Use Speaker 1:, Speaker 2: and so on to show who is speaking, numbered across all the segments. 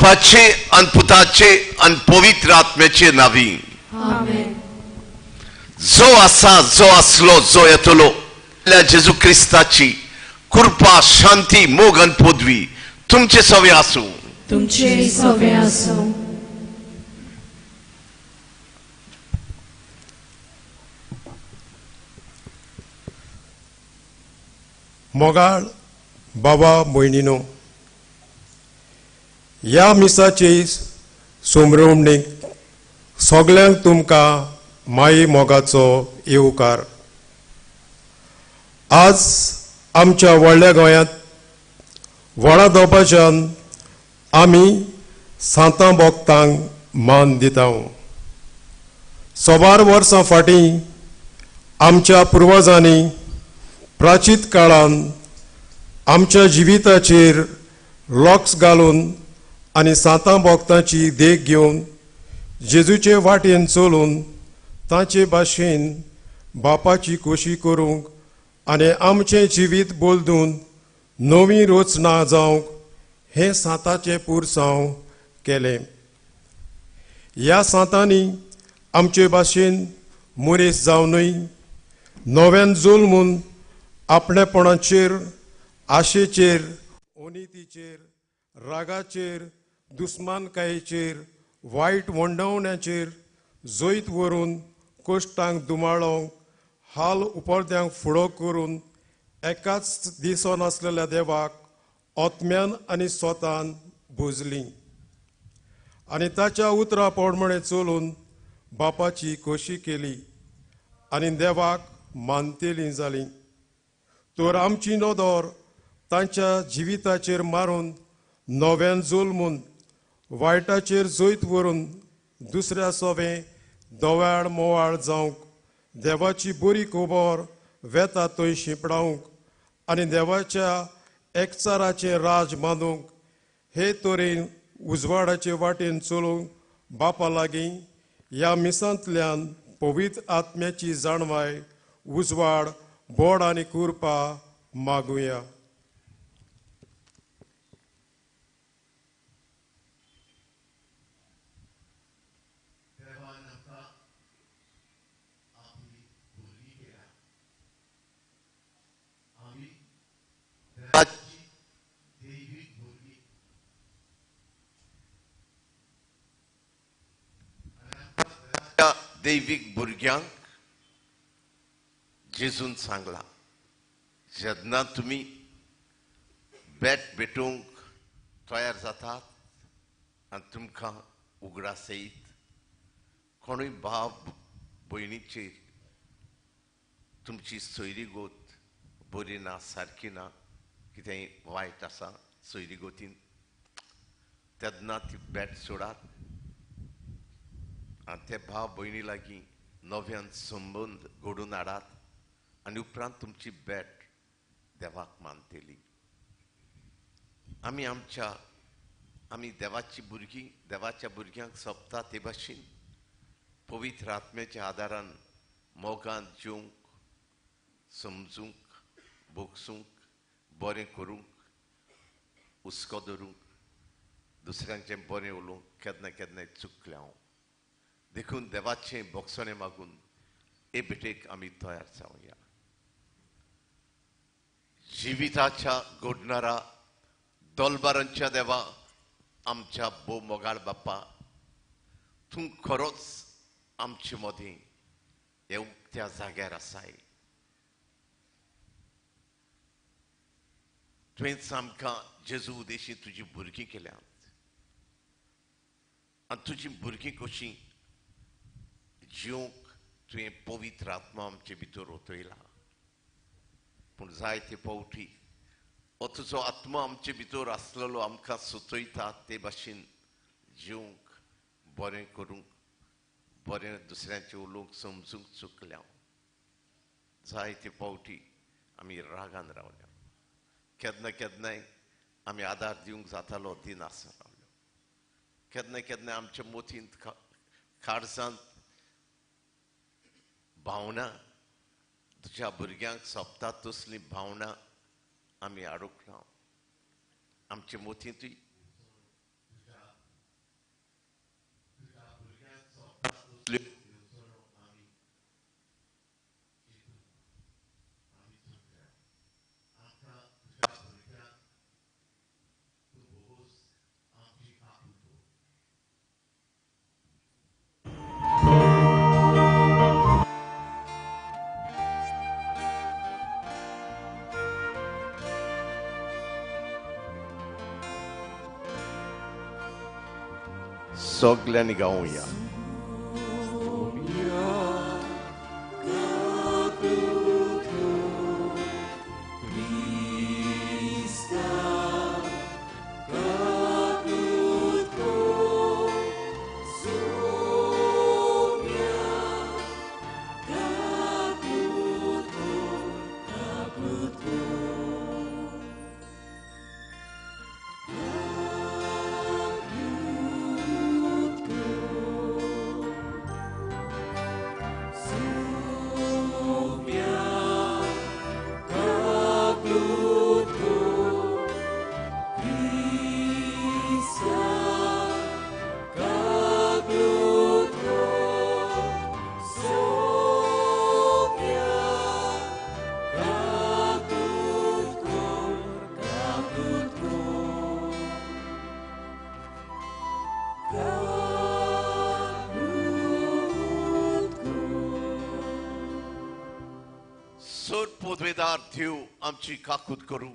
Speaker 1: बापाचे आनी पुताचे आनी पवित्र आत्म्याचे नावी.
Speaker 2: आमेन.
Speaker 1: जो आसा, जो आसलो, जो येतलो, जेजू क्रिस्ताची कृपा, शांती, मोग आनी पदवी तुमचे सवे आसूं.
Speaker 2: तुमचे सवे आसूं.
Speaker 3: मोगाळ बाबा भयणीनो, ह्या मिसाचे सोमरोमणीक सगल्यांक तुमकां माई मोगाचो येवकार. आज आमच्या व्हडल्या गोंयांत व्हडा दबाज्यान आमी सांतां भक्तांक मान दिता. 100 वर्सां फाटीं आमच्या पुर्वजांनी प्राचीत काळान आमच्या जिविताचेर लॉक्स घालून आनी सांतां भक्तांची देख घेवन जेजूचे वाटेन चलून तांचे भाशेन बापाची खोशी करूंक आनी आमचें जिवीत बदलून नवी रचना जावंक हें सांताचें पुरसांव केलें. ह्या सांतांनी आमचे भाशेन मनीस जावनूय नव्यान जल्मून आपणेपणाचेर, आशेचेर, अनितीचेर, रागाचेर, दुस्मानकायेचेर, वायट वंडवण्याचेर जैत व्हरून कश्टांक दुमाळोंक, हाल उपरद्यांक फुडो करून एकाच दिसो नासलेल्या देवाक आत्म्यान आनी स्वतान भुजली आनी ताच्या उतरा प्रमाणे चलून बापाची खोशी केली आनी देवाक मानतेली जाली. तर आमची नदर तांच्या जिविताचेर मारून नव्यान जल्मून वायटाचेर जैत व्हरून दुसऱ्या सोवें दोव्याळ मोवाळ जावंक, देवाची बरी खबर वेता थंय शिंपडावंक आनी देवाच्या एकचाराचें राज बांदूंक हे तरेन उजवाडाचे वाटेन चलूंक बापा लागीं ह्या मिसांतल्यान पवित्र आत्म्याची जाणवाय, उजवाड, बोड आनी कृपा मागुया.
Speaker 1: दैवीक भुरग्यांक जेजून सांगला, जेन्ना तुमी बेट भेटूंक तयार जातात आनी तुमकां उगडास येयत कोणूय भाव भयणीचेर तुमची सोयरीगोत बरी ना, सारकी ना, कितेंय वायट आसा सोयरीगोतीन, तेन्ना ती बेट सोडात आनी ते भाव भयणी लागीं नव्यान संबंद घडोवन हाडात आनी उपरांत तुमची बेट देवाक मानतली. आमी आमच्या आमी देवाची भुरगीं, देवाच्या भुरग्यांक सोंपता ते भाशेन पवित्र आत्म्याच्या आदारान मोगान जिवंक, समजूंक, भोगसूंक, बरें करूंक, हुस्को धरूंक, दुसऱ्यांचें बरें उलोवंक केन्ना केन्नाय चुकलें हांव. देखून देवाचें भोगसणें मागून हे भेटेक आमी तयार जावया. जिविताच्या घडणारा दोलबारांच्या देवा, आमच्या भोव मोगाळ बाप्पा, तूं खरोच आमचे मदीं हे उक्त्या जाग्यार आसाय. तुवेंच आमकां जेजू उदेशी तुजी भुरगीं केल्यांत आनी तुजी भुरगीं कशीं जिवंक तुवें पवित्र आत्मा आमचे भितर ओतयला. पूण जायते फावटी हो तुजो आत्मा आमचे भितर आसलेलो आमकां सुचयता ते भाशेन जिवंक, बरें करूंक, बरें दुसऱ्यांचें उलोवंक, समजूंक चुकल्या. जायते फावटी आमी रागान रावल्या, केन्ना केन्नाय आमी आदार दिवंक जातालो दिनासतना रावल्यो, केन्ना केन्नाय आमच्या मोतींत काळजांत भावना तुज्या भुरग्यांक सोंपता तसली भावना आमी हाडूंक ना. आमचे मोतींतूय तितल्यो सगल्यांनी गावया. देव आमची काकूत करूं,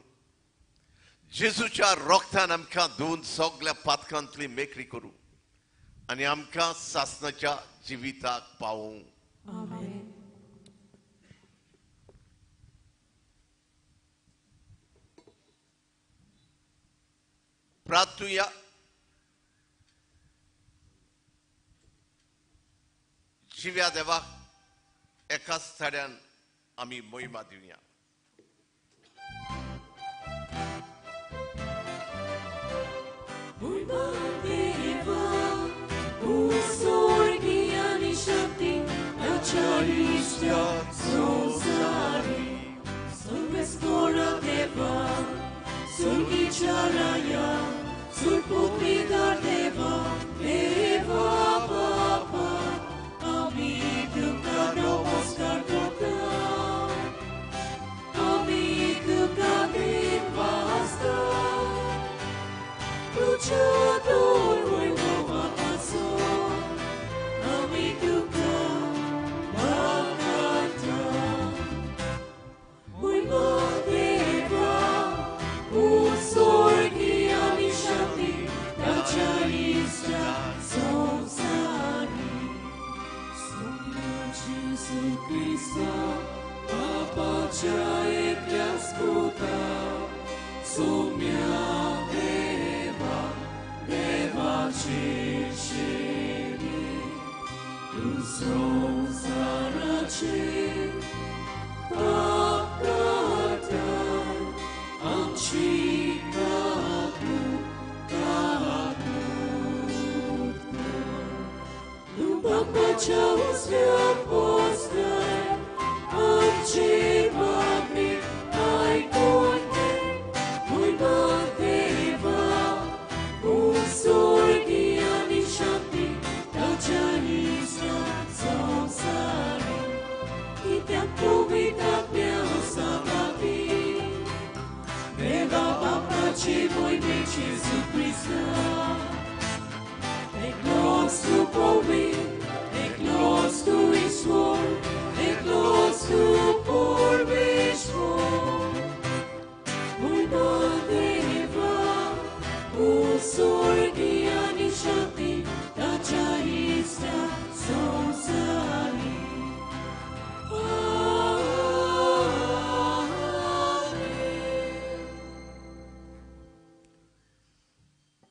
Speaker 1: जेजूच्या रोगतान आमकां धुवन सगल्या पातकांतली मेकळी करूं आनी आमकां सासणाच्या जिविताक पावूं. प्रार्थुया. जिव्या देवाक एकाच थड्यान आमी मोहिमा दिवया.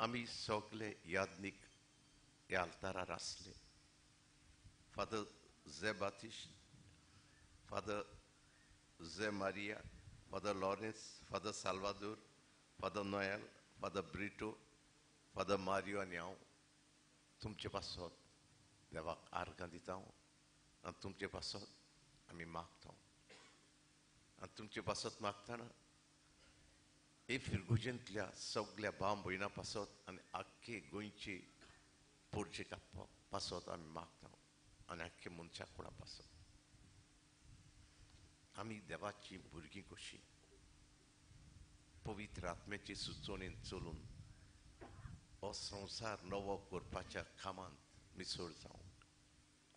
Speaker 1: आमी सगळे यादनीक ह्या आल्तारार आसले. फादर जे बातिश, फादर जे Maria, father Lawrence, father Salvador, father Noel, father Brito, father Mario आनी हांव तुमचे पासत देवाक आर्गां दिता आनी तुमचे पासत आमी मागता. आनी तुमचे पासत मागतना हे फिरगुजेंतल्या सगल्या भाव भयणां पासत आनी आख्खे गोंयचे पोरचे पासत आमी मागता. आनी आख्खे मनशा कुडा पासत आमी देवाची भुरगीं कशीं पवित्र आत्म्याची सुचोवणेन चलून हो संवसार नवो करपाच्या कामांत मिसळ जावंक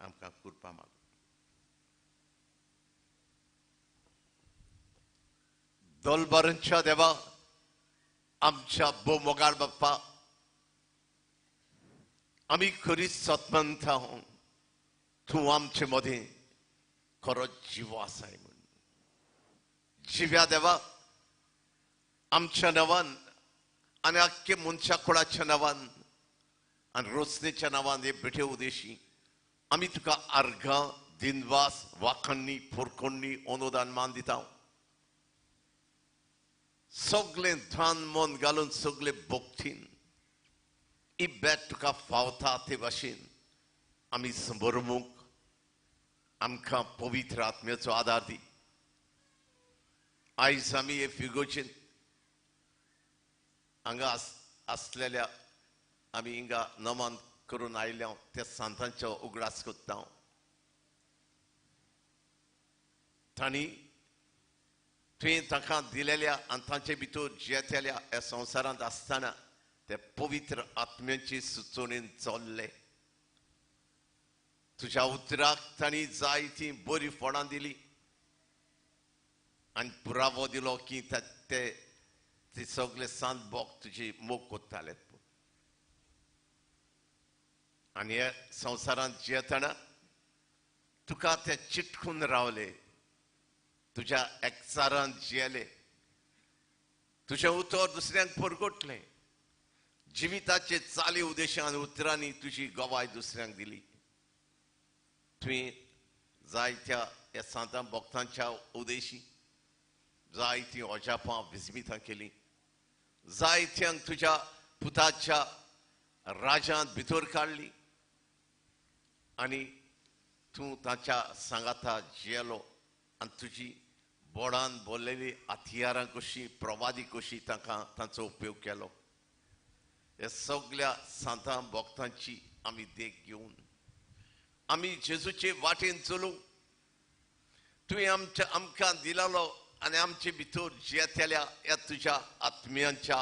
Speaker 1: आमकां कृपा माग. दोलबारांच्या देवा, आमच्या भोव मोगाळ बाप्पा, आमी खरीच सतमंत तूं आमचे मदें खरो जिवो आसाय म्हूण. जिव्या देवा, आमच्या नांवान आनी आख्खे मनशा कुळाच्या नांवान आनी रोसणेच्या नांवान हे बेठे उदेशी आमी तुका आर्गां, दिनवास, वाखण्णी, फोरकोण्णी, अनुदान मान दिता. सगळें ध्यान मन घालून सगळे भक्तीन ही बेट तुका फावता ते भाशेन आमी समर्मूक आमकां पवित्र आत्म्याचो आदार दी. आयज आमी हे फिगोचेन हांगा आसलेल्या आमी हिंगा नमन करून आयल्या त्या सांतांचो उगडास करता. तांणी तुवें तांकां दिलेल्या आनी तांचे भितर जियेतल्या ह्या संवसारांत आसतना ते पवित्र आत्म्याची सुचोवणेन चल्ले. तुज्या उतराक तांणी जायतीं बरीं फळां दिली आनी पुरावो दिलो की ते सगळे सांत बोक तुजी मोग करताले. आनी ह्या संवसारांत जियेतना तुका ते चिटकून रावले, तुज्या एकचारान जियेले, तुजें उतर दुसऱ्यांक परगटलें, जिविताचे चाली उद्देशान उतरांनी तुजी गवाय दुसऱ्यांक दिली. तुवें जायत्या ह्या सांतां भक्तांच्या उद्देशी जायतीं अजापां विस्मितां केलीं, जायत्यांक तुज्या पुताच्या राजांत भितर काडली आनी तूं ताच्या सांगाता जियेलो आनी तुजी बोडान बोल्लेली हत्यारां कशीं, प्रवादी कशी तांकां तांचो उपयोग केलो. ह्या सगल्या सांतां भक्तांची आमी देख घेवन आमी जेजूचे वाटेन चलूंक तुवें आमच्या आमकां दिलेलो आनी आमचे भितर जियेतल्या ह्या तुज्या आत्म्यांच्या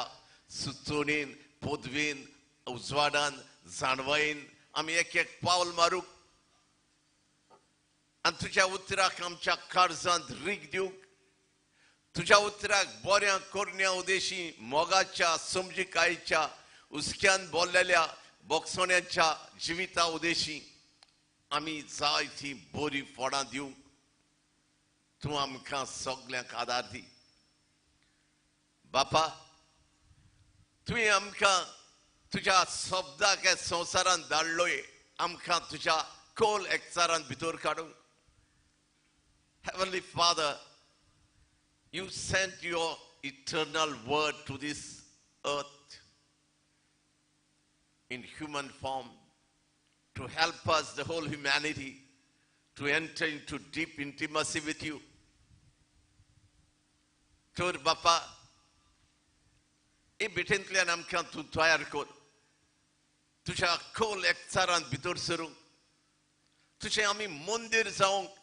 Speaker 1: सुचोवणेन, पदवेन, उजवाडान, जाणवायेन आमी एक एक पावल मारूंक आनी तुज्या उतराक आमच्या काळजांत रीग दिवंक, तुज्या उतराक बऱ्या करण्या उदेशी मोगाच्या, समजिकायेच्या, हुस्क्यान बोल्लेल्या बोगसोण्याच्या जिविता उदेशी आमी जायतीं बरीं फळां दिवंक तूं आमकां सगल्यांक आदार दी. बापा, तुवें आमकां तुज्या शब्दाक ह्या संवसारांत धाडलोय आमकां तुज्या खोल एकचारान भितर काडूंक. Heavenly Father, you sent your eternal word to this earth in human form to help us, the whole humanity, to enter into deep intimacy with you. तर बापा, हे भेटेंतल्यान आमकां तूं तयार कर, तुज्या खोल एकचारांत भितर सरूंक, तुजें आमी मंदीर जावंक,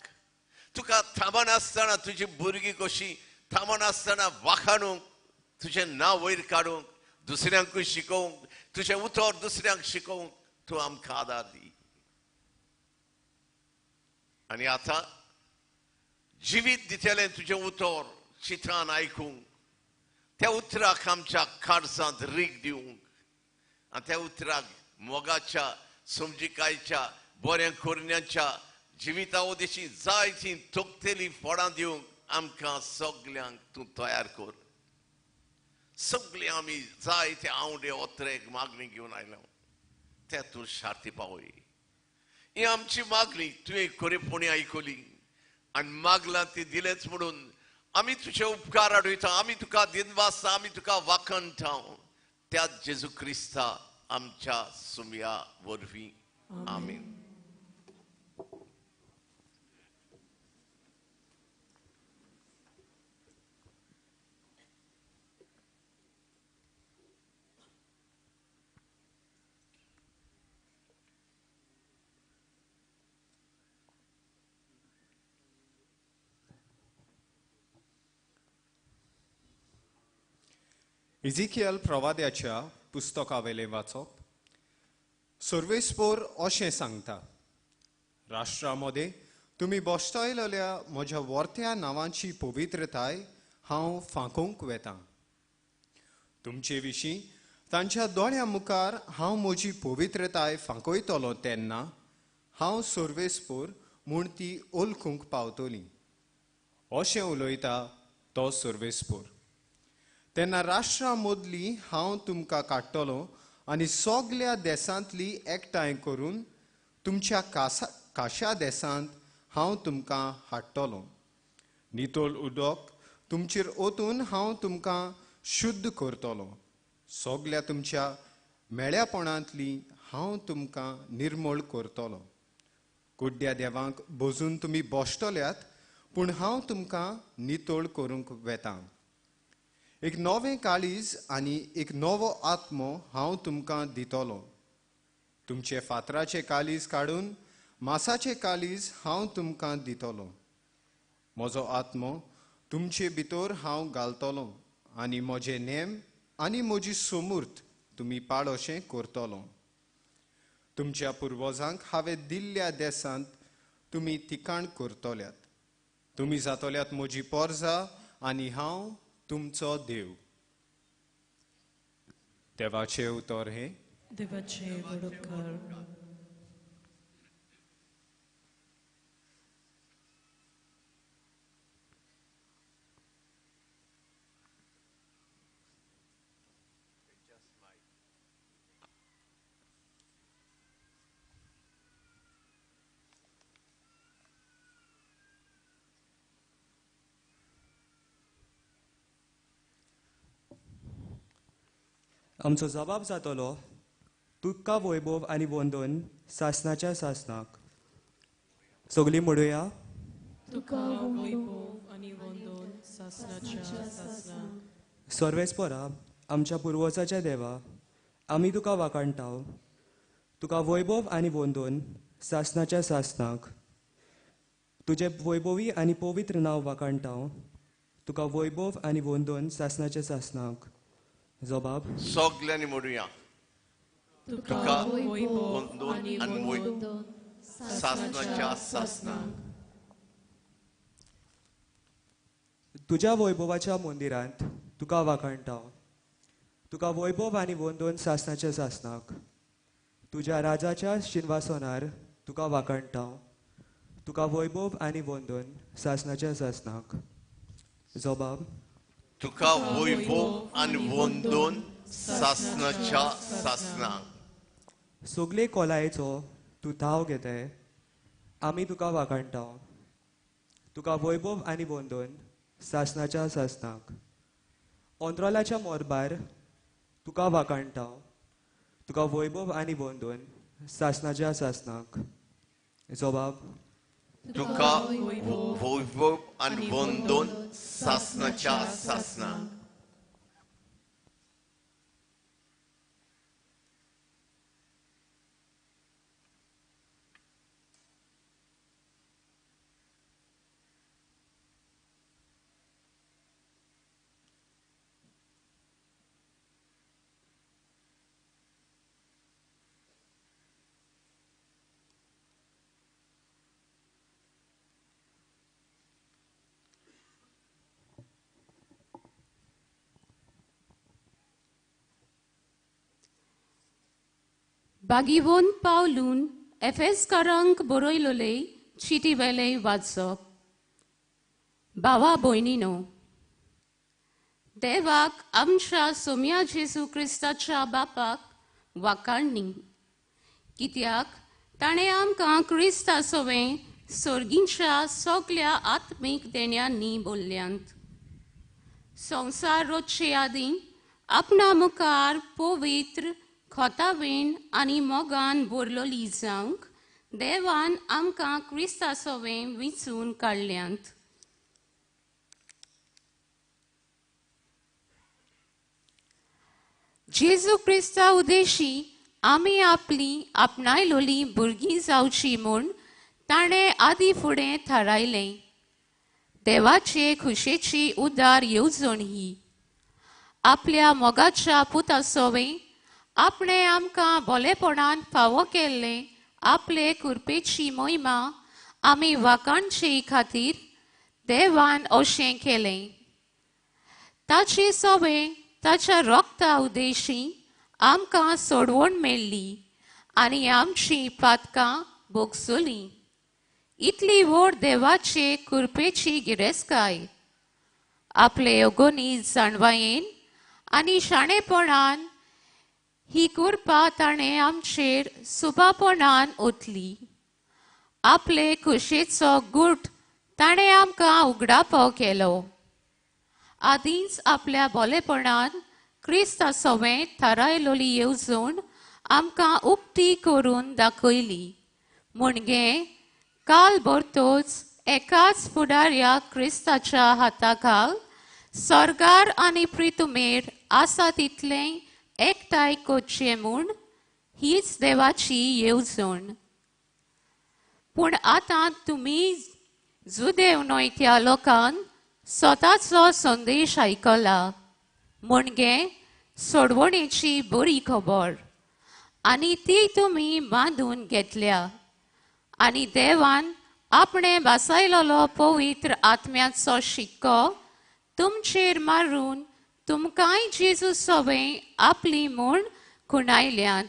Speaker 1: तुका थांबनासतना तुजी भुरगीं कशी थांबनासतना वाखाणूंक, तुजें नांव वयर काडूंक, दुसऱ्यांकूय शिकोवंक, तुजें उतर दुसऱ्यांक शिकोवंक तूं आमकां आदार दी. आनी आतां जिवीत दितलें तुजें उतर चित्रान आयकूंक, त्या उतराक आमच्या काळजांत रीग दिवंक आनी त्या उतराक मोगाच्या, समजिकायेच्या, बऱ्या करण्याच्या जिविता उदेशी जायतीं तोखतेलीं फळां दिवंक आमकां सगल्यांक तूं तयार कर. सगळीं आमी जायते आंवडे ओत्रेक मागणी घेवन आयल्या ते तूं शार्ती पावय. ही आमची मागणी तुवें खरेपणी आयकली आनी मागलां ती दिलेंच म्हणून आमी तुजे उपकार हाडयता, आमी तुका दिनवासता, आमी तुका वाखणटा त्या जेजू क्रिस्ता आमच्या सुमया वरवीं. आमीन.
Speaker 4: इझिकियल प्रवाद्याच्या पुस्तकावेलें वाचप. सर्वेस्पोर अशें सांगता, राष्ट्रा मदें तुमी बसतल्या म्हज्या वर्त्या नांवाची पवित्रताय हांव फांकोवंक वेतां. तुमचे विशीं तांच्या दोळ्यां मुखार हांव म्हजी पवित्रताय फांकयतलो तेन्ना हांव सर्वेस्पोर म्हूण ती ओलखूंक पावतली, अशें उलयता तो सर्वेस्पोर. तेन्ना राष्ट्रां मदली हांव तुमकां काडटलो आनी सगल्या देसांतली एकठांय करून तुमच्या काशा देसांत हांव तुमकां हाडटलो. नितळ उदक तुमचेर ओतून हांव तुमकां शुद्ध करतलो. सगल्या तुमच्या मेळ्यापणांतली हांव तुमकां निर्मळ करतलो. कुड्ड्या देवांक बजून तुमी बसतल्यात, पूण हांव तुमकां नितळ करूंक वेतां. एक नवें काळीज आनी एक नवो आत्मो हांव तुमकां दितलो. तुमचे फातराचें काळीज काडून मासाचें काळीज हांव तुमकां दितलो. म्हजो आत्मो तुमचे भितर हांव घालतलो आनी म्हजे नेम आनी म्हजी सोमूर्त तुमी पाळोशें करतलो. तुमच्या पुर्वजांक हांवें दिल्ल्या देसांत तुमी ठिकाण करतल्यात. तुमी जातल्यात म्हजी पोरजा आनी हांव तुमचो देव. देवाचें उतर हें.
Speaker 5: देवाचें वडोकार.
Speaker 6: आमचो जबाब जातलो, तुका वैभव आनी वंदन सासनाच्या सासनाक. सगळीं म्हणुया,
Speaker 5: तुका वैभव आनी वंदन सासनाच्या सासनाक.
Speaker 6: सर्वेस्परा, आमच्या पुर्वजाच्या देवा, आमी तुका वाखाणटाव. तुका वैभव आनी वंदन सासनाच्या सासनाक. तुजें वैभवी आनी पवित्र नांव वाखाणटाव. तुका वैभव आनी वंदन सासनाच्या सासनाक. जबाब
Speaker 1: सगल्यांनी म्हणुया, तुका वंदन आनी वंदन सासनाच्या सासनाक.
Speaker 6: तुज्या वैभवाच्या मंदिरांत तुका वाखाणटाव. तुका वैभव आनी वंदन सासनाच्या सासनाक. तुज्या राजाच्या शिंवासनार तुका वाखाणटाव. तुका वैभव आनी वंदन सासनाच्या सासनाक. जबाब
Speaker 1: तुका वैभव आनी वंदन सासनाच्या सासनाक.
Speaker 6: सगळे कोलायेचो तूं थाव घेताय, आमी तुका वाखाणटाव. तुका वैभव आनी वंदन सासनाच्या सासनाक. अंतराळाच्या मोरबार तुका वाखाणटाव. तुका वैभव आनी वंदन सासनाच्या सासनाक. जबाब
Speaker 1: तुका वैभव आनी वंदन सासनाच्या सासनाक.
Speaker 7: बागीवोन पावलून एफेसकारांक बरयलोले चिटी वेले वाचप. भावा भयणीनो, देवाक आमच्या सोम्या जेजू क्रिस्ताच्या बापाक वाखाणणी, कित्याक ताणें आमकां क्रिस्ता सवें सर्गींच्या सगल्या आत्मीक देण्यांनी बोल्ल्यांत. संवसार रचचे आदीं आपणा मुखार पवित्र खोतावेन आनी मोगान भरलोली जावंक देवान आमकां क्रिस्ता सवें विंचून काडल्यांत. जेजू क्रिस्ता उद्देशी आमी आपली आपणायलोली भुरगीं जावची म्हूण ताणें आदी फुडें थारायलें. देवाचे खुशेची उदार येवजण ही. आपल्या मोगाच्या पुता सोवे आपणे आमकां बोलेपणान फावो केल्ले आपले कृपेची मोहिमा आमी वाखाणचे खातीर देवान अशें केलें. ताचे सोवे ताच्या रोगता उद्देशी आमकां सोडवण मेळ्ळी आनी आमची पातकां भोगसली. इतली व्हड देवाचे कृपेची गिरेस्तकाय आपले अगोनी जाणवायेन आनी शाणेपणान ही कृपा ताणें आमचेर सुबापणान ओतली. आपले खुशेचो गूट ताणें आमकां उगडापो केलो. आदींच आपल्या बोलेपणान क्रिस्ता सोवें थारायलोली येवजण आमकां उक्ती करून दाखयली. म्हणजे काल भरतोच एकाच फुडाऱ्या क्रिस्ताच्या हाताखाल स्वर्गार आनी प्रितुमेर आसा तितलें एकठांय करचें म्हूण हीच देवाची येवजण. पूण आतां तुमी जुदेव न्हय त्या लोकान स्वताचो संदेश आयकला, म्हणजे सोडवणेची बरी खबर, आनी ती तुमी बांदून घेतल्या. आनी देवान आपणे भासायलोलो पवित्र आत्म्याचो शिक्को तुमचेर मारून तुमकांय जेजू सोवें आपली म्हूण खुणायल्यात.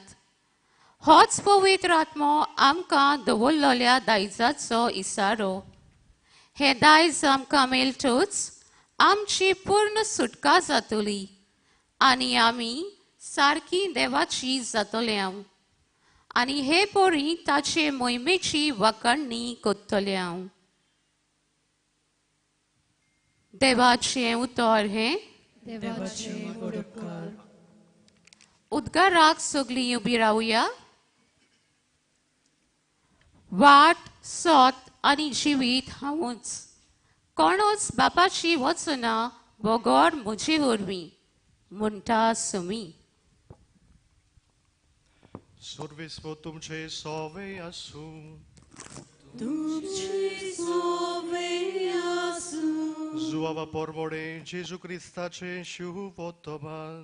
Speaker 7: होच पवित्र आत्मो आमकां दवरलेल्या दायजाचो इसारो. हें दायज आमकां मेळटूच आमची पूर्ण सुटका जातली आनी आमी सारकी देवाची जातले हांव आनी हे परी ताचे मोहिमेची वाखाणणी करतले हांव. देवाचें उतर हें.
Speaker 5: देवाचें उपकार.
Speaker 7: उद्गाराक सगळीं उबी रावया. वाट सत आनी जिवीत हांवूच, कोणूच बापाची वचना बगर म्हजे वरवीं, म्हणटा सुमी.
Speaker 8: सर्वेस्व तुमचे सोवे आसूं.
Speaker 5: तुमचे सोवे आसूं.
Speaker 8: जुआवा परमोडे जेजू क्रिस्ताचे शुभोत्तमान.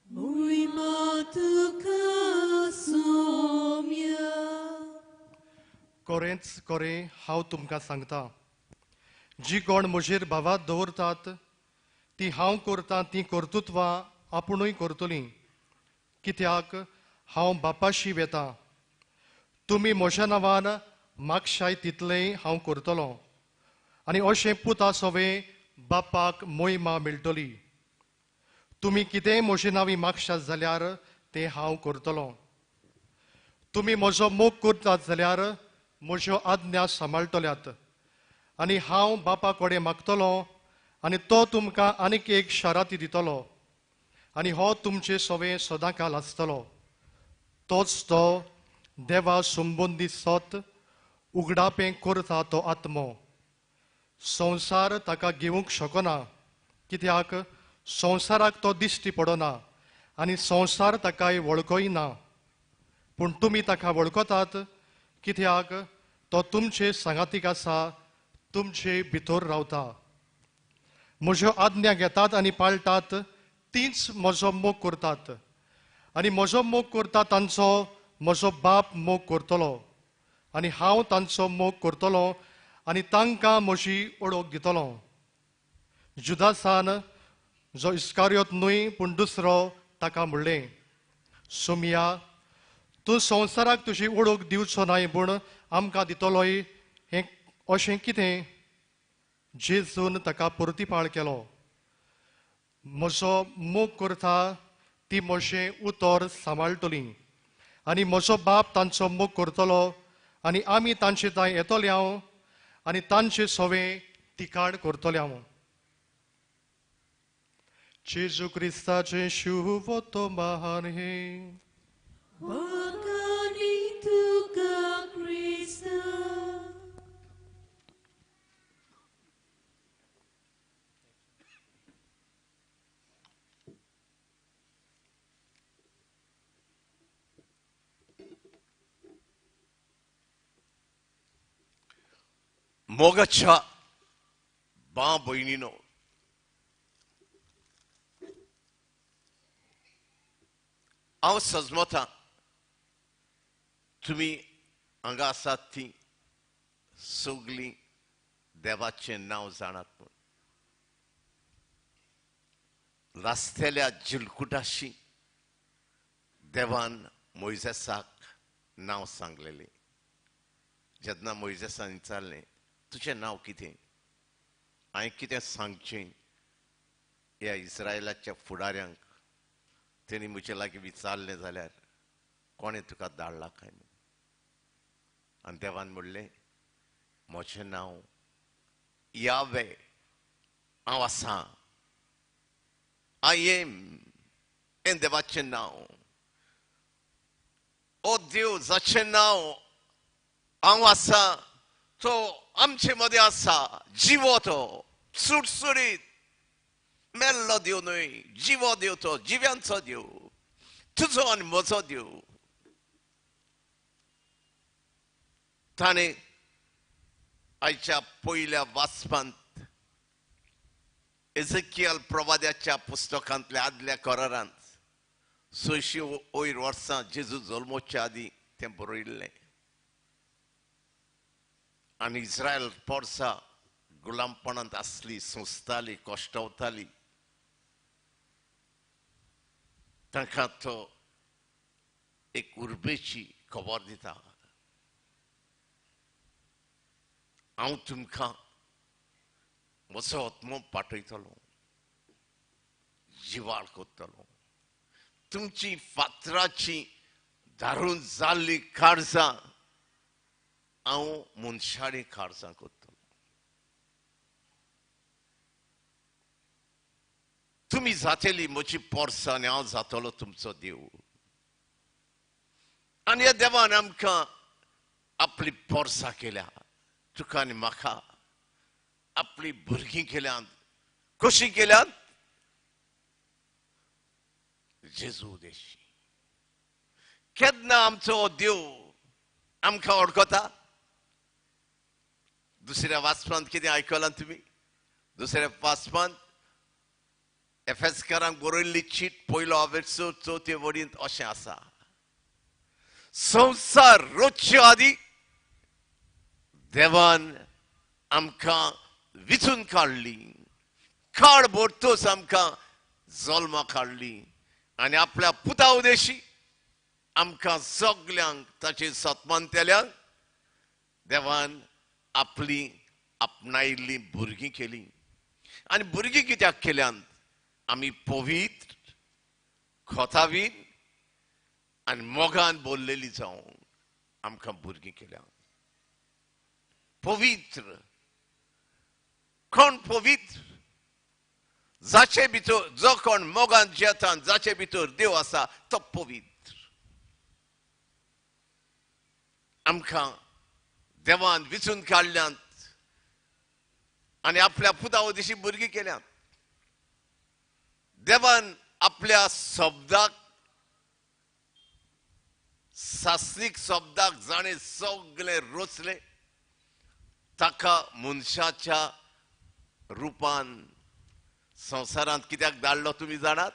Speaker 5: मोहिमा तुका सोम्या.
Speaker 8: कोरेंच कोरें हांव तुमकां सांगता, जी कोण म्हजेर भावात दवरतात ती हांव करतां ती कर्तृत्वां आपुणूय करतलीं, कित्याक हांव बापाशी वेता. तुमी म्हज्या नांवान मागशाय तितलेंय हांव करतलो आनी अशें पुता सोवें बापाक मोहिमा मेळटली. तुमी कितेंय म्हजे नांवी मागशात जाल्यार तें हांव करतलो. तुमी म्हजो मोग करतात जाल्यार म्हज्यो आज्ञा सांबाळटल्यात आनी हांव बापा कडेन मागतलो आनी तो तुमकां आनीक एक शाराती दितलो आनी हो तुमचे सोवें सदांकाल आसतलो. तोच तो देवा संबंदी सत उगडापें करता तो आत्मो. संवसार ताका घेवंक शकना, कित्याक संवसाराक तो दिश्टी पडना आनी संवसार ताकाय वळखय ना. पूण तुमी ताका वळखतात, कित्याक तो तुमचे सांगातीक आसा, तुमचे भितर रावता. म्हज्यो आज्ञा घेतात आनी पाळटात तींच म्हजो मोग करतात आनी म्हजो मोग करता तांचो म्हजो बाप मोग करतलो आनी हांव तांचो मोग करतलो आनी तांकां म्हजी ओळख दितलो. जुदासान जो इस्कारियोत न्हय पूण दुसरो ताका म्हणलें, सोमिया, तूं संवसाराक तुजी ओळख दिवचो नाय पूण आमकां दितलोय हें अशें कितें? जेजून ताका परतीपाळ केलो, म्हजो मोग करता ती म्हजें उतर सांबाळटली आनी म्हजो बाप तांचो मोग करतलो आनी आमी तांचे थंय येतले हांव आनी तांचे सोवें तिकाड करतले हांव. जेजू क्रिस्ताचें शुभोत्तमान हें.
Speaker 1: मोगाच्या बा भयणीनो, हांव सजमता तुमी हांगा आसात ती सगळीं देवाचें नांव जाणात म्हूण. लासतेल्या जिलकुटाशी देवान मोयजेसाक नांव सांगलेलें. जेन्ना मोयजेसान विचारलें तुजें नांव कितें, हांवें कितें सांगचें ह्या इस्रायलाच्या फुडाऱ्यांक, तेणी म्हजे लागीं विचारलें जाल्यार कोणें तुका धाडला काय म्हूण. आनी देवान म्हणलें म्हजें नांव यावे, हांव आसा, I am हें देवाचें नांव. ओ देव जाचें नांव हांव आसा तो आमचे मदें आसा, जिवो तो, सुटसुटीत, मेल्लो देव न्हय, जिवो देव तो, जिव्यांचो देव, तुजो आनी म्हजो देव. ताणें आयच्या पयल्या वाचपांत एझेकियल प्रवाद्याच्या पुस्तकांतल्या आदल्या करारांत 600 वयर वर्सां जेजू जल्मोच्या आदीं तें बरयल्लें. आनी इस्रायल पोरसा गुलामपणांत आसली, सोंसताली, कश्टवताली. तांकां तो एक उर्बेची खबर दिता, हांव तुमकां म्हजो आत्मो पाठयतलो, जिवाळ करतलो, तुमची फातराची धारून जाल्ली काळजां हांव मनशाळी काळजां करतलो. तुमी जातली म्हजी पोरसां आनी हांव जातलो तुमचो देव. आनी ह्या देवान आमकां आपली पोरसां केल्या, तुका आनी म्हाका आपली भुरगीं केल्यांत. कशीं केल्यांत? जेजू देशी. केन्ना आमचो देव आमकां वळखता? दुसऱ्या वाचपांत कितें आयकलां तुमी? दुसऱ्या वाचपांत एफेसकारांक बरयल्ली चीट पयलो आवेसो चवथे वडींत अशें आसा, संवसार रचचे आदीं देवान आमकां विचून काडली, काड भरतोच आमकां जल्मा काडली आनी आपल्या पुता उदेशी आमकां सगल्यांक ताचे सत्मानतेल्यांक देवान आपली आपणायिल्ली भुरगीं केली. आनी भुरगीं कित्याक केल्यांत? आमी पवित्र, खोतावीन आनी मोगान बोल्लेली जावन आमकां भुरगीं केल्यांत. पवित्र कोण? पवित्र जाचे भितर जो कोण मोगान जियेता, जाचे भितर देव आसा तो पवित्र. आमकां देवान विचून काडल्यांत आनी आपल्या पुता उदेशी भुरगीं केल्यांत. देवान आपल्या शब्दाक, सासणीक शब्दाक जाणें सगळें रचलें ताका मनशाच्या रुपान संवसारांत कित्याक धाडलो तुमी जाणात?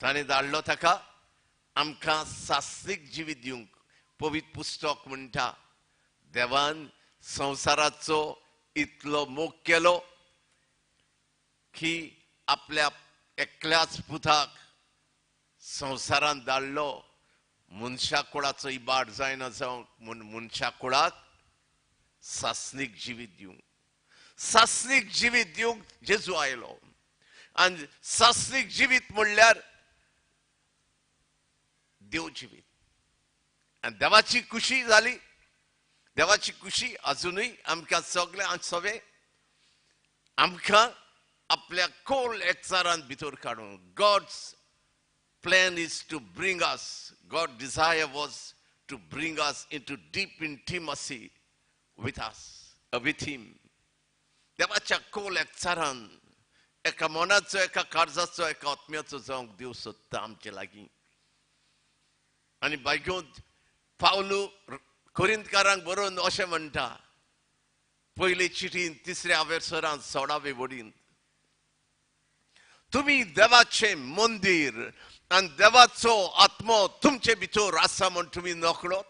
Speaker 1: ताणें धाडलो ताका आमकां सासणीक जिवीत दिवंक. पवित्र पुस्तक म्हणटा देवान संवसाराचो इतलो मोग केलो की आपल्या एकल्याच पुताक संवसारांत धाडलो, मनशा कुळाचो इबाड जायना जावंक म्हूण मनशा कुळाक सासणीक जिवीत दिवंक. सासणीक जिवीत दिवंक जेजू आयलो. आनी सासणीक जिवीत म्हणल्यार देव जिवीत. आनी देवाची खुशी जाली, देवाची खुशी अजुनूय आमकां सगळें सगळें आमकां आपल्या खोल एकचारान भितर काडून. God's plan is to bring us, God's desire was to bring us into deep intimacy with us, with him. देवाच्या खोल एकचारान एका मनाचो, एका काळजाचो, एका आत्म्याचो जावंक देव सोदता आमचे लागीं. आनी बायगोंत पावलू कोरिंतकारांक बरोवन अशें म्हणटा, पयले चिटीन तिसऱ्या आवेसरान 16वे वडीन, तुमी देवाचें मंदीर आनी देवाचो आत्मो तुमचे भितर आसा म्हूण तुमी नकळत.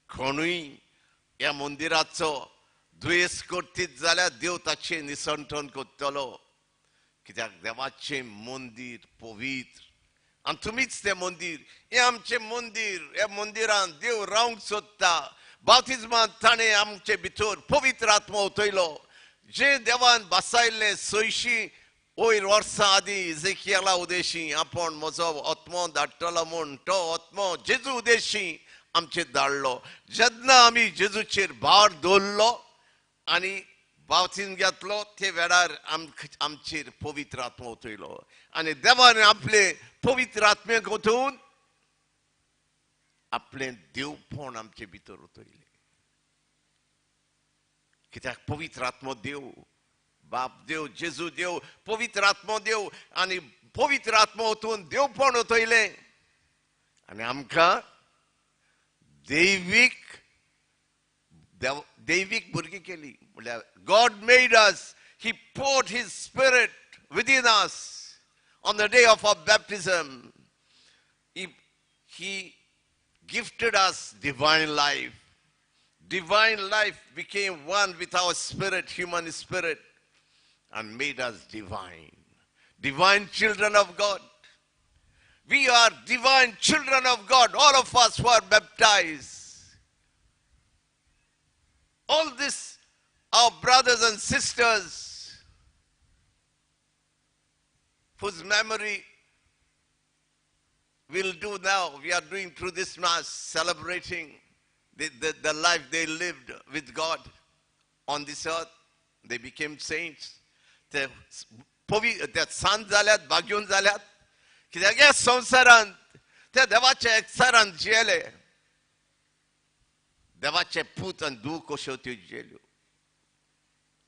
Speaker 1: कोणूय ह्या मंदिराचो दुयेंस करतीत जाल्यार देव ताचें निसंटन करतलो, कित्याक देवाचें मंदीर पवित्र आनी तुमीच तें मंदीर. हें आमचें मंदीर, ह्या मंदिरान देव रावंक सोदता. बाप्तिज्मांत ताणें आमचे भितर पवित्र आत्मो उतयलो. जे देवान बसायल्लें 600 वयर वर्सां आदीं इजेकियला उदेशी आपूण म्हजो आत्मो धाडटलो म्हूण, तो आत्मो जेजू उदेशी आमचेर धाडलो. जेन्ना आमी जेजूचेर भार दवरलो आनी बाप्तिज्म घेतलो ते वेळार आमचेर पवित्र आत्मो उतयलो आनी देवान आपले पवित्र आत्म्याक उठोवन आपलें देवपण आमचे भितर उतयलें. कित्याक पवित्र आत्मो देव, बाप देव, जेजू देव, पवित्र आत्मो देव आनी पवित्र आत्मो उठून देवपण उतयलें आनी आमकां दैवीक दैवीक भुरगीं केली. म्हणल्यार God made us, He poured His Spirit within us on the day of our baptism. He gifted us divine life. Divine life became one with our spirit, human spirit, and made us divine. Divine children of God. We are divine children of God, all of us who are baptized. All this, our brothers and sisters, whose memory we'll do now, we are doing through this Mass, celebrating the life they lived with God on this earth. They became saints. ते सांत जाल्यात, भाग्यून जाल्यात, कित्याक ह्या संवसारांत त्या देवाच्या एकचारान जियेले. देवाचे पूत आनी धूव कश्यो त्यो जियेल्यो.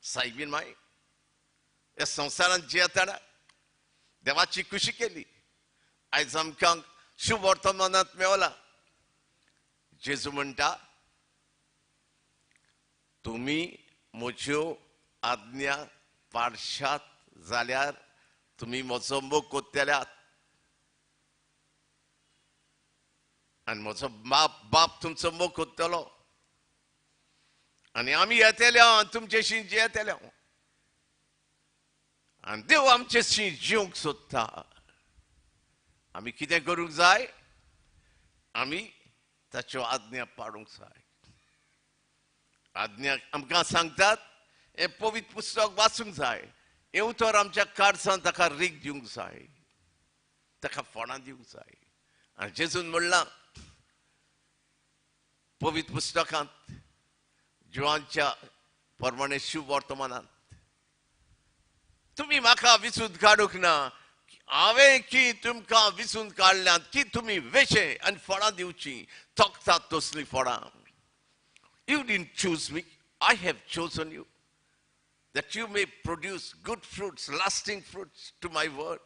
Speaker 1: सायबीन माय ह्या संवसारांत जियेतना देवाची खुशी केली. आयज आमकां शुभ वर्तमानांत मेवला. जेजू म्हणटा, तुमी म्हज्यो आज्ञा पाळशात जाल्यार तुमी म्हजो मोग कोत्तेल्यात आनी म्हजो बाप तुमचो मोग कोत्तलो आनी आमी येतले आनी तुमचेशी जियेतले आनी देव आमचेशी जिवंक सोदता. आमी कितें करूंक जाय? आमी ताच्यो आज्ञा पाळूंक जाय. आज्ञा आमकां सांगतात हें पवित्र पुस्तक वाचूंक जाय, हें उतर आमच्या काळजान ताका रीग दिवंक जाय, ताका फोणां दिवंक जाय. आनी जेजून म्हणलां पवित्र पुस्तकांत, जिवांच्या प्रमाणे शुभ वर्तमानांत, तुमी म्हाका विसून काडूंक ना, हांवें की तुमकां विसून काडल्यात की तुमी वेचे आनी फळां दिवचीं, तोखतात तसलीं फळां. You didn't choose me, I have chosen you, that you may produce good fruits, lasting fruits to my word.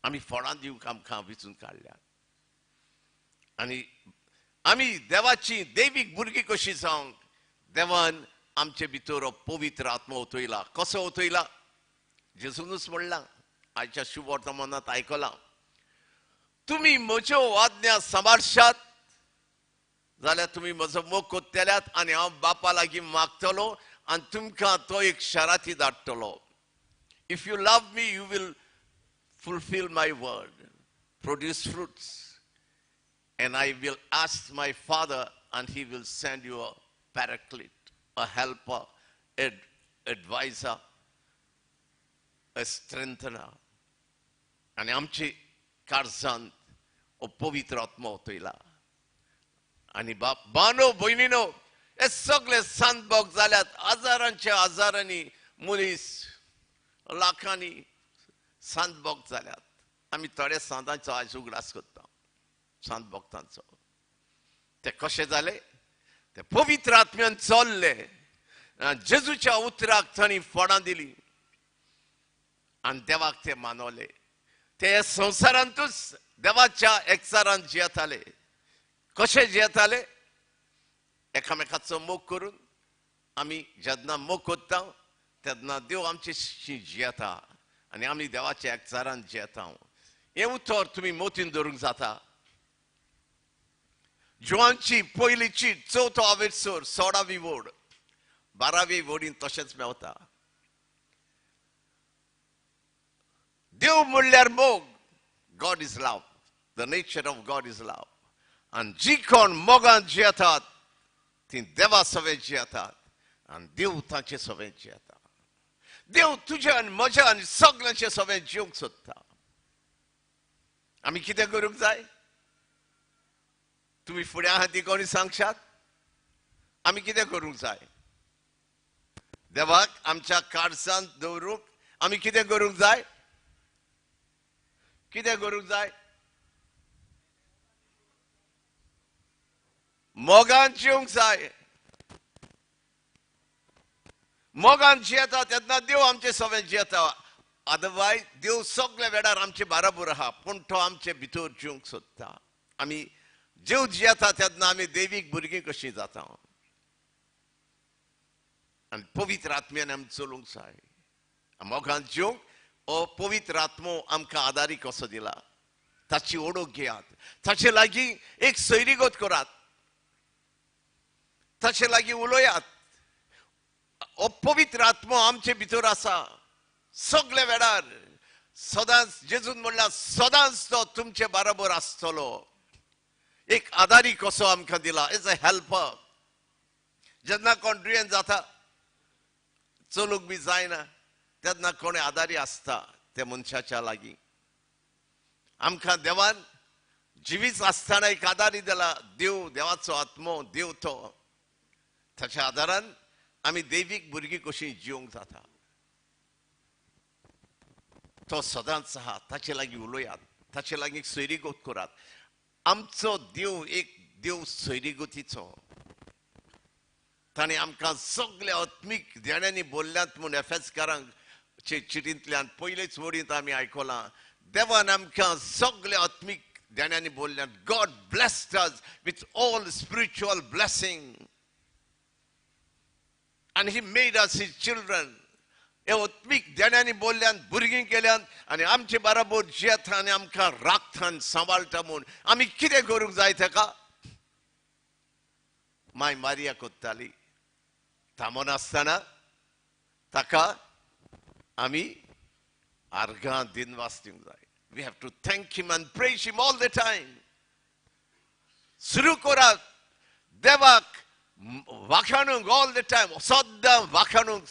Speaker 1: आमी फळां दिवंक आमकां विचून काडल्यात आनी आमी देवाची दैवीक भुरगीं कशीं जावंक देवान आमचे भितर पवित्र आत्मो उतयला. कसो उतयला? जेजूनच म्हणलां, आयच्या शुभ वर्तमानांत आयकलां, तुमी म्हज्यो आज्ञा सांबाळशात जाल्यार तुमी म्हजो मोग कोत्तेल्यात आनी हांव बापा लागीं मागतलो आनी तुमकां तो एक शराती धाडटलो. If you love me, you will fulfill my word, produce fruits, and I will ask my Father and he will send you a paraclete, a helper, an advisor, a strengthener. आनी आमचे काळजांत हो पवित्र आत्मो उतयला. आनी बानो भयणीनो, हे सगळे सांत भोग जाल्यात. हजारांच्या हजारांनी मनीस, लाखांनी सांत भोग जाल्यात. आमी थोड्या सांतांचो आयज उगडास करता, सांत भक्तांचो. ते कशे जाले? ते पवित्र आत्म्यान चल्ले, जेजूच्या उतराक तांणी फळां दिली आनी देवाक ते मानवले. ते संवसारांतूच देवाच्या एकचारान जियेताले. कशे जियेताले? एकामेकाचो मोग करून. आमी जेन्ना मोग करता तेन्ना देव आमचे जियेता आनी आमी देवाच्या एकचारान जियेता. हें उतर तुमी मोतीन धरूंक जाता. जुवांची पयली चीट 4 आवेसर 16वी वोड 12वी वोडीन तशेंच मेवता. देव म्हणल्यार मोग. God is love. The nature of God is love. आनी जी कोण मोगान जियेतात ती देवा सवें जियेतात आनी देव तांचे सवें जियेता. देव तुज्या आनी म्हज्या आनी सगळ्यांचे सवें जिवंक सोदता. आमी कितें करूंक जाय? तुमी फुडें आहा ती कोणी सांगशात? आमी कितें करूंक जाय? देवाक आमच्या काळजांत दवरूंक आमी कितें करूंक जाय? कितें करूंक जाय? मोगान जिवंक जाय. मोगान जियेता तेन्ना देव आमचे सवें जियेता. अदरवायज देव सगल्या वेळार आमचे बाराबर आहा, पूण तो आमचे भितर जिवंक सोदता. आमी जेव जियेता तेन्ना आमी देवीक भुरगीं कशीं जाता आनी पवित्र आत्म्यान आमी चलूंक जाय. मोगान जिवंक हो पवित्र आत्मो आमकां आदारी कसो दिला, ताची ओळख घेयात, ताचे लागीं एक सैरीगत करात, ताचे लागीं उलयात. हो पवित्र आत्मो आमचे भितर आसा सगल्या वेळार. सदांच जेजून म्हणल्यार सदांच तो तुमचे बरोबर आसतलो. एक आदारी कसो आमकां दिला, एज अ हेल्पर. जेन्ना कोण दुयेंत जाता, चलूंक बी जायना, तेन्ना कोण आदारी आसता त्या मनशाच्या लागीं. आमकां देवान जिवीत आसतना एक आदारी दिला, देव, देवाचो आत्मो, देव तो. ताच्या आदारान आमी देवीक भुरगीं कशीं जिवंक जाता. तो सदांच आहा, ताचे लागीं उलयात, ताचे लागीं सैरीगत करात. आमचो देव एक देव सैरीगतीचो. ताणें आमकां सगल्या आत्मीक देण्यांनी बोल्ल्यात म्हूण एफेसकारांक चिटींतल्यान पयलेच वडींत आमी आयकलां. देवान आमकां सगल्या आत्मीक देण्यांनी बोल्ल्यात. God blessed us with all spiritual blessing and he made us his children. हे आत्मीक देण्यांनी बोल्ल्यान भुरगीं केल्यान आनी आमचे बराबर जियेता आनी आमकां राखता आनी सांबाळटा म्हूण आमी कितें करूंक जाय ताका? माय मारिया कोत्ताली थांबोन आसतना ताका आमी आर्गां दिनवास दिवंक जाय. We have to thank him and praise him all the time. सुरू करात देवाक वाखाणूंक ऑल the time, सद्दां वाखाणूंक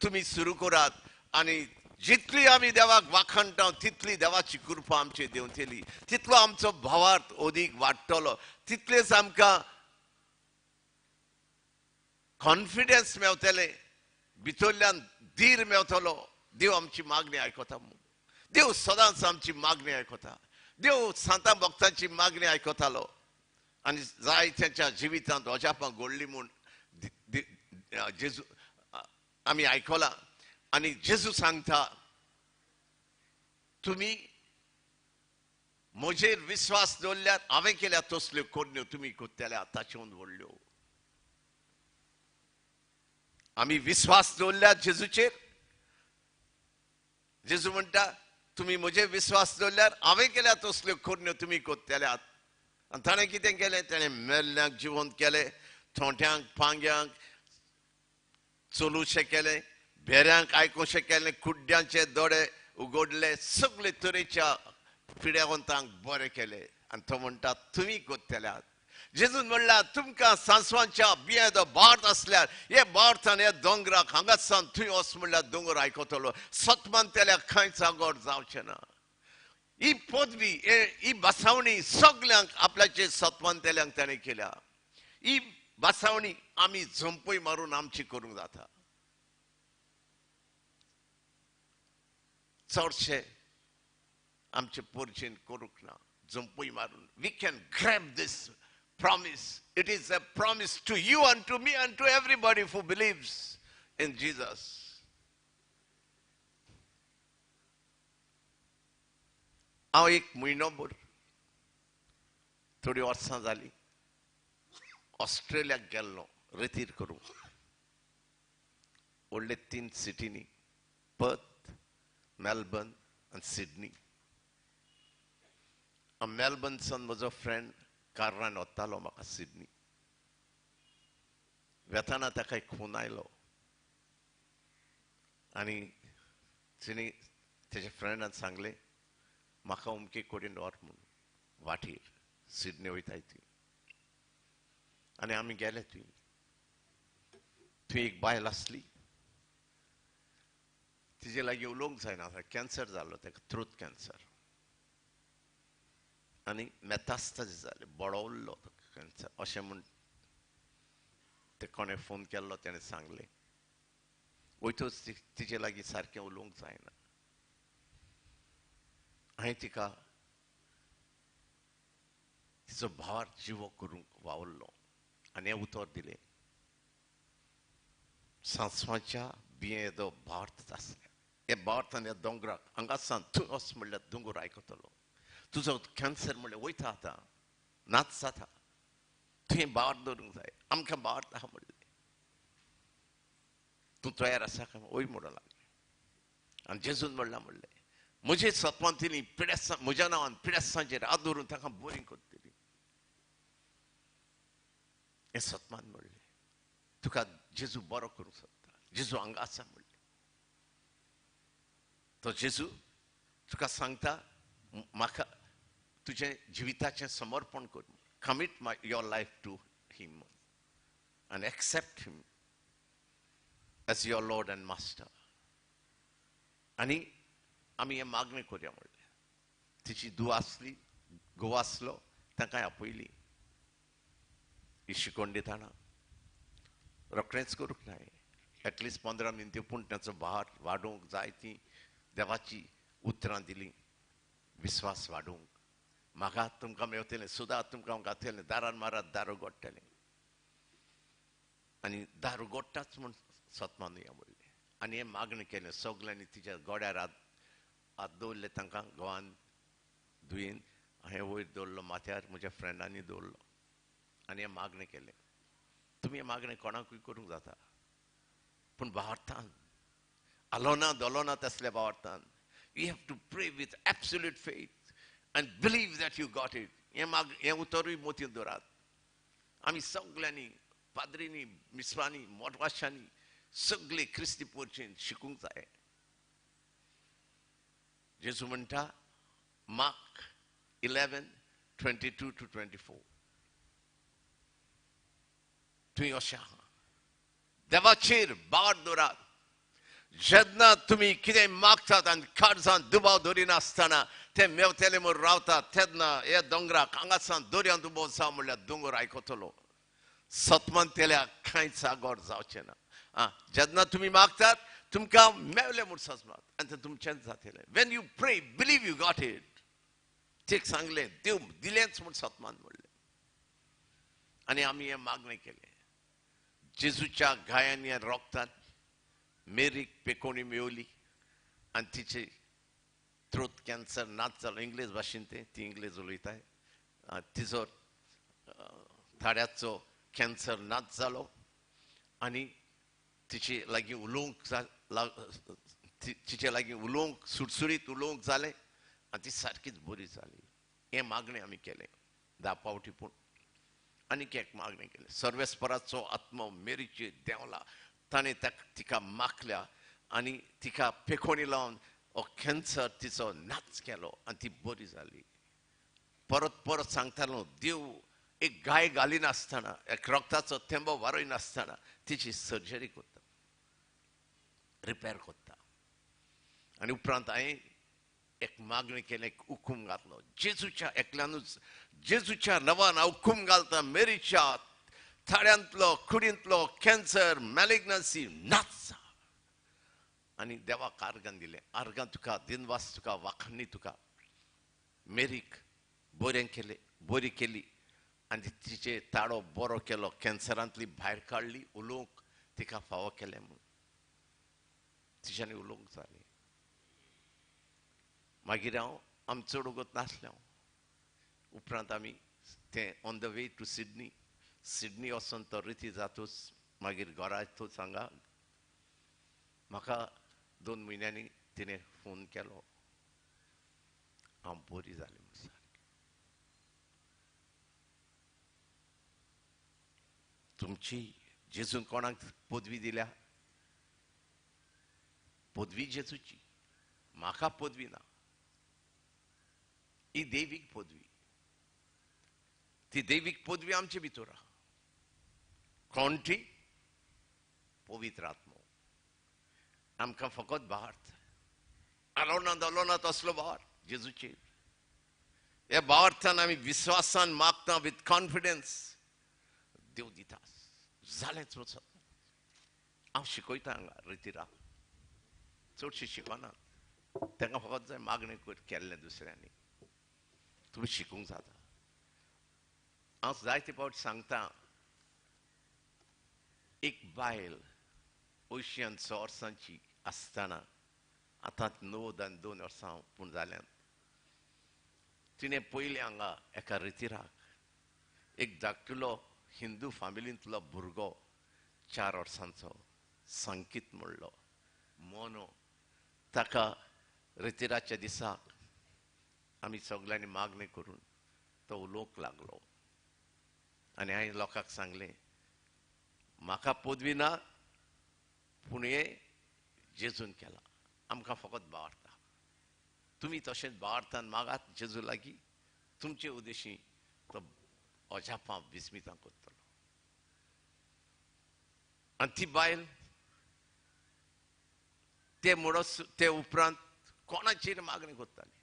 Speaker 1: तुमी सुरू करात. आनी जितली आमी देवाक वाखाणटा तितली देवाची कृपा आमची देंवतली, तितलो आमचो भावार्थ अदीक वाडटलो, तितलेच आमकां कॉन्फिडन्स मेवतले, भितरल्यान धीर मेवतलो. देव आमची मागणी आयकता, देव सदांच आमची मागणी आयकता. देव सांता भक्तांची मागणी आयकतालो आनी जाय तेंच्या जिवितांत अजापां घडली म्हूण जेजू आमी आयकलां. आनी जेजू सांगता, तुमी म्हजेर विस्वास दवरल्यार हांवें केल्या तसल्यो करण्यो तुमी करतल्या ताचेहून व्हडल्यो. आमी विस्वास दवरल्यार जेजूचेर, जेजू म्हणटा तुमी म्हजेर विस्वास दवरल्यार हांवें केल्या तसल्यो करण्यो तुमी करतल्यात. आनी ताणें कितें केलें? ताणें मेल्ल्यांक जिवंत केलें, थोंट्यांक पांग्यांक चलूशें केलें, भेऱ्यांक आयकुशें केलें, कुड्ड्यांचे दोळे उगडले, सगळे तरेच्या पिड्यावंतांक बरें केलें. आनी तो म्हणटा तुमी करतल्यात. जेजून म्हणल्यार तुमकां सांसवांच्या बियांचो भाट आसल्यार हे भाट आनी हे दोंगराक हांगासान थंय वच म्हणल्यार दोंगर आयकतलो, सतमानतेल्या खंय जागोर जावचें ना. ही पदवी, ही बसावणी सगल्यांक आपल्याचे सतमानतेल्यांक ताणें केल्या. ही बसावणी आमी झंपय मारून आमची करूंक जाता. चडशे आमचे पोरचेन करूंक ना, झंपय मारून. We can grab this promise. It is a promise to you and to me and to everybody who believes in Jesus. हांव एक म्हयनोभर, थोडी वर्सां जालीं, ऑस्ट्रेलियाक गेल्लो रेतीर करूंक. व्हडले 3 सिटींनी, पर्थ, मेलबर्न आनी सिडनी. मेलबर्नसान म्हजो फ्रेंड कारान वतालो म्हाका सिडनी. वेताना ताका एक फोन आयलो आनी तिणें तेज्या फ्रेंडान सांगलें म्हाका अमके कडेन व्हर म्हूण वाटेर सिडनी वयताय ती. आनी आमी गेले थंय. थंय एक बायल आसली, तिजे लागीं उलोवंक जायना, कॅन्सर जाल्लो ताका, थ्रोट कॅन्सर, आनी मेतास्ताज जालें, बडवल्लो तो कॅन्सर अशें म्हूण ते कोणें फोन केल्लो तेणें सांगलें. वयतच तिजे लागीं सारकें उलोवंक जायना. हांवें तिका तिचो भावार जिवो करूंक वावुरलो आनी हें उतर दिलें, सांसवाच्या बिये येदो भावार्थ आसलें, हे भावार्थान ह्या दोंगराक हांगा सान थंय वच म्हणल्यार दोंगर आयकतलो, तुजो कॅन्सर म्हणल्यार वयता आतां नाच जाता, तुवें भावार्थ दवरूंक जाय, आमकां भावार्थ आहा म्हणलें, तूं तयार आसा काय वय म्हणूंक लागलें. आनी जेजून म्हणलां म्हणलें म्हजे सत्वांतली पिडेस्तां म्हज्या नांवान पिडेस्तांचेर हात दवरून ताका बरीं करतली. हें सत्मान म्हणलें तुका जेजू बरो करूंक सोदता, जेजू हांगा आसा म्हणलें, तो जेजू तुका सांगता म्हाका तुजें जिविताचें समर्पण कर, commit your life to him and accept him as your lord and master. आनी आमी हें मागणें करुया म्हणलें. तिची धूव आसली, घोव आसलो, तांकां आपयली. ही शिकवण दितना रोखडेंच करूंक नाय, एटलिस्ट 15 मिनटां पूण तांचो भार वाडोवंक जाय ती देवाची उतरां दिली, विस्वास वाडोवंक. म्हाका तुमकां मेवतलें, सुद्दां तुमकां घातलें, दारान मारात दार उगडटलें, आनी दार उगडटाच म्हूण सतमानुया म्हणलें. आनी हें मागणें केलें सगल्यांनी, तिच्या गोड्यार हात दवरले तांकां, घोवान दुयेन हांवें वयर दवरलो माथ्यार, म्हज्या फ्रेंडांनी दवरलो आनी हें मागणें केलें. तुमी हें मागणें कोणाकूय करूंक जाता, पूण भावार्थान आलो ना दोलो ना तसल्या भावार्थान you have to pray with absolute faith and believe that you got it. हें उतरूय मोतींत दवरात. आमी सगल्यांनी, पाद्रींनी, मिस्रांनी, मोटवाशांनी सगळे क्रिस्ती पोरचेन शिकूंक जाय. जेजू म्हणटा मार्क 11:22 to 24, तुवें अशें आहा देवाचेर भार दवरात, जेन्ना तुमी कितें मागतात आनी काळजांत दुबाव दवरिनासतना ते मेवतले म्हूण रावतात तेन्ना हे दोंगराक हांगासान दर्यांत उबो जावं म्हणल्यार दोंगर आयकतलो, सतमंतेल्या कांयच आगोर जावचें ना. आं, जेन्ना तुमी मागतात तुमकां मेवलें म्हूण सजमात आनी तें तुमचेंच जातलें. When you pray believe you got it. तेक सांगलें देव दिलेंच म्हूण सतमान म्हणलें. आनी आमी हें मागणें केलें. जेजूच्या घायांनी रोगतान मेरीक पेकोणी मेवली आनी तिचे थ्रोट कॅन्सर नाच जालो. इंग्लीश भाशेन तें, ती इंग्लीश उलयताय. तिचो थाड्याचो कॅन्सर नाच जालो आनी तिचे लागीं उलोवंक तिचे लागीं उलोवंक सुटसुरीत उलोवंक जालें आनी ती सारकीच बरी जाली. हें मागणें आमी केलें 10 फावटी. पूण आनीक एक मागणें केलें, सर्वेस्पराचो आत्मो मेरीचेर देंवला, ताणें तिका माखल्या आनी तिका पेकोणी लावन हो कॅन्सर तिचो नाच केलो आनी ती बरी जाली. परत परत सांगतालो देव एक गाय घालिनासतना, एक रक्ताचो थेंबो वारयनासतना तिची सर्जरी करता, रिपेर करता. आनी उपरांत हांवें एक मागणी केलें, एक हुकूम घातलो, जेजूच्या एकल्यानूच, जेजूच्या नांवान हांव हुकूम घालता मेरीच्या थाड्यांतलो कुडींतलो कॅन्सर मॅलिग्नन्सी नाच. आनी देवाक आर्गां दिलें, आर्गां तुका, दिनवास तुका, वाखाणी तुका, मेरीक बरें केलें, बरी केली आनी तिचे ताळो बरो केलो, कॅन्सरांतली भायर काडली, उलोवंक तिका फावो केलें म्हूण तिच्यानी उलोवंक जालें. मागीर हांव आमी चड वगत नासलें हांव. उपरांत आमी तें on the way to Sydney, Sydney वचून तो रिती जातूच मागीर घरा तूच हांगा म्हाका 2 म्हयन्यांनी तिणें फोन केलो, हांव बरी जालें म्हूण सारकें. तुमची जेजून कोणाक पदवी दिल्या? पदवी जेजूची, म्हाका पदवी ना. ही दैवीक पदवी, ती दैवीक पदवी आमचे भितर आहा. कोण ती? पवित्र आत्मो. आमकां फकत भावार्थ आलोना दलोना तसलो भावार्थ जेजूचेर. ह्या भावार्थान आमी विस्वासान मागता विथ कॉन्फिडन्स, देव दिता जालेंच वचत. हांव शिकयता हांगा रितीरा, चडशी शिकनात, तांकां फकत जाय मागणें केल्लें दुसऱ्यांनी. तुमी शिकूंक जाता. हांव जायते फावट सांगता, एक बायल 80 वर्सांची आसतना, आतां 92 वर्सां पूण जाल्यात, तिणें पयलें हांगा एका रितिराक एक धाकटुलो हिंदू फामिलींतलो भुरगो 4 वर्सांचो संकीत म्हणलो मोनो, ताका रितिराच्या दिसाक आमी सगल्यांनी मागणें करून तो उलोवंक लागलो. आनी हांवें लोकांक सांगलें, म्हाका पदवी ना पूण हें जेजून केलां, आमकां फकत भावार्थ. तुमी तशेंच भावार्थान मागात जेजू लागीं, तुमचे उद्देशी तो अजापां विस्मितां करतलो. आनी ती बायल ते म्हणस ते उपरांत कोणाचेर मागणी करताली.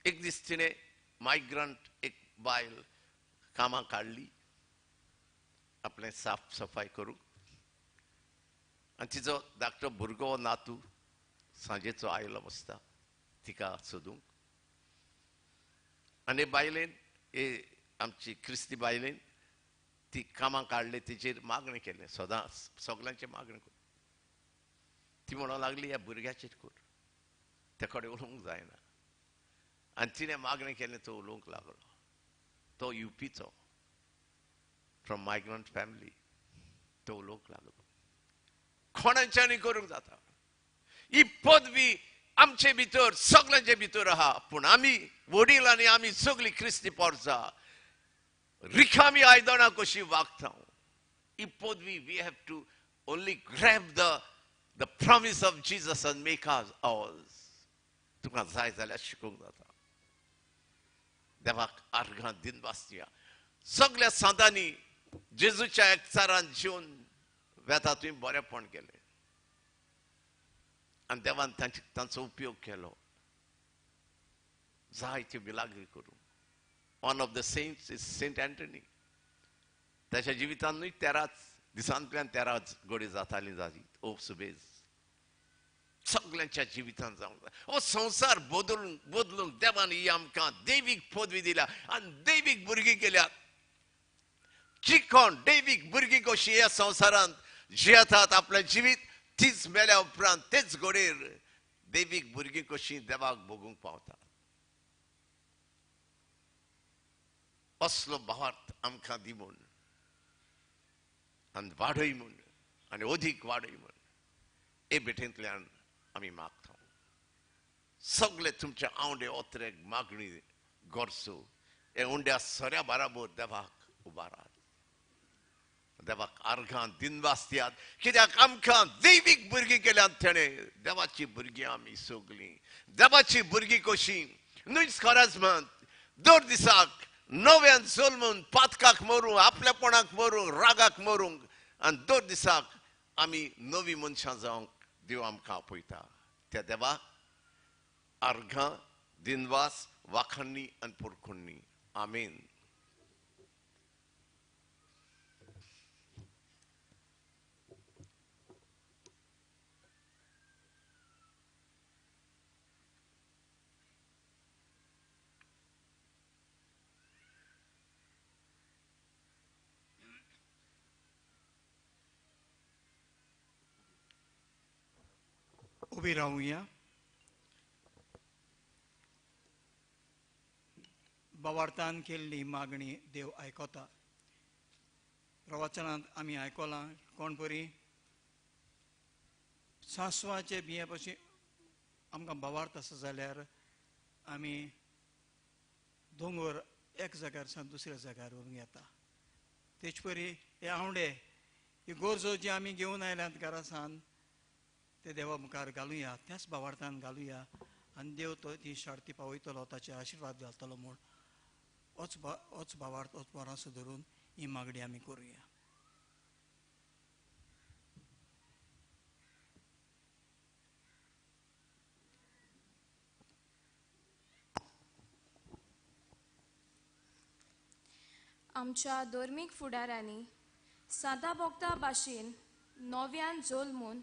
Speaker 1: एक दीस तिणें मायग्रंट एक बायल कामां काडली आपलें साफ सफाय करूंक, आनी तिचो धाकटो भुरगो नातू सांजेचो आयलो बसता तिका सोदूंक. आनी बायलेन, हे आमची क्रिस्ती बायलेन ती कामां काडली, तिचेर मागणें केलें, सदां सगल्यांचें मागणें कर. ती म्हणूंक लागली, ह्या भुरग्याचेर कर, त्या कडेन उलोवंक जायना. आनी तिणें मागणें केलें, तो उलोवंक लागलो. तो युपीचो, फ्रॉम मायग्रंट फॅमिली, तो उलोवंक लागलो. कोणाच्यानी करूंक जाता. ही पदवी आमचे भितर सगल्यांचे भितर आहा, पूण आमी वडील आनी आमी सगळीं क्रिस्ती पोरसा रिकामी आयदनां कशी वागता. ही पदवी we have to only grab the promise of Jesus and make us ours. तुका जाय जाल्यार शिकूंक जाता. देवाक आर्गां दिनवास दिया. सगल्या सांतांनी जेजूच्या एकचारान जिवन वेता तुवें बरेंपण केलें आनी देवान तांचो उपयोग केलो जायत्यो मिलाग्री करूं. One of the saints is Saint Anthony. ताच्या जिवितांतूय 13 दिसांतल्यान 13 गोडी जाताली जाली ओ सुबेज. सगल्यांच्या जिवितांत जावंक जाय. हो संवसार बदलूंक बदलूंक देवान ही आमकां दैवीक पदवी दिल्या आनी दैवीक भुरगीं केल्यात. जी कोण दैवीक भुरगीं कशी ह्या संवसारांत जियेतात आपलें जिवीत, तीच मेल्या उपरांत तेच घोडेर दैवीक भुरगीं कशीं देवाक भोगूंक पावतात. असलो भावार्थ आमकां दी म्हूण आनी वाडय म्हूण आनी अदीक वाडय म्हूण हे भेटेंतल्यान आमी मागता. सगळे तुमचे आवंडे ओत्रे मागणी गरजो हे उंड्या सऱ्या बराबर देवाक उबारात, देवाक आर्गां दिनवास दियात, कित्याक आमकां दैवीक भुरगीं केल्यात तेणें. देवाची भुरगीं आमी सगळीं, देवाची भुरगीं कशीं न्हूच खरेंच म्हण दर दिसाक नव्यान जल्मून पातकाक मरूंक, आपलेपणाक मरूंक, रागाक मरूंक, आनी दर दिसाक आमी नवी मनशां जावंक देव आमकां आपयता. त्या देवाक आर्गां दिनवास वाखाणणी आनी पोरखुणणी. आमेन.
Speaker 9: उबी रावूया. भावार्थान केल्ली मागणी देव आयकता. प्रवचनांत आमी आयकलां कोण बरी सांसवाचे बिये पशी आमकां भावार्थ आसा जाल्यार आमी दोंगर एक जाग्यार सावन दुसऱ्या जाग्यार व्हरूंक येता. तेच परी हे आवंडे ही गरजो जी आमी घेवन आयल्यात घरा सावन ते देवा मुखार घालुया, त्याच भावार्थान घालुया आनी देव तो ती शार्ती पावयतलो, ताचे आशिर्वाद घालतलो म्हूण होच भावार्थ होच बरोसो धरून ही मागणी आमी करुया.
Speaker 10: आमच्या धर्मीक फुडाऱ्यांनी सादा भोगता भाशेन नव्यान जल्मून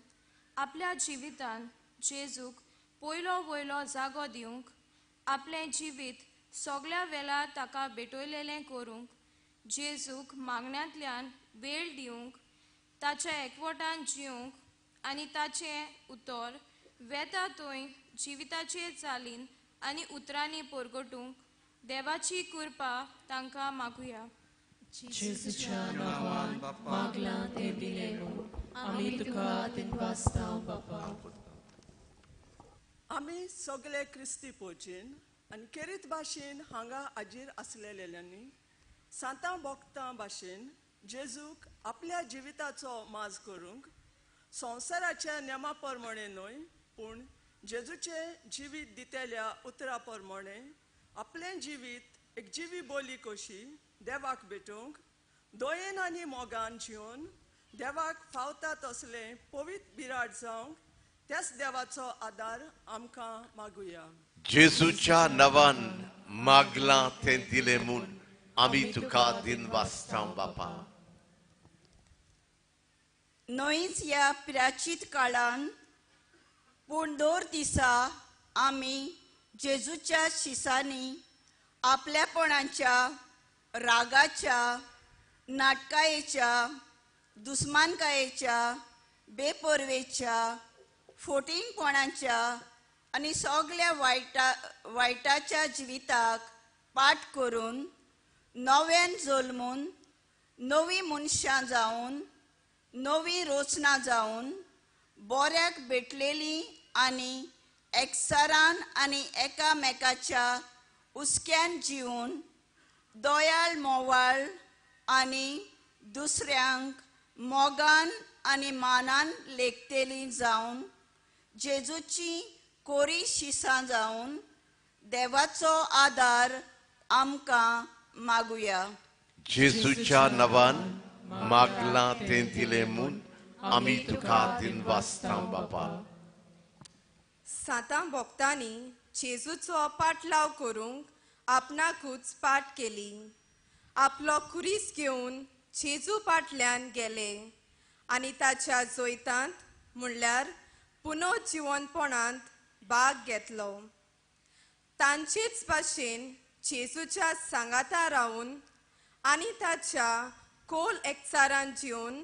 Speaker 10: आपल्या जिवितान जेजूक पयलो वयलो जागो दिवंक, आपलें जिवीत सगल्या वेळार ताका भेटयलेलें करूंक, जेजूक मागण्यांतल्यान वेळ दिवंक, ताच्या एकवटान जिवंक आनी ताचें उतर वेता थंय जिविताचे चालीन आनी उतरांनी परगटूंक देवाची कृपा तांकां मागुया.
Speaker 2: जेजूच्या नांवान मागलां तें दिलें म्हूण आमी तुका दिनवासता बापा.
Speaker 11: आमी सगळे क्रिस्ती पोजीन आनी केरीत भाशेन हांगा हाजीर आसलेल्यांनी सांतां भोगतां भाशेन जेजूक आपल्या जिविताचो माज करूंक संवसाराच्या नेमा प्रमाणे न्हय पूण जेजूचें जिवीत दितेल्या उतरा प्रमाणे आपलें जिवीत एक जिवी बोली कशी देवाक भेटूंक दयेन आनी मोगान जिवन देवाक फावता तसलें पवित्र बिराड जावंक त्याच देवाचो आदार आमकां मागुया.
Speaker 1: जेजूच्या नांवान मागलां तें दिलें म्हूण आमी तुका दिनवासता बापा.
Speaker 12: न्हयच ह्या प्राचीत काळान पूण दर दिसा आमी जेजूच्या शिसांनी आपल्यापणाच्या, रागाच्या, नाटकायेच्या, दुस्मानकायेच्या, बेपर्वेच्या, फोटिंगपणाच्या आनी सगल्या वायटाच्या जिविताक पाठ करून नव्यान जल्मून नवी मनशां जावन नवी रचना जावन बऱ्याक भेटलेली आनी एकसारान आनी एकामेकाच्या हुस्क्यान जिवन दयाळ मोवाळ आनी दुसऱ्यांक मोगान आनी मानान लेखतेली जावन जेजूची कोरी शिसां जावन देवाचो आदार आमकां मागुया.
Speaker 1: जेजूच्या नांवान मागलां तें दिलें म्हूण आमी तुका दिनवासता बापा.
Speaker 13: सातां भोक्तांनी जेजूचो पाटलाव करूंक आपणाकूच पाट केली. आपलो खुरीस घेवन जेजू पाटल्यान गेले आनी ताच्या जैतांत म्हणल्यार पुनर्जिवनपणांत भाग घेतलो. तांचेच भाशेन जेजूच्या सांगाता रावन आनी ताच्या खोल एकचारान जिवन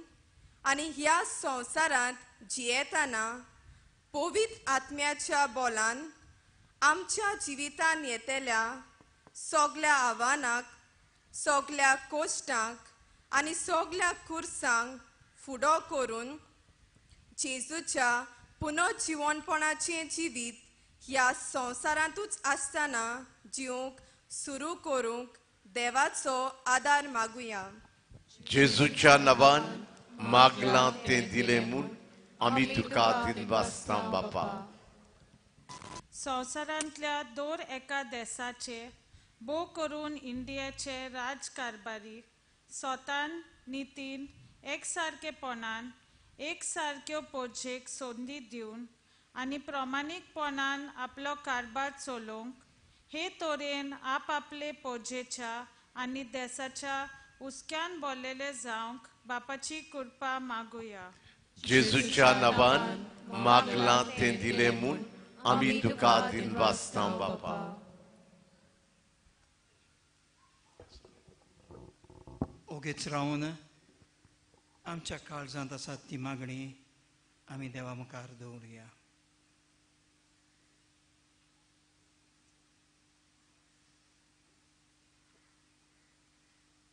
Speaker 13: आनी ह्या संवसारांत जियेतना पवित्र आत्म्याच्या बोलान आमच्या जिवितान येतल्या सगल्या आव्हानाक, सगल्या कश्टांक आनी सगल्या कुर्सांक फुडो करून जेजूच्या पुनर्जिवनपणाचें जिवीत ह्या संवसारांतूच आसतना जिवंक सुरू करूंक देवाचो आदार मागुया.
Speaker 1: जेजूच्या नांवान मागलां तें दिलें म्हूण आमी तुका दिनवासता बापा.
Speaker 14: संवसारांतल्या दर एका देसाचे भोव करून इंडियाचे राजकारभारी स्वतान नितीन एकसारकेपणान एकसारक्यो पोजेक संदी दिवन आनी प्रमाणीकपणान आपलो कारभार चलोवंक हे तरेन आपआपले पोजेच्या आनी देसाच्या हुस्क्यान बोल्लेले जावंक बापाची कृपा मागुया.
Speaker 1: जेजूच्या नांवान मागलां तें दिलें म्हूण आमी तुका दिनवासता बापा.
Speaker 9: ओगीच रावन आमच्या काळजांत आसा ती मागणी आमी देवा मुखार दवरुया.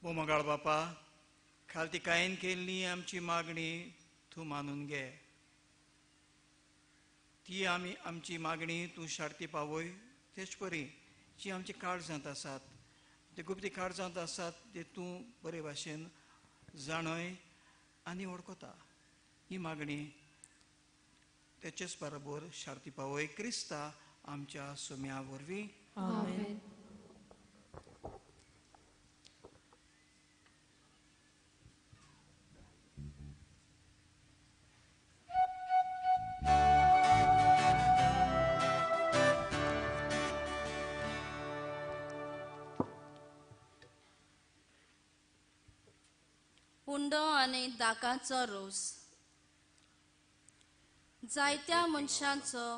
Speaker 9: मोगाळ बापा, खालतिकायेन केल्ली आमची मागणी तूं मानून घे. ती आमी आमची मागणी तूं शार्ती पावय. तेच परी जी आमची काळजांत आसात ते गुप्ती काळजांत आसात ते तूं बरे भाशेन जाणय आनी वळखता. ही मागणी तेचेच बरोबर शार्ती पावय क्रिस्ता आमच्या सोम्या वरवीं.
Speaker 2: आमेन.
Speaker 12: उंडो आनी दाकाचो रोस. जायत्या मनशांचो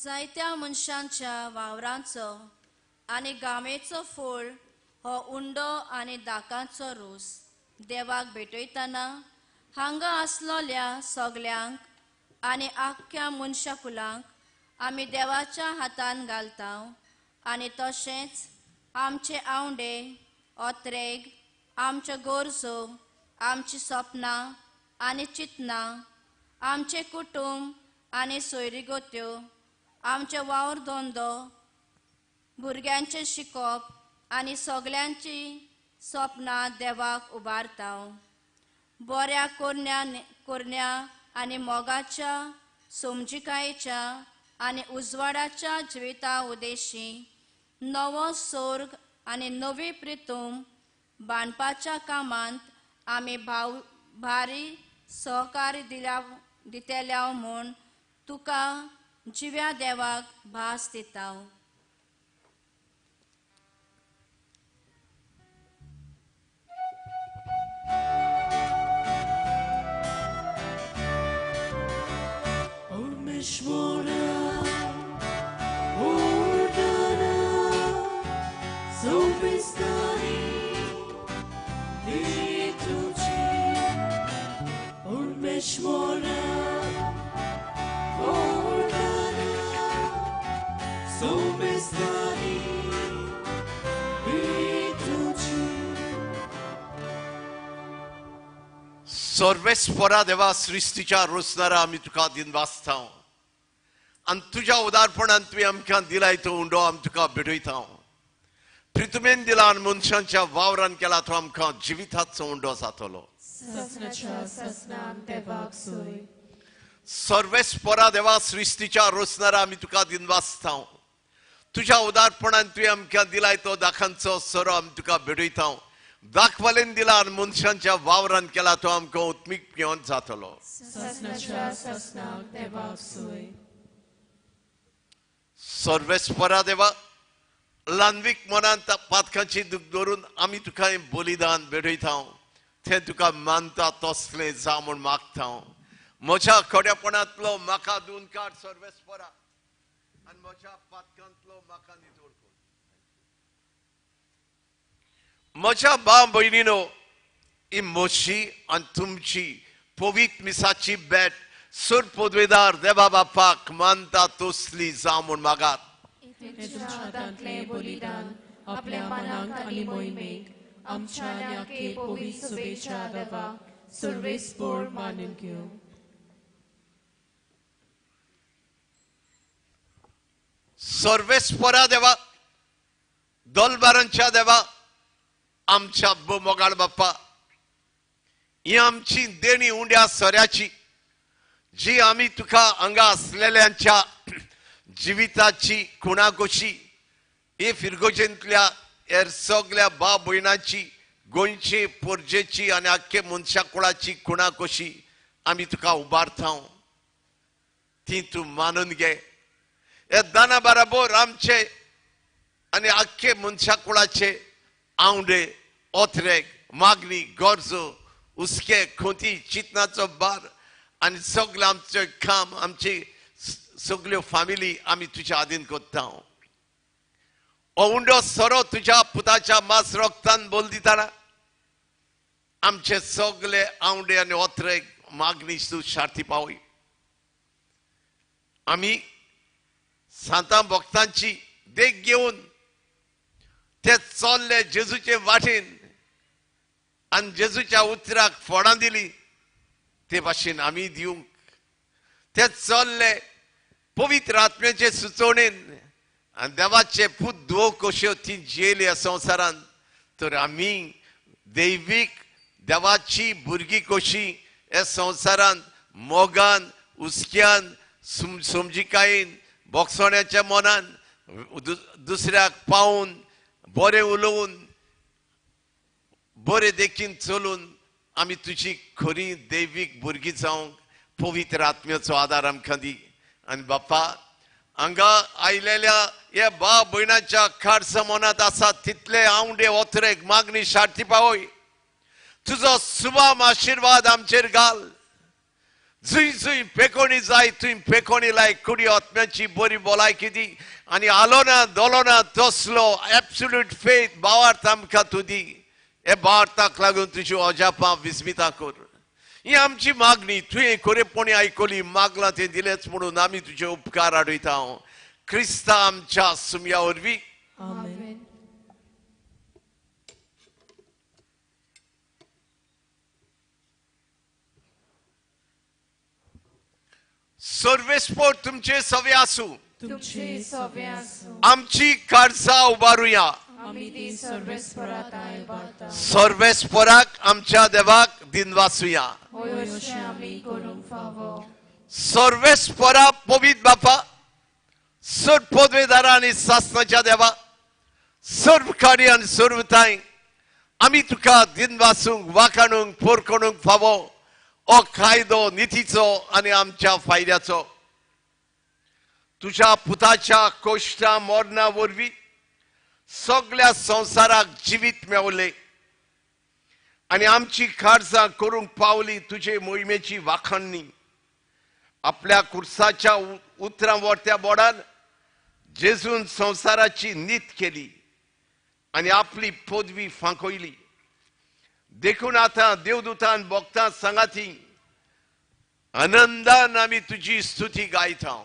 Speaker 12: जायत्या मनशांच्या वावरांचो आनी गामेचो फोळ हो उंडो आनी दाकाचो रोस देवाक भेटयतना हांगा आसलोल्या सगल्यांक आनी आख्ख्या मनशा कुलांक आमी देवाच्या हातान घालता आनी तशेंच आमचे आवंडे ओत्रेग आमच्यो गरजो आमची सपनां आनी चिंतनां आमचें कुटुंब आनी सोयरीगत्यो आमचे वावर धंदो भुरग्यांचें शिकप आनी सगल्यांची सपनां देवाक उबारता. बऱ्या कोरण्या आनी मोगाच्या समजिकायेच्या आनी उजवाडाच्या जिविता उदेशी नवो सोर्ग आनी नवी प्रितूम बांदपाच्या कामांत आमी भारी सहकार्य दितल्या म्हूण तुका जिव्या देवाक भास दिता.
Speaker 1: सर्वेस्परा देवा सृश्टीच्या रोसणारा आमी तुका दिनवासता आनी तुज्या उदारपणान तुवें आमकां दिलाय तो उंडो आमी तुका भेटयता. प्रितुमेन दिला आनी मनशांच्या वावरान केला तो आमकां जिविताचो उंडो जातलो. सर्वेस्परा देवा सृश्टीच्या रोसणारा आमी तुका दिनवासता. तुज्या उदारपणान तुवें आमकां दिलाय तो दाखांचो सोरो आमी तुका भेटयता. दाखवालेन दिला आनी मनशांच्या वावरान केला तो आमकां उत्मीक पिवन जातलो. सर्वेस्परा देवा ल्हानवीक मनांत पातकांची दूख दवरून आमी तुका हें बलिदान भेटयता. तें तुका मानता तसलें जा म्हूण मागता. म्हज्या खोड्यापणांतलो म्हाका धुवन काड सर्वेस्परा आनी म्हज्या पातकांतलो म्हाका नितळ कर. म्हज्या भाव भयणीनो ही म्हजी आनी तुमची पवित्र मिसाची भेट सुर पदवेदार देवा बापाक मानता तसली जावं म्हूण मागात.
Speaker 2: बलिदान आपल्या मनाक आनी मोहिमेक आमच्या आनी पवित्र सभेच्या देवाक सर्वेस्पर मानून घेवं.
Speaker 1: सर्वेस्परा देवा दोलबारांच्या देवा आमच्या मोगाळ बाप्पा ही आमची देणी उंड्या सोऱ्याची जी आमी तुका हांगा आसलेल्यांच्या जिविताची खुणाकोशी ही फिरगोजेंतल्या हेर सगल्या भाव भयणाची गोंयचे पोरजेची आनी आख्खे मनशा कुळाची खुणाकोशी आमी तुका उबारता. ती तूं मानून घे. ह्या दाना बराबर आमचे आनी आख्खे मनशा कुळाचे आवंडे ओथरेक मागणी गरजो हुस्के खोती चिंतनाचो भार आनी सगळें आमचें काम आमची सगल्यो फामिली आमी तुज्या आदीन करता. हो उंडो सोरो तुज्या पुताच्या मास रोगतान बोल दिताना आमचे सगळे आवडे आनी ओत्रे मागणी तूं शार्ती पावय. आमी सांतां भक्तांची देख घेवन ते चल्ले जेजूचे वाटेन आनी जेजूच्या उतराक फोडां दिली ते भाशेन आमी दिवंक ते चल्ले पवित्र आत्म्याचे सुचोवणेन आनी देवाचे पूत धुवो कश्यो ती जियेली ह्या संवसारांत. तर आमी दैवीक देवाची भुरगीं कशी ह्या संवसारांत मोगान हुस्क्यान समजिकायेन बोगसोण्याच्या मनान दुसऱ्याक पावून बरें उलोवन बरें देखीन चलून आमी तुजी खरी दैवीक भुरगीं जावंक पवित्र आत्म्याचो आदार आमकां दी. आनी बाप्पा हांगा आयलेल्या ह्या भाव भयणाच्या खाडसा मनांत आसा तितले आवंडे ओतरेक मागणी शार्ती पावय. तुजो सुबाम आशिर्वाद आमचेर घाल. जुंय जुंय पेकोणी जाय थंय पेकोणी लाय कुडी आत्म्याची बरी भलायकी दी आनी आलो ना दोलो ना तसलो एब्सोल्यूट फेथ भावार्थ आमकां तूं दी. हे भावार्थाक लागून तुज्यो अजापां विस्मितां कर. ही आमची मागणी तुवें खरेपणी आयकली मागलां तें दिलेंच म्हणून आमी तुजे उपकार हाडयता. क्रिस्ता आमच्या सुमया वरवीं. सर्वेस्पोर तुमचे सवे आसूं. आमची काळजां उबारुया. सर्वेस्पोराक आमच्या देवाक दिनवासुया. सर्वेस्पोरा पवित्र बापा सर्व पदवेदारा आनी सासनाच्या देवा सर्व कार्य आनी सर्वताय आमी तुका दिनवासूंक वाखाणूंक पोरकोणूंक फावो ओ कायदो नितीचो आनी आमच्या फायद्याचो. तुज्या पुताच्या कोश्टा मरणा वरवीं सगळ्या संवसाराक जिवीत मेवले आनी आमची काळजां करूंक पावली तुजे मोहिमेची वाखाणणी. आपल्या कुर्साच्या उतरां वरत्या बोडान जेजून संवसाराची नीत केली आनी आपली पदवी फांकयली. देखून आतां देवदूतान भक्तां सांगाती आनंदान आमी तुजी स्तुती गायता.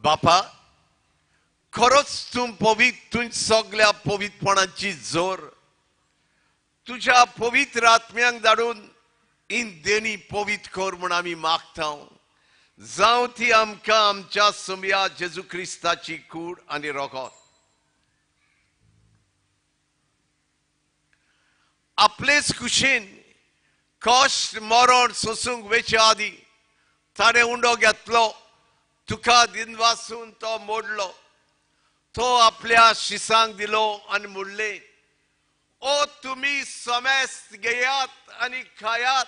Speaker 1: बापा खरोच तूं पवित्र, तूं सगळ्या पवित्रपणाची जोर तुज्या पवित्र आत्म्यांक धाडून इन देणी पवित्र कर म्हूण आमी मागता. जावं ती आमकां आमच्या सुमया जेजू क्रिस्ताची कूड आनी रोगत. आपलेच कुशीन कश्ट मरण सोसूंक वेचे आदी ताणें उंडो घेतलो, तुका दिनवासून तो मोडलो, तो आपल्या शिसांक दिलो आनी म्हणलें, ओ तुमी समेस्त घेयात आनी खायात,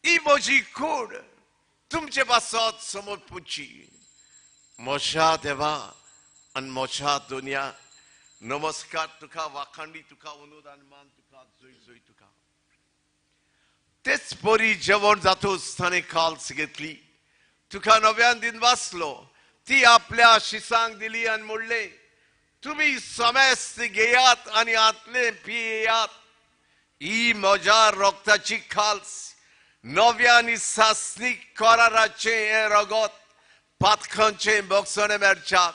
Speaker 1: ही म्हजी कूड तुमचे पासत समर्पुची. म्हज्या देवा आनी म्हज्या दुनिया नमस्कार तुका, वाखांडी तुका, अनुदान मान तुका, जोय जोय तुका. तेच परी जेवण जातूच ताणें काल्स घेतली, तुका नव्यान दिन वाचलो, ती आपल्या शिसांक दिली आनी म्हणलें, तुमी समेस्त घेयात आनी हातलें पियेयात, ही म्हज्या रक्ताची खाल्स, नव्या आनी सासणीक कराराचें हें रगत पातकांचें भोगसणें मेळच्याक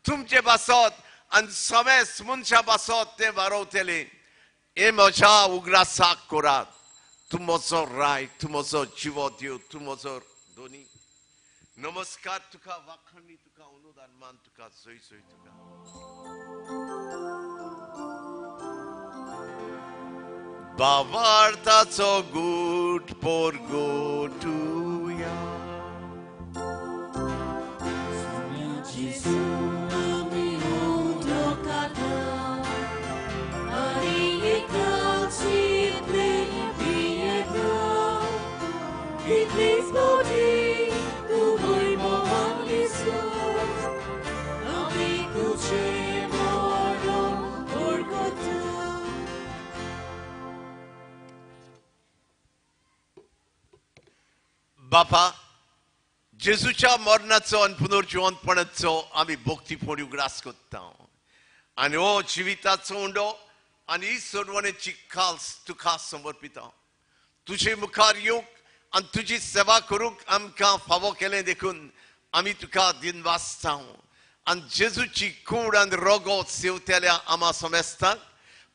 Speaker 1: तुमचे पासत आनी समेस्त मनशां पासत तें वारवतलें. हें म्हज्या उगडासाक करात. तूं म्हजो राय, तूं म्हजो जिवो देव, तूं म्हजो दोनी. नमस्कार तुका, वाखाणी तुका, अनुदान मान तुका, जय जय तुका. बावार्थाचो गूट पोरगोटुया. बापा, जेजूच्या मरणाचो आनी पुनर्जिवंतपणाचो आमी भक्तीपणी उगडास करता आनी हो जिविताचो उंडो आनी ही सोडवणेची खाल्स तुका समर्पिता. तुजे मुखार येवंक आनी तुजी सेवा करूंक आमकां फावो केलें देखून आमी तुका दिनवासता. आनी जेजूची कूड आनी रगत सेवतल्या आमा समेस्तांक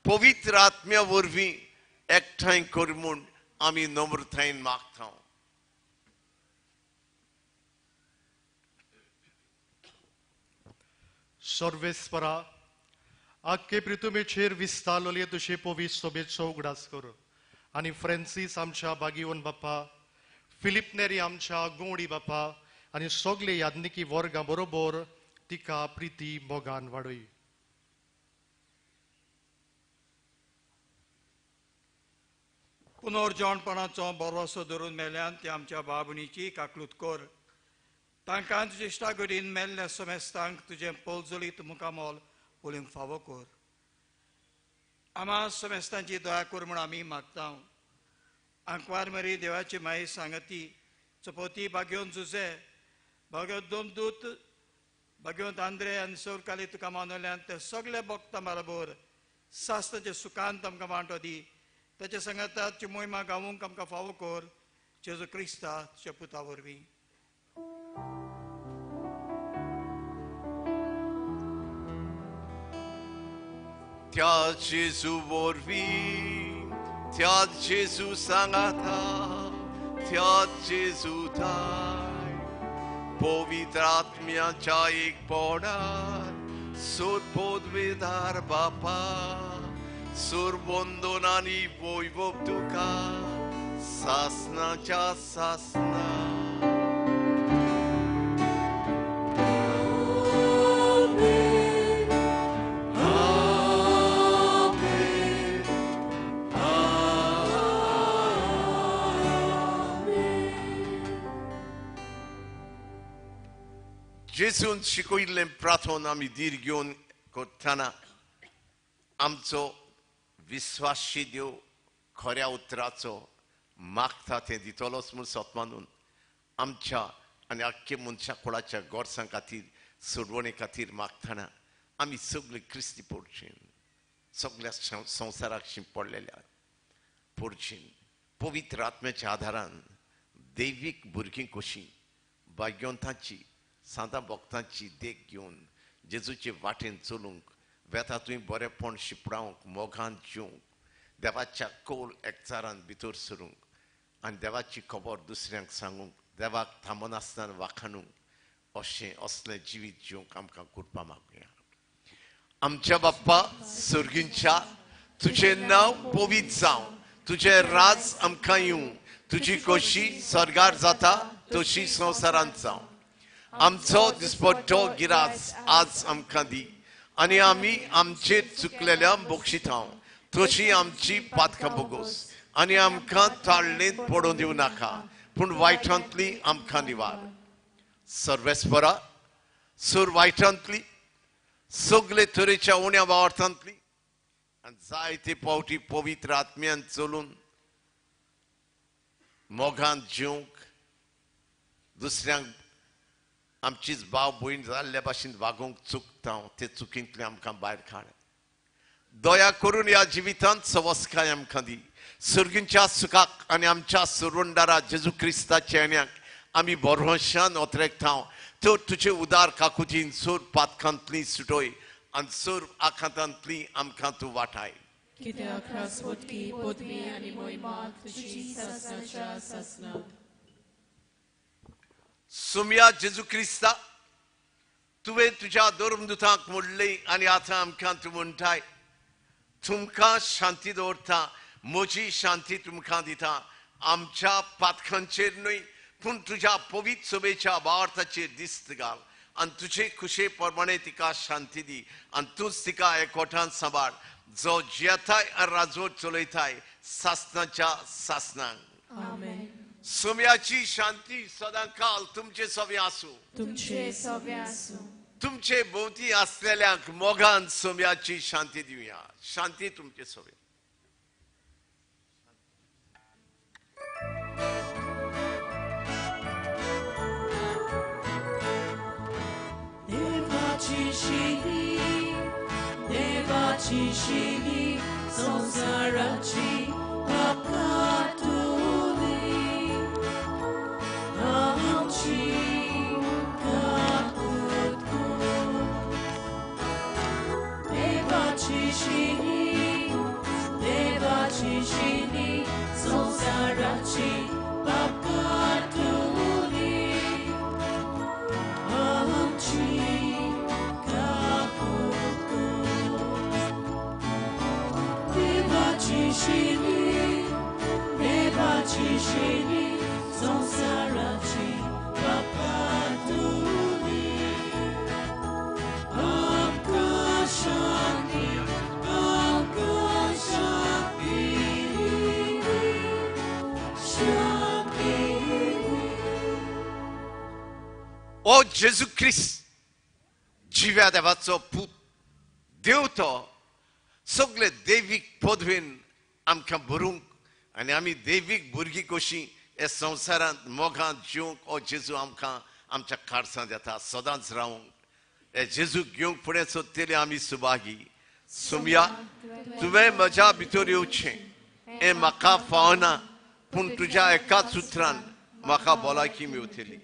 Speaker 1: पवित्र आत्म्या वरवीं एकठांय कर म्हूण आमी नम्रतायेन मागता.
Speaker 8: सर्वेस्परा, आख्खे पृथ्वीचेर विस्तारलेले तुजे पवित्र सोबेचो उगडास कर आनी फ्रेंसीस आमच्या बागीवन बाप्पा, फिलीप नेरी आमच्या गोंडी बाप्पा आनी सगळे यादनिकी वर्गां बरोबर तिका प्रिती मोगान वाडय.
Speaker 9: पुनर्जवणपणाचो बरोसो धरून मेल्यान ते आमच्या बाबणीची काकलूत कर. तांकां तुजे इश्टागडीन मेल्ल्या समेस्तांक तुजें पोलजोलीत मुखामोल पळोवंक फावो कर. आमा समेस्तांची दया कर म्हूण आमी मागता. आंकवार मरी देवाची माई सांगती चपोती बागेवन जुजे, बागेवन दोमदूत, बागेवन आंद्रे आनी सौरकाली तुका मानवल्यान ते सगळे भोगता बरोबर सास्त्राचे सुखांत आमकां वांटो दी. ताचे सांगाताची मोहिमा गावूंक आमकां फावो कर. जेजू क्रिस्ता तुज्या पुता वरवीं.
Speaker 1: त्या जेजू वरवीं, त्या जेजू सांगाता, त्या जेजू थाय पवित्र आत्म्याच्या एकपणान सुरपोदवेदार बापा, सुरबंदन आनी वैभव तुका सासनाच्या सासना. जेजून शिकयल्लें प्रार्थना आमी धीर घेवन करतना आमचो विस्वाशी देव खऱ्या उतराचो मागता तें दितलोच म्हूण सत मानून आमच्या आनी आख्खे मनशा कुळाच्या गरजां खातीर सोडवणे खातीर मागतना आमी सगळे क्रिस्ती पोडचीन, सगळ्या संवसाराक शिंपडलेल्या पोडचीन पवित्र आत्म्याच्या आदारान दैवीक भुरगीं कशीं भाग्यवंतांची सांता भक्तांची देख घेवन जेजूचे वाटेन चलूंक वेता तुवें बरेंपण शिपडावंक मोगान जिवंक देवाच्या कोल एकचारान भितर सरूंक आनी देवाची खबर दुसऱ्यांक सांगूंक देवाक थांबनासतना वाखाणूंक अशें असलें जिवीत जिवंक आमकां कृपा मागुया. आमच्या बाप्पा सर्गींच्या, तुजें नांव पवित्र जावं, तुजें राज आमकां येवं, तुजी खोशी स्वर्गार जाता तशी संवसारांत जावं. आमचो दिसपट्टो गिरास आज आमकां दी आनी आमी आमचेर चुकलेल्या बक्षितांव तशी आमची पातकां बोगोस आनी आमकां ताळणेंत पडोवन दिवं नाका, पूण वायटांतली आमकां निवार. सर्वेस्परा, सूर वायटांतली सगळे तरेच्या उण्या वावर्थांतली आनी जायते फावटी पवित्र आत्म्यान चलून मोगान जिवंक, दुसऱ्यांक आमचीच भाव भयण जाल्ल्या भाशेन वागोवंक चुकता, ते चुकींतले आमकां भायर काड. दया करून ह्या जिवितांत सवस्काय आमकां दी. सर्गींच्या सुखाक आनी आमच्या सुरवंडारा जेजू क्रिस्ताच्या येण्याक आमी बरोशान ओतरेकता. तर तुजे उदार काकुतीन सोर पातकांतली सुटोय आनी सोर आखातांतली आमकां तूं वाटाय.
Speaker 2: कित्याक रासवटकी पदवी आनी मोहिमा तुजी सासणाच्या सासणाक.
Speaker 1: सुमया जेजू क्रिस्ता, तुवें तुज्या धर्मदुतांक म्हणलें आनी आतां आमकां तूं म्हणटाय, तुमकां शांती दवरता, म्हजी शांती तुमकां दिता. आमच्या पातकांचेर न्हय पूण तुज्या पवित्र सभेच्या भावार्थाचेर दिस्त घाल आनी तुजे खुशे प्रमाणे तिका शांती दी आनी तूंच तिका एकवटान सांबाळ, जो जियेताय आनी राजवट चलयताय सासणाच्या सासणाक. सुम्याची शांती सदां काल तुमचे सवे आसूं.
Speaker 2: तुमचे सवे आसूं.
Speaker 1: तुमचे भोंवती आसलेल्यांक मोगान सुम्याची शांती दिवया. शांती तुमचे सवे.
Speaker 5: देवाची शिनी, देवाची शिनी, संवसाराची पापकातुली आमची काकूत कर. देवाची शिनी, देवाची शिनी, संवसाराची पापकातुली आमची काकूत कर. देवाची शिनी, देवाची शिनी, संवसाराची पापकातुली आमकां शांती, आमकां शांती दी, शांती दी.
Speaker 1: ओ जेजू क्रिस्त, जिव्या देवाचो पूत, देव तो सगळे दैवीक पदवेन आमकां भरूंक आनी आमी दैवीक भुरगीं कशीं हे संवसारांत मोगांत जिवंक ओ जेजू आमकां आमच्या कारसांत येता सदांच रावंक. हे जेजूक घेवंक फुडें सोदतले आमी सुभागी. सुमया, तुवें म्हज्या भितर येवचें हें म्हाका फावना, पूण तुज्या एकाच उतरान म्हाका भलायकी मेवतली.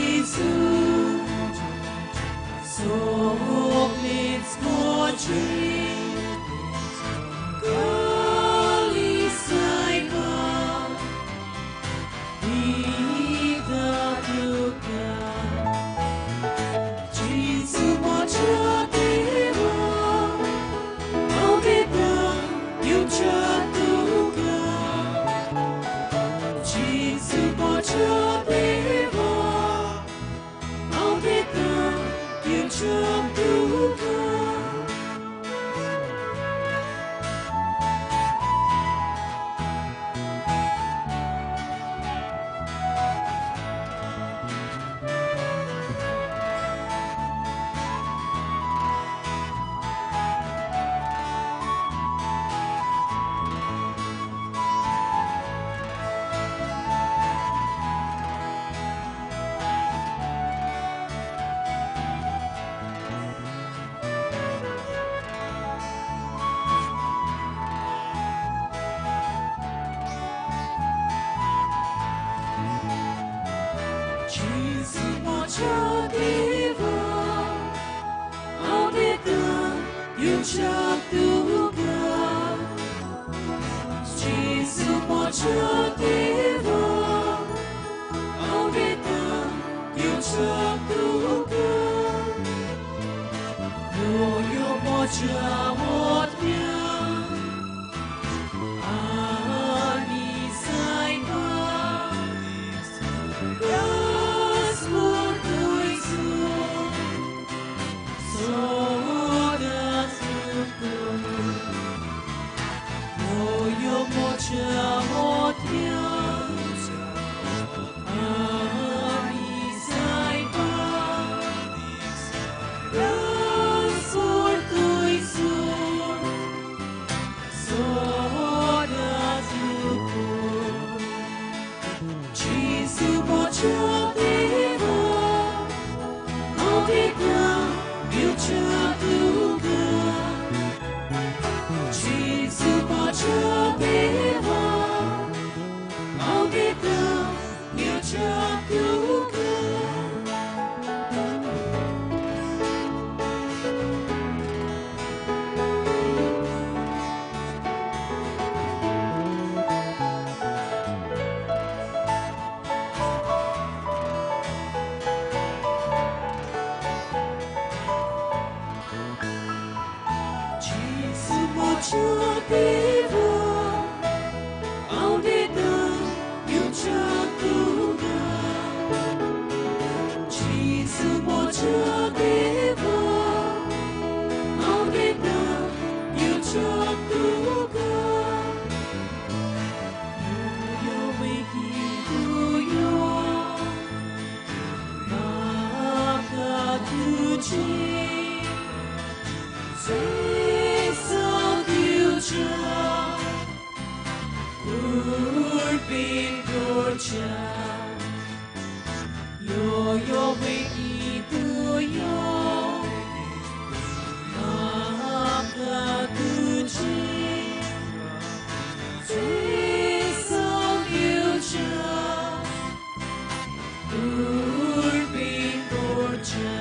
Speaker 5: Jesus. जेजू म्हज्या देवा, हांव दितां दिवच्या तुका. जेजू म्हज्या देवा, हांव दितां दिवच्या तुका. यो म्हज्या ओतम्या आनी सायबा, सदांच तुका. यो म्हज्या ओतम्या आनी सायबा, सदांच तुका. जेजू म्हज्या देवा, हांव दितां दिवच्या तुका. जेजू म्हज्या देवा, हांव दितां दिवच्या तुका. जेजू म्हज्या देवा, हांव दितां दिवच्या तुका. जेजू म्हज्या देवा, हांव दितां दिवच्या तुका. यो वेगीं यो म्हाका तुजी Yo yo वेगीं यो म्हाका तुजी उर्बेन करच्या.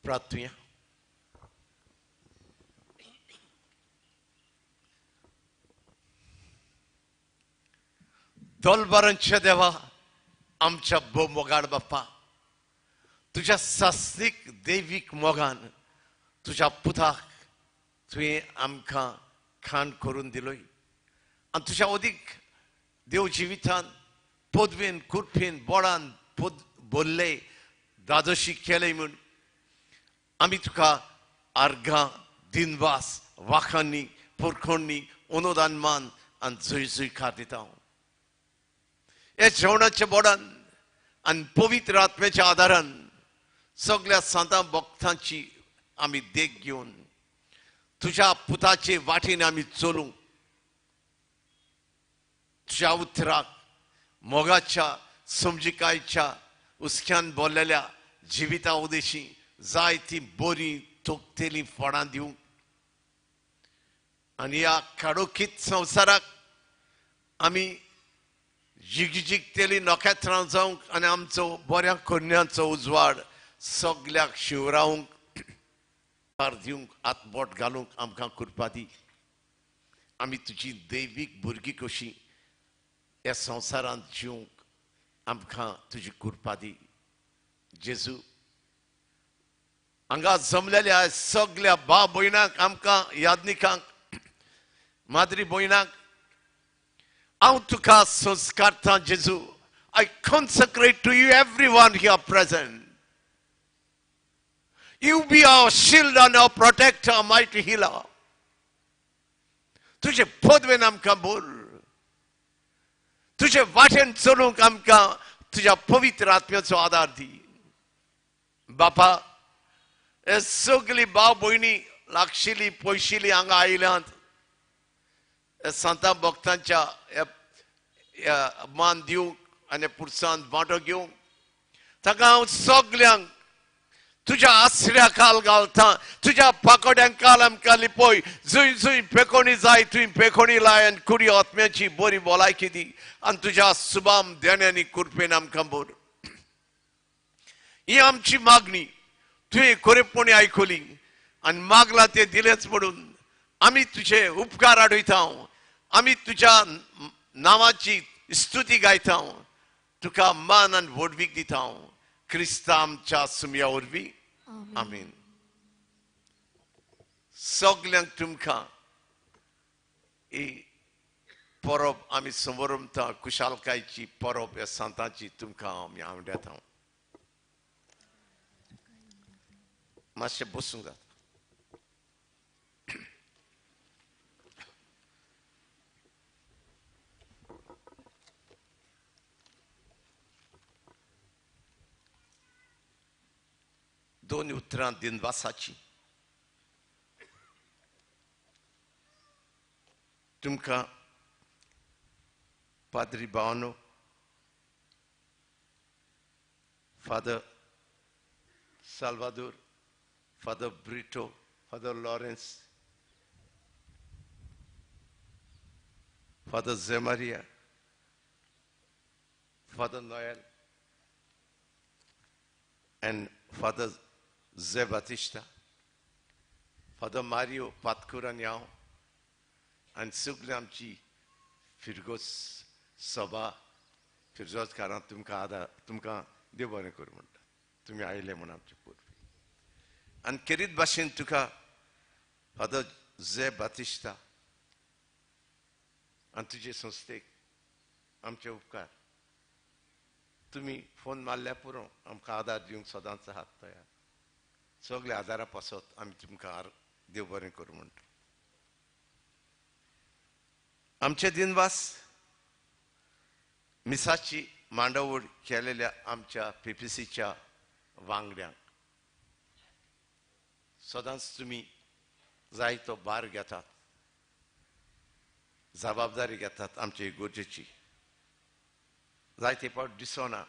Speaker 1: प्रार्थुया. दोलबारांच्या देवा, आमच्या भोव मोगाळ बाप्पा, तुज्या सासनीक देवीक मोगान तुज्या पुताक तुवें आमकां खाण करून दिलोय आनी तुज्या अदीक देव जिवितान पदवेन कुरपेन बोडान बोल्ले दादोशी केले म्हूण आमी तुका आर्गां दिनवास वाखांनी पोरखोंडनी अनुदान मान आनी जय जयकार दिता. हे जेवणाच्या बोडान आनी पवित्र आत्म्याच्या आदारान सगळ्या सांतां भक्तांची आमी देख घेवन तुज्या पुताचे वाटेन आमी चलूंक, तुज्या उतराक मोगाच्या समजिकायच्या हुस्क्यान बोल्लेल्या जिविता उदेशी जाय ती बरी तोखतेली फळां दिवंक आनी ह्या काडोखीत संवसाराक आमी जिगजिगतेली नखेत्रां जावंक आनी आमचो बऱ्या करण्यांचो उजवाड सगल्याक शिवरावंक दिवंक हातबोट घालूंक आमकां कृपा दी. आमी तुजी दैवीक भुरगीं कशी ह्या संवसारांत जिवंक आमकां तुजी कृपा दी. जेजू, हांगा जमलेल्या सगल्या भाव भयणांक, आमकां यादनिकांक, माद्री भयणांक हांव तुका संस्कारतां जेजू. I consecrate to you every one here present. You be our shield and our protector, mighty healer. तुझे पदवेन आमकां बोल, तुझे वाटेन चलूंक आमकां तुज्या पवित्र आत्म्याचो आदार दी. बापा, हे सगळी भाव भयणी लागशिली पयशिली हांगा आयल्यांत, सांतां भक्तांच्या मान दिवंक आनी पुरसान वांटो घेवंक ताका हांव सगल्यांक तुज्या आसऱ्या काल घालता, तुज्या पाकोड्यांक काल आमकां लिपय. जंय जंय पेकोणी जाय थंय पेकोणी लाय आनी कुडी आत्म्याची बरी भलायकी दी आनी तुज्या सुबाम देण्यांनी कुरपेन आमकां भर. ही आमची मागणी तुवें खरेपणी आयकली आनी मागला तें दिलेंच म्हणून आमी तुजे उपकार आडयता, आमी तुज्या नांवाची स्तुती गायता, तुका मान आनी व्हडवीक दिता. क्रिस्ता आमच्या सुमया वरवीं आमीन. सगल्यांक तुमकां ही परब आमी समोरमता, खुशालकायची परब ह्या सांतांची तुमकां आमी आवडटा. मातशें बसूंक जाता. दोन उतरां दिनवासाची तुमकां पाद्री भावनो, Father Salvador, Father Brito, Father Lawrence, Father Zemaria, Father Noel and Father Ze Batista, Father Mario Patkur आनी हांव आनी सगळी आमची फिरगोज सभा फिरगोजकारां तुमकां आदार, तुमकां देव बरें करूं म्हणटा तुमी आयले म्हूण आमचे पूर्वी. आनी खेरीत भाशेन तुका फादर जे बातिश्ता आनी तुजे संस्थेक आमचे उपकार. तुमी फोन मारल्यार पुरो, आमकां आदार दिवंक सदांच हात तयार. सगल्या आदारा पासत आमी तुमकां देव बरें करूं म्हणटा. आमचे दिनवास मिसाची मांडावळ केलेल्या आमच्या पीपीसीच्या वांगड्यांक. सदांच तुमी जायतो भार घेतात, जबाबदारी घेतात आमचे गरजेची. जायते फावट दिसना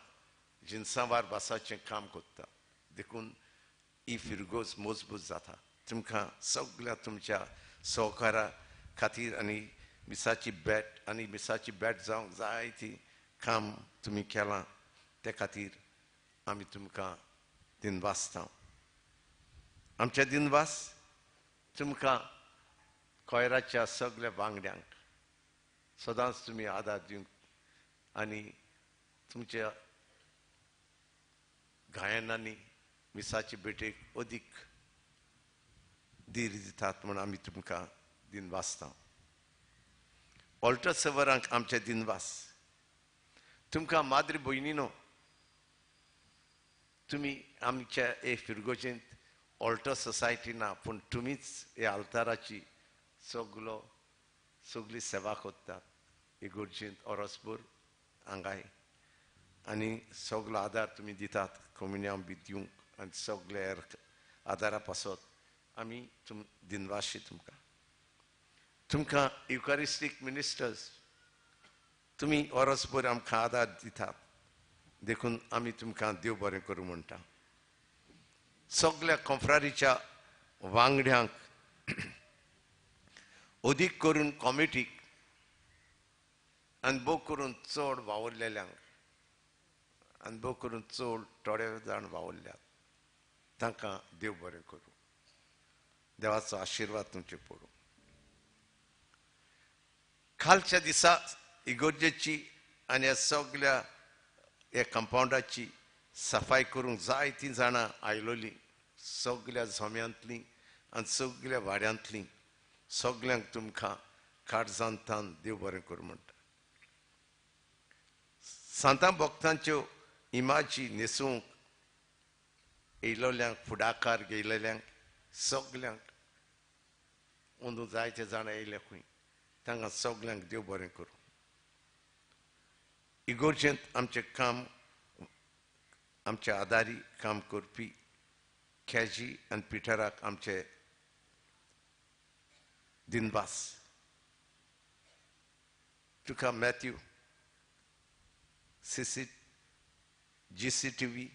Speaker 1: जिनसांवार भासाचें काम करता, देखून ही फिरगोज मजबूत जाता. तुमकां सगळ्या तुमच्या सहकारा खातीर आनी मिसाची भेट आनी मिसाची भेट जावंक जाय ती काम तुमी केलां ते खातीर आमी तुमकां दिनवासता. आमच्या दिनवास तुमकां कोयराच्या सगळ्या वांगड्यांक सदांच तुमी आदार दिवंक आनी तुमच्या गायनांनी मिसाचे भेटेक अदीक धीर दितात म्हूण आमी तुमकां दिनवासता. ऑल्टर सवरांक आमचे दिनवास. तुमकां माद्री भयणीनो, तुमी आमच्या हे फिरगोजेंत ऑल्टर सोसायटी ना, पूण तुमीच ह्या आल्ताराची सगलो सगली सेवा करतात इगोर्जेंत ओरोसभर हांगाय, आनी सगलो आदार तुमी दितात कोमिन्यांव बी दिवंक आनी सगळे हेर आदारा पासत आमी दिनवाशी तुमकां. तुमकां युकरिस्टीक मिनिस्टर्स, तुमी ओरोसभर आमकां आदार दितात, देखून आमी तुमकां देव बरें करूं म्हणटा. सगल्या कोंफ्रारीच्या वांगड्यांक, अदीक करून कॉमिटीक आनी भोव करून चड वावुरलेल्यांक आनी भोव करून चड थोडे जाण वावुरल्यात तांकां देव बरें करूं. देवाचो आशिर्वाद तुमचेर पडूं. कालच्या दिसा इगोर्जेची आनी ह्या सगल्या ह्या कंपावंडाची सफाय करूंक जायतीं जाणां आयलोलीं, सगल्या जोम्यांतलीं आनी सगल्या वाड्यांतलीं. सगल्यांक तुमकां काळजांतान देव बरें करूं म्हणटा. सांतां भक्तांच्यो इमाजी न्हेसूंक येयलोल्यांक, फुडाकार घेयलेल्यांक सगल्यांक, अंदू जायते जाणां येयले खंय, तांकां सगल्यांक देव बरें करूं. इगोर्जेंत आमचें काम, आमचे आदारी काम करपी खेजी आनी पिटराक आमचे दिनवास. तुका मॅथ्यू सीसी GCTV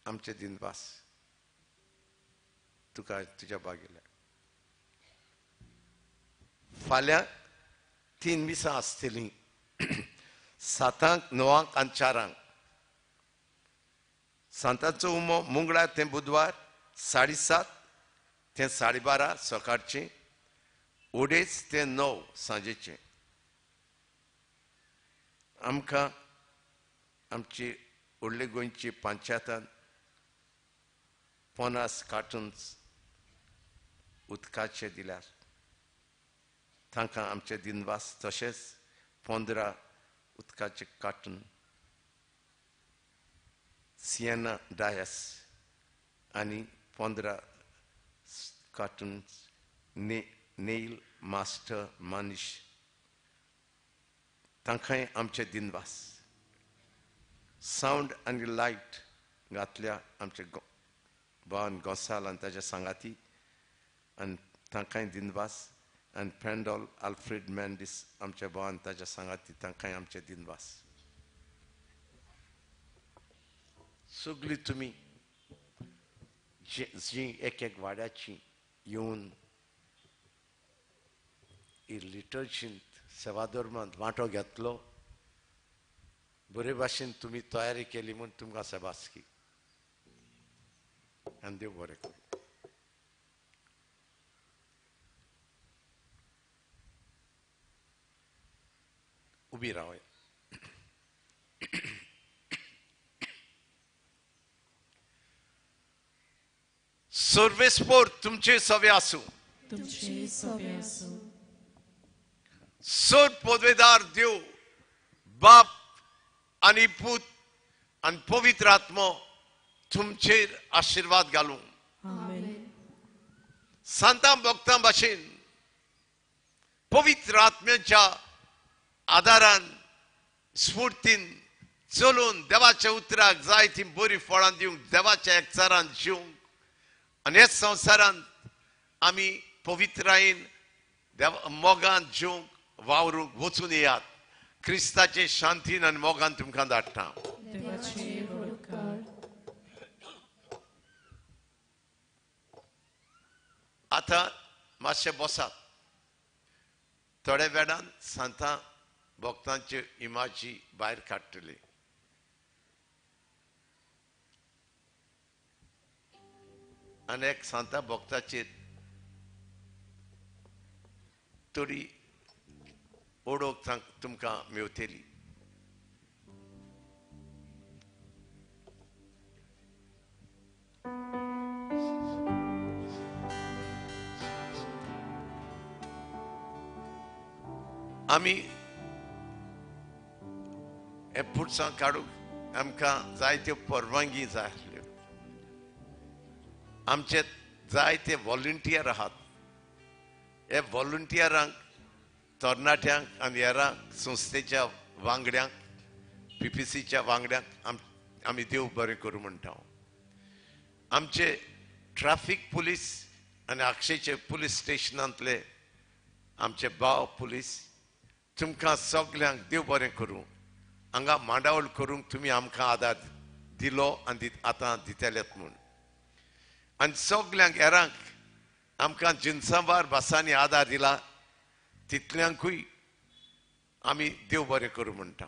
Speaker 1: आमचे दिनवास तुका तुज्या बागेल्या. फाल्यां 3 मिसां आसतलीं, 7, 9 आनी 4. सांताचो उमो मंगळार ते बुधवार 7:30 ते 12:30 सकाळचें, 2:30 ते 9 सांजेचें. आमकां आमची व्हडले गोंयची पंचायतान 50 कार्टून्स उदकाचे दिल्यार तांकां आमचे दिनवास. तशेंच 15 उदकाचे कार्टून सिएना डायस आनी 15 कार्टून्स नेल मास्टर मानिश, तांकांय आमचे दिनवास. सावंड आनी लायट घातल्या आमचे भावन गोसाल आनी ताच्या सांगाती आनी तांकांय दिनवास. आनी पेंडॉल आल्फ्रेड मेंडीस आमच्या भावान ताच्या सांगाती, तांकांय आमचे दिनवास. सगळीं तुमी जीं एक एक वाड्याची येवन लिटर्जींत सेवाधर्मांत वांटो घेतलो, बरे भाशेन तुमी तयारी केली म्हूण तुमकां सेबासकी आनी देव बरें करूं. उबी रावया. सर्वेस्पोर तुमचे सवे आसूं,
Speaker 2: तुमचे सवे आसूं.
Speaker 1: सर पदवेदार देव बाप आनी पूत आनी पवित्र आत्मो तुमचेर आशिर्वाद घालूं. सांतां भक्तां भाशेन पवित्र आत्म्याच्या आदारान स्फूर्तीन चलून देवाच्या उतराक जाय ती बरी फळां दिवंक, देवाच्या एकचारान जिवंक आनी ह्या संवसारांत आमी पवित्रायेन देव मोगान जिवंक वावरूंक वचून येयात. क्रिस्ताचे शांतीन आनी मोगान तुमकां धाडटा. आतां मातशें बसात, थोड्या वेळान सांतां भक्तांच्यो इमाजी भायर काडटली. आनी एक सांता भक्ताचेर थोडी ओडोक तुमकां मेवतली. आमी हे पुरसां काडूंक आमकां जायत्यो परवानगी जाय आसल्यो. आमचे जायते व्हॉलंटियर आहात. हे व्हॉलंटियरांक, तरणाट्यांक आनी हेरांक, संस्थेच्या वांगड्यांक, पीपीसीच्या वांगड्यांक आमी देव बरें करूं म्हणटा. आमचे ट्राफीक पुलीस आनी आक्षेचे पुलीस स्टेशनांतले आमचे भाव पुलीस, तुमकां सगल्यांक देव बरें करूं. हांगा मांडावळ करूंक तुमी आमकां आदार दिलो आनी आतां दितलेत म्हूण. आनी सगल्यांक हेरांक आमकां जिनसांवार भासांनी आदार दिला तितल्यांकूय आमी देव बरें करूं म्हणटा.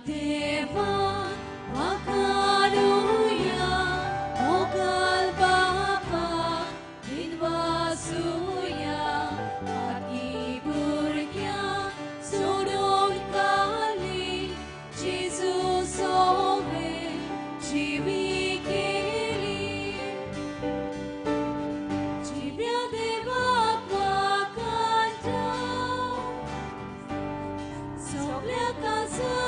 Speaker 5: देवा वाखाणुया मोगाल बापा दिनवासुया आती भुरग्यां सोडून काडली जेजू सोवे जिवी केली. जिव्या देवाक वाखाणटा सगल्या काजां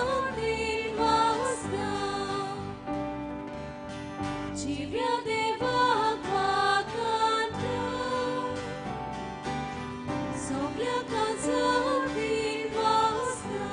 Speaker 5: जिव्या देवाक वाखाणटा सगल्या काजां दिनवासता.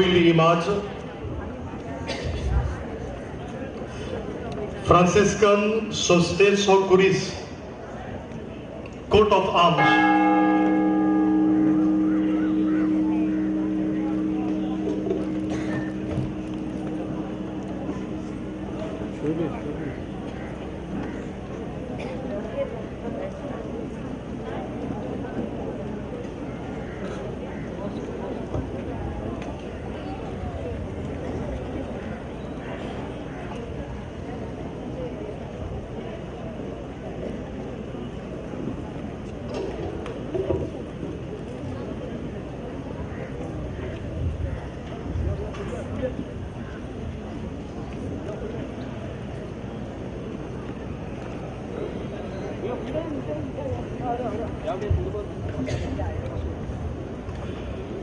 Speaker 8: पयली इमाज फ्रांसिस्कन संस्थेचो कुरीस, कोट ऑफ आर्म्स.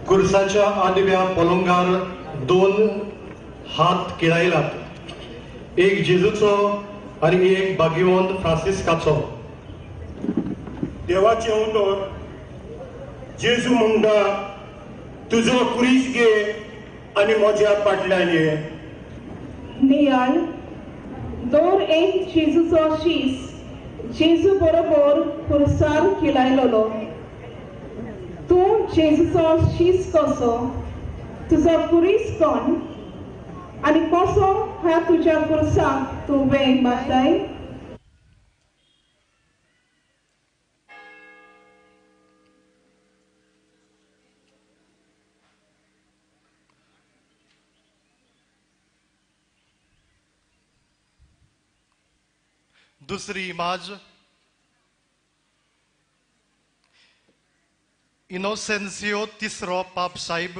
Speaker 8: कुर्साच्या आदव्या पलंगार दोन हात किळायलात, एक जेजूचो आनी एक भाग्यवंत फ्रांसिस्काचो.
Speaker 15: देवाचें उतर जेजू म्हणटा, तुजो कुरीस घे आनी म्हज्या फाटल्यान ये.
Speaker 16: नियाळ दर एक जेजूचो शीस जेजू बरोबर कुर्सार किळायलोलो. तूं जेजूचो शीस कसो, तुजो कुरीस कोण आनी कसो ह्या तुज्या कुर्साक तूं वेंग मारताय?
Speaker 8: दुसरी इमाज इनोसेन्सियो तिसरो पाप साहेब.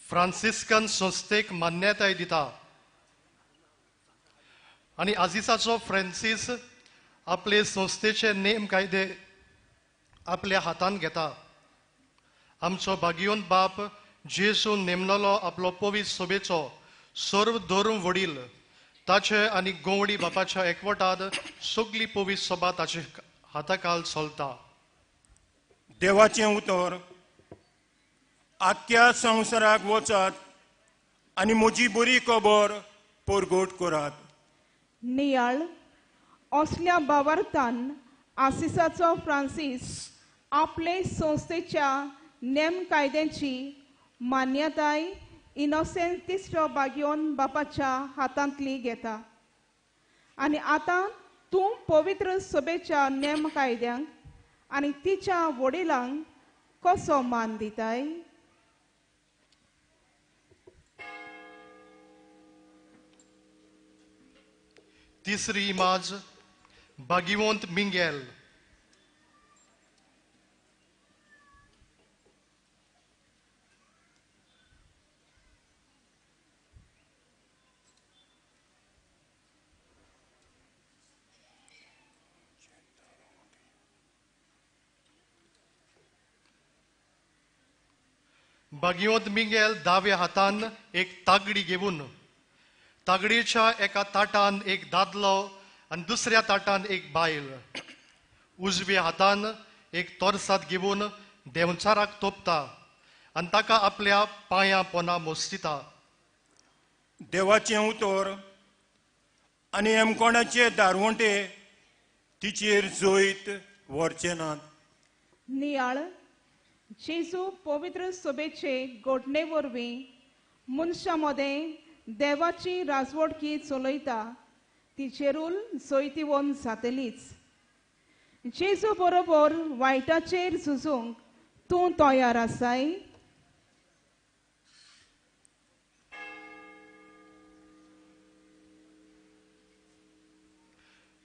Speaker 8: फ्रांसिस्कन संस्थेक मान्यताय दिता आनी आझिसाचो फ्रांसीस आपले संस्थेचे नेम कायदे आपल्या हातान घेता. आमचो भाग्यवंत बाप जेजू नेमलोलो आपलो पवित्र सभेचो सर्व धर्म वडील, ताचे आनी गोवडी बापाच्या एकवटांत सगली पवित्र सभा ताचे हाताखाल चलता.
Speaker 15: देवाचें उतर, आख्ख्या संवसाराक वचात आनी म्हजी बरी खबर परगट करात.
Speaker 16: नियाळ असल्या बावार्थान आसिसाचो फ्रांसीस आपले संस्थेच्या नेम कायद्यांची मान्यताय इनोसेंट तिसरो बाग्योन बापाच्या हातांतली घेता. आनी आतां तूं पवित्र सभेच्या नेम कायद्यांक आनी तिच्या वडिलांक कसो मान दिताय?
Speaker 8: तिसरी इमाज भाग्यवंत मिंगेल. भाग्यवंत मिंगेल दाव्या हातान एक तागडी घेवन, तागडीच्या एका ताटान एक दादलो आनी दुसऱ्या ताटान एक बायल, उजव्या हातान एक तोरसाद घेवन देंवचाराक तोपता आनी ताका आपल्या पांयां पोना मोस्तिता.
Speaker 15: देवाचें उतर आनी हेमकोणाचे दारवंटे तिचेर जैत व्हरचे नात.
Speaker 16: नियाळ जेजू पवित्र सभेचे घडणे वरवीं मनशां मदें देवाची राजवटकी चलयता, ती जेरूल जैतिवंत जातलीच. जेजू बरोबर वायटाचेर झुजूंक तूं तयार आसाय?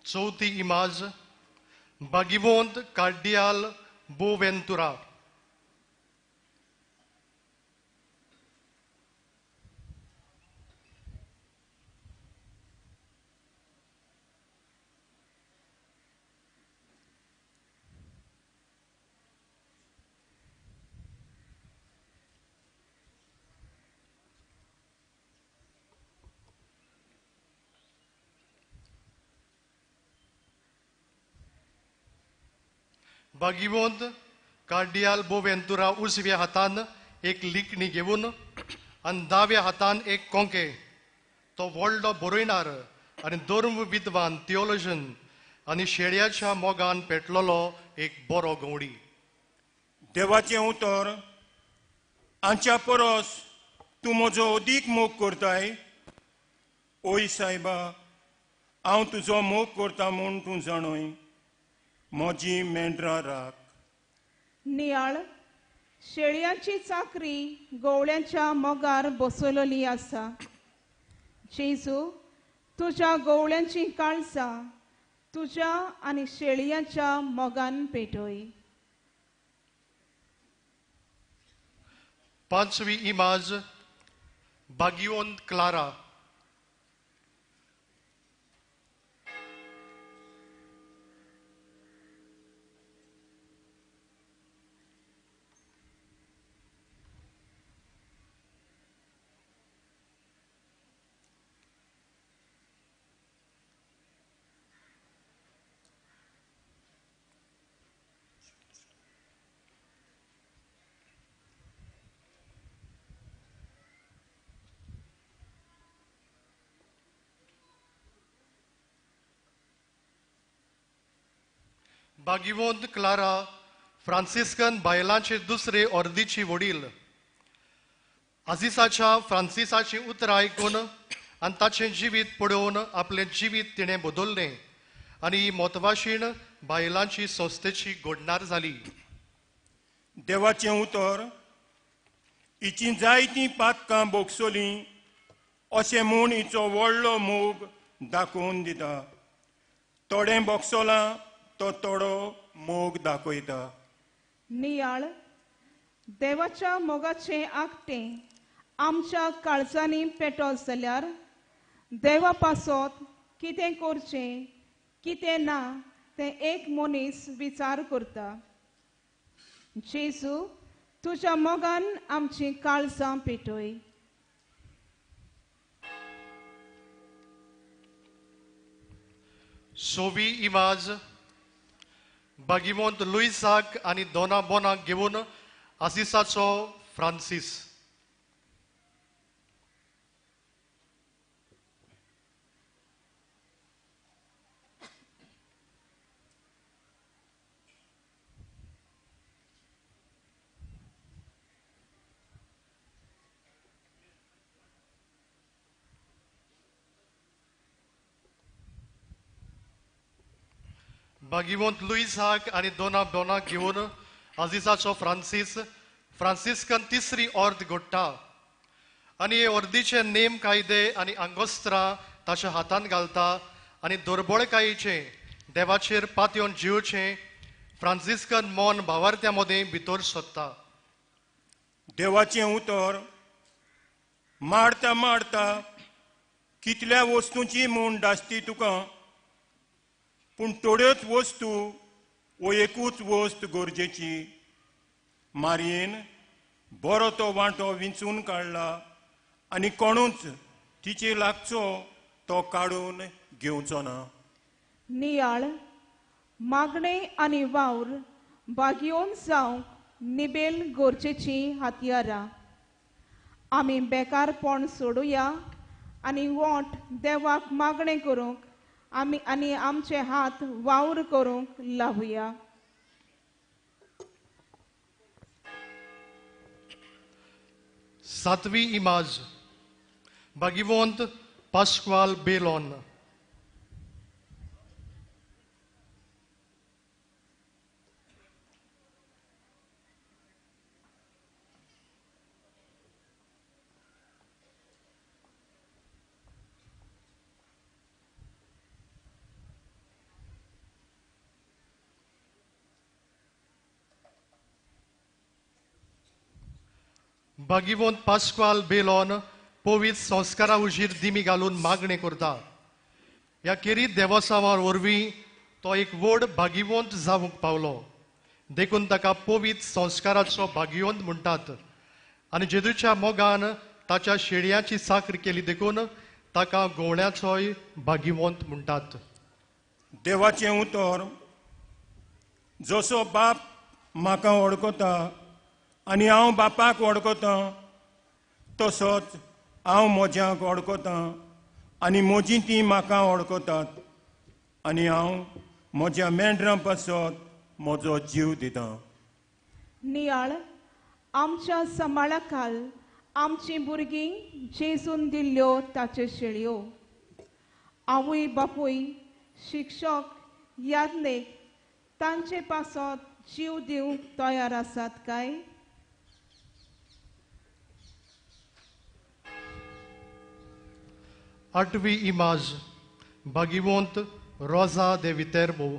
Speaker 8: चवथी इमाज भाग्यवंत कार्डियाल बोवेंतुरा. भागिवंत कार्डियाल बोवेंतुरा उजव्या हातान एक लिखणी घेवन आनी दाव्या हातान एक कोंके. तो व्हडलो बरयणार आनी धर्म विद्वान थियोलॉजन आनी शेळयाच्या मोगान पेटलेलो एक बरो गवडी.
Speaker 15: देवाचें उतर, आमच्या परस तूं म्हजो अदीक मोग करताय. ओय सायबा, हांव तुजो मोग करता म्हूण तूं जाणय. म्हजी मेंढरां राख.
Speaker 16: नियाळ शेळयांची चाकरी गवळ्यांच्या मोगार बसवलेली आसा. जेजू, तुज्या गवळ्यांची काळसां तुज्या आनी शेळयांच्या मोगान पेटय.
Speaker 8: पांचवी इमाज भागिवंत क्लारा. भागिवंत क्लारा फ्रांसिस्कन बायलांचे दुसरे ऑर्दीची वडील. आझिसाच्या फ्रांसिसाची उतरां आयकून आनी ताचें जिवीत पळोवन आपलें जिवीत तिणें बदललें आनी ही मोतवाशीण बायलांची संस्थेची घडणार जाली.
Speaker 15: देवाचें उतर, हिचीं जायतीं पातकां भोगसलीं अशें म्हूण हिचो व्हडलो मोग दाखोवन दिता. थोडें भोगसलां तो थोडो मोग दाखयता.
Speaker 16: नियाळ देवाच्या मोगाचें आगटें आमच्या काळजांनी पेटत जाल्यार देवा पासत कितें करचें कितें ना तें एक मनीस विचार करता. जेजू, तुज्या मोगान आमचीं काळजां पेटय.
Speaker 8: सोवी इमाज भागिवंत लुईसाक आनी दोना बोनाक घेवन आसिसाचो फ्रांसीस. भागिवंत लुईसाक आनी दोना बोनाक घेवन आझिसाचो फ्रांसीस फ्रांसिस्कन तिसरी ऑर्द घडटा आनी हे ऑर्दीचे नेम कायदे आनी आंगोस्त्रां ताच्या हातान घालता आनी दुर्बळकायेचें देवाचेर पातयेवन जिवचें फ्रांसिस्कन मन भावार्थ्या मदें भितर सोदता.
Speaker 15: देवाचें उतर, मारता मारता कितल्या वस्तूंची म्हूण दासती तुका, पूण थोड्योच वस्तू वो एकूच वस्त गरजेची. मारयेन बरो तो वांटो विंचून काडला आनी कोणूच तिचे लागचो तो काडून घेवचो ना.
Speaker 16: नियाळ मागणें आनी वावर बागयोवन जावंक निबेल गरजेचीं हातयारां. आमी बेकारपण सोडुया आनी वोंट देवाक मागणें करूंक आमी आनी आमचे हात वावर करूंक लावया.
Speaker 8: सातवी इमाज भागिवंत पास्क्वाल बेलॉन. भागिवंत पास्क्वाल बेलॉन पवित्र संस्कारा उजीर दिमी घालून मागणें करता. ह्या केरीत देवसांवा वरवीं तो एक व्हड भागिवंत जावंक पावलो, देखून ताका पवित्र संस्काराचो भागिवंत म्हणटात. आनी जेजूच्या मोगान ताच्या शेळयांची चाकरी केली देखून ताका गोवण्याचोय भागिवंत म्हणटात.
Speaker 15: देवाचें उतर, जसो बाप म्हाका वळखता आनी हांव बापाक वळखतां, तसोच हांव म्हज्याक वळखतां आनी म्हजी तीं म्हाका वळखतात, आनी हांव म्हज्या मेंढरां पासत म्हजो जीव दितां.
Speaker 16: नियाळ आमच्या सांबाळा खाल आमचीं भुरगीं जेजून दिल्ल्यो ताच्यो शेळयो. आवय बापूय, शिक्षक, यादनेक तांचे पासत जीव दिवंक तयार आसात काय?
Speaker 8: आठवी इमाज, भागिवंत रोजा दे वितेर्बो.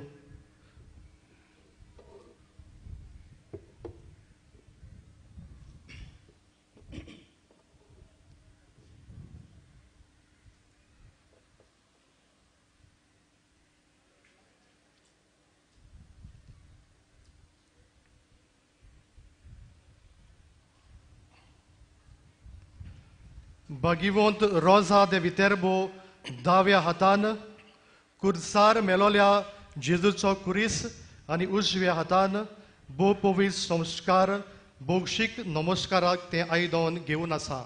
Speaker 8: भागिवंत रोजा दे वितेर्बो दाव्या हातान कुर्सार मेलोल्या जेजूचो कुरीस आनी उजव्या हातान भोव पवित्र संस्कार भौशीक नमस्काराक तें आयदन घेवन आसा.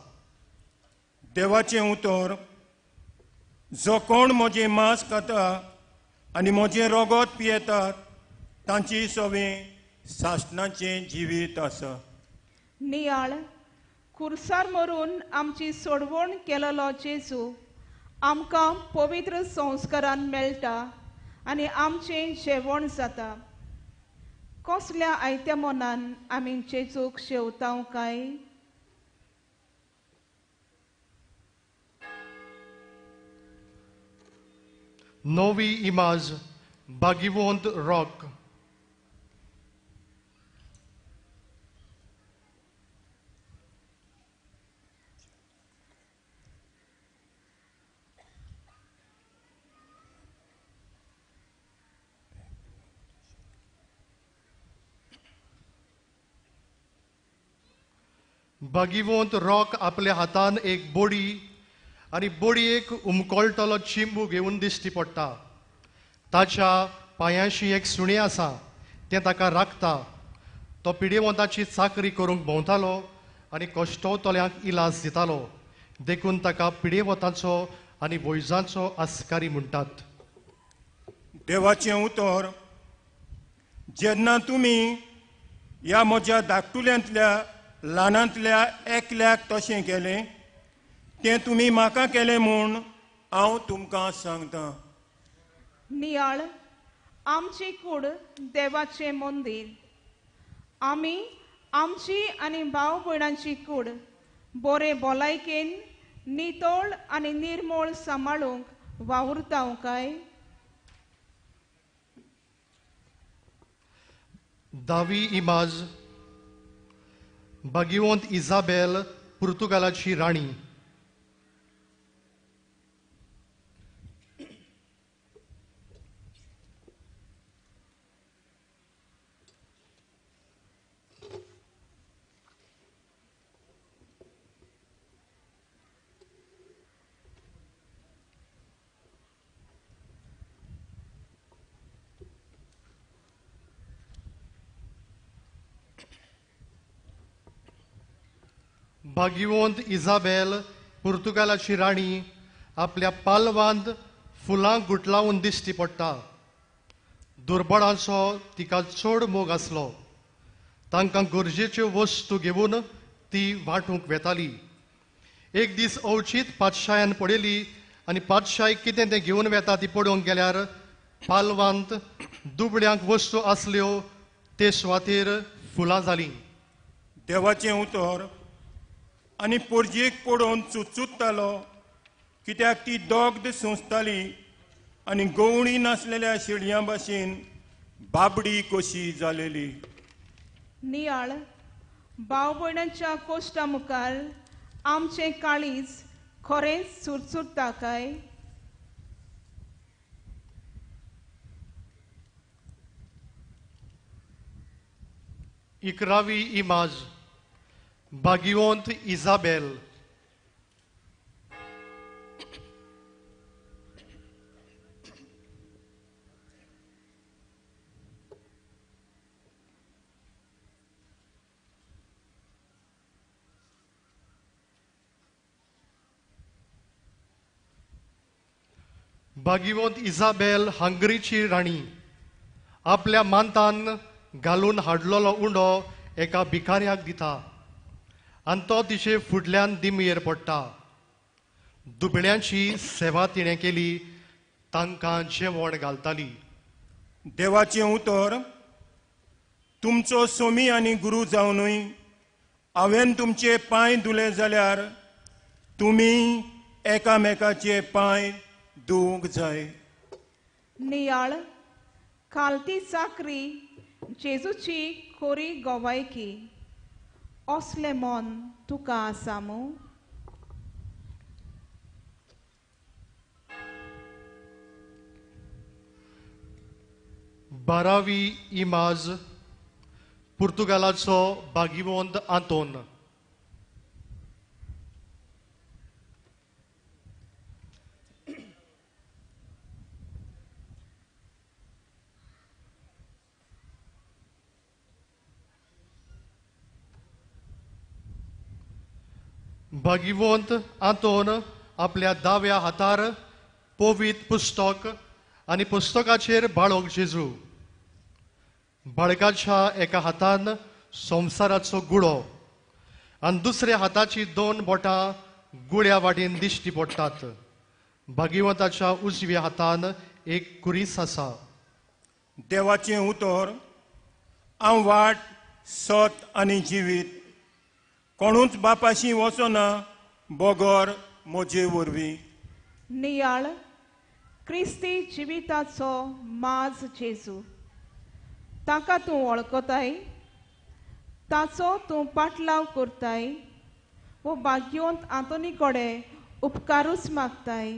Speaker 15: देवाचें उतर, जो कोण म्हजें मांस खाता आनी म्हजें रगत पियेतात तांची सवें सासणाचें जिवीत आसा.
Speaker 16: नियाळ कुर्सार मरून आमची सोडवण केलेलो जेजू आमकां पवित्र संस्कारान मेळटा आनी आमचें जेवण जाता. कसल्या आयत्या मनान आमी जेजूक शेवतांव काय?
Speaker 8: नवी इमाज, भागिवंत रॉक. भागिवंत रॉक आपल्या हातान एक बोडी आनी बोडयेक उमकळटलो चिंबू घेवन दिश्टी पडटा. ताच्या पांयांशी एक सुणें आसा, तें ताका राखता. तो पिडेवंताची चाकरी करूंक भोंवतालो आनी कश्टवतल्यांक इलाज दितालो, देखून ताका पिडेवंताचो आनी वैजांचो आस्कारी म्हणटात.
Speaker 15: देवाचें उतर, जेन्ना तुमी ह्या म्हज्या धाकटुल्यांतल्या ल्हानांतल्या एकल्याक तशें केलें तें तुमी म्हाका केलें म्हूण हांव तुमकां सांगतां.
Speaker 16: नियाळ आमची कूड देवाचें मंदीर. आमी आमची आनी भाव भयणांची कूड बरे भलायकेन नितळ आनी निर्मळ सांबाळूंक वावुरता काय?
Speaker 8: दावी इमाज, भागिवंत इजाबेल पुर्तुगालाची राणी. भागिवंत इजाबेल पुर्तुगालाची राणी आपल्या पालवांत फुलां गुटलावन दिश्टी पडटा. दुर्बळांचो तिका चड मोग आसलो. तांकां गरजेच्यो वस्तू घेवन ती वांटूंक वेताली. एक दीस अवचीत पातशायान पळयली आनी पातशाय कितें तें घेवन वेता ती पळोवंक गेल्यार पालवांत दुबळ्यांक वस्तू आसल्यो ते सुवातेर फुलां जालीं.
Speaker 15: देवाचें उतर, आनी पोरजेक पडोवन चुचुत्तालो, कित्याक ती दोग्ध सोंसताली आनी गवणी नासलेल्या शेळयां भाशेन बाबडी कशी जालेली.
Speaker 16: नियाळ भाव भयणांच्या कोश्टा मुखार आमचें काळीज खरेंच चुरचुरता काय?
Speaker 8: इकरावी इमाज, भागिवंत इजाबेल. भागिवंत इजाबेल हंगरीची राणी आपल्या मांतान घालून हाडलेलो उंडो एका भिकाऱ्याक दिता आनी तो तिचे फुडल्यान दिमयेर पडटा. दुबळ्यांची सेवा तिणें केली, तांकां जेवण घालताली.
Speaker 15: देवाचें उतर, तुमचो सोमी आनी गुरू जावनूय हांवें तुमचे पांय धुले जाल्यार तुमी एकामेकाचे पांय धुवंक जाय.
Speaker 16: नियाळ खालती चाकरी जेजूची खोरी गोवायकी. असलें मन तुका आसा मू?
Speaker 8: बारावी इमाज पुर्तुगालाचो भागिवंत आंतोन. भागिवंत आंतोन आपल्या दाव्या हातार पवित्र पुस्तक आनी पुस्तकाचेर बाळक जेजू. बाळकाच्या एका हातान संवसाराचो गुळो आनी दुसऱ्या हाताची दोन बोटां गुळ्या वाटेन दिश्टी पडटात. भागिवंताच्या उजव्या हातान एक कुरीस आसा.
Speaker 15: देवाचें उतर, हांव वाट, सत आनी जिवीत. कोणूच बापाशी वचना बगर म्हजे वरवीं.
Speaker 16: नियाळ क्रिस्ती जिविताचो माज जेजू. ताका तूं वळखताय, ताचो तूं पाटलाव करताय वो भाग्यवंत आंतोनी कडेन उपकारूच मागताय.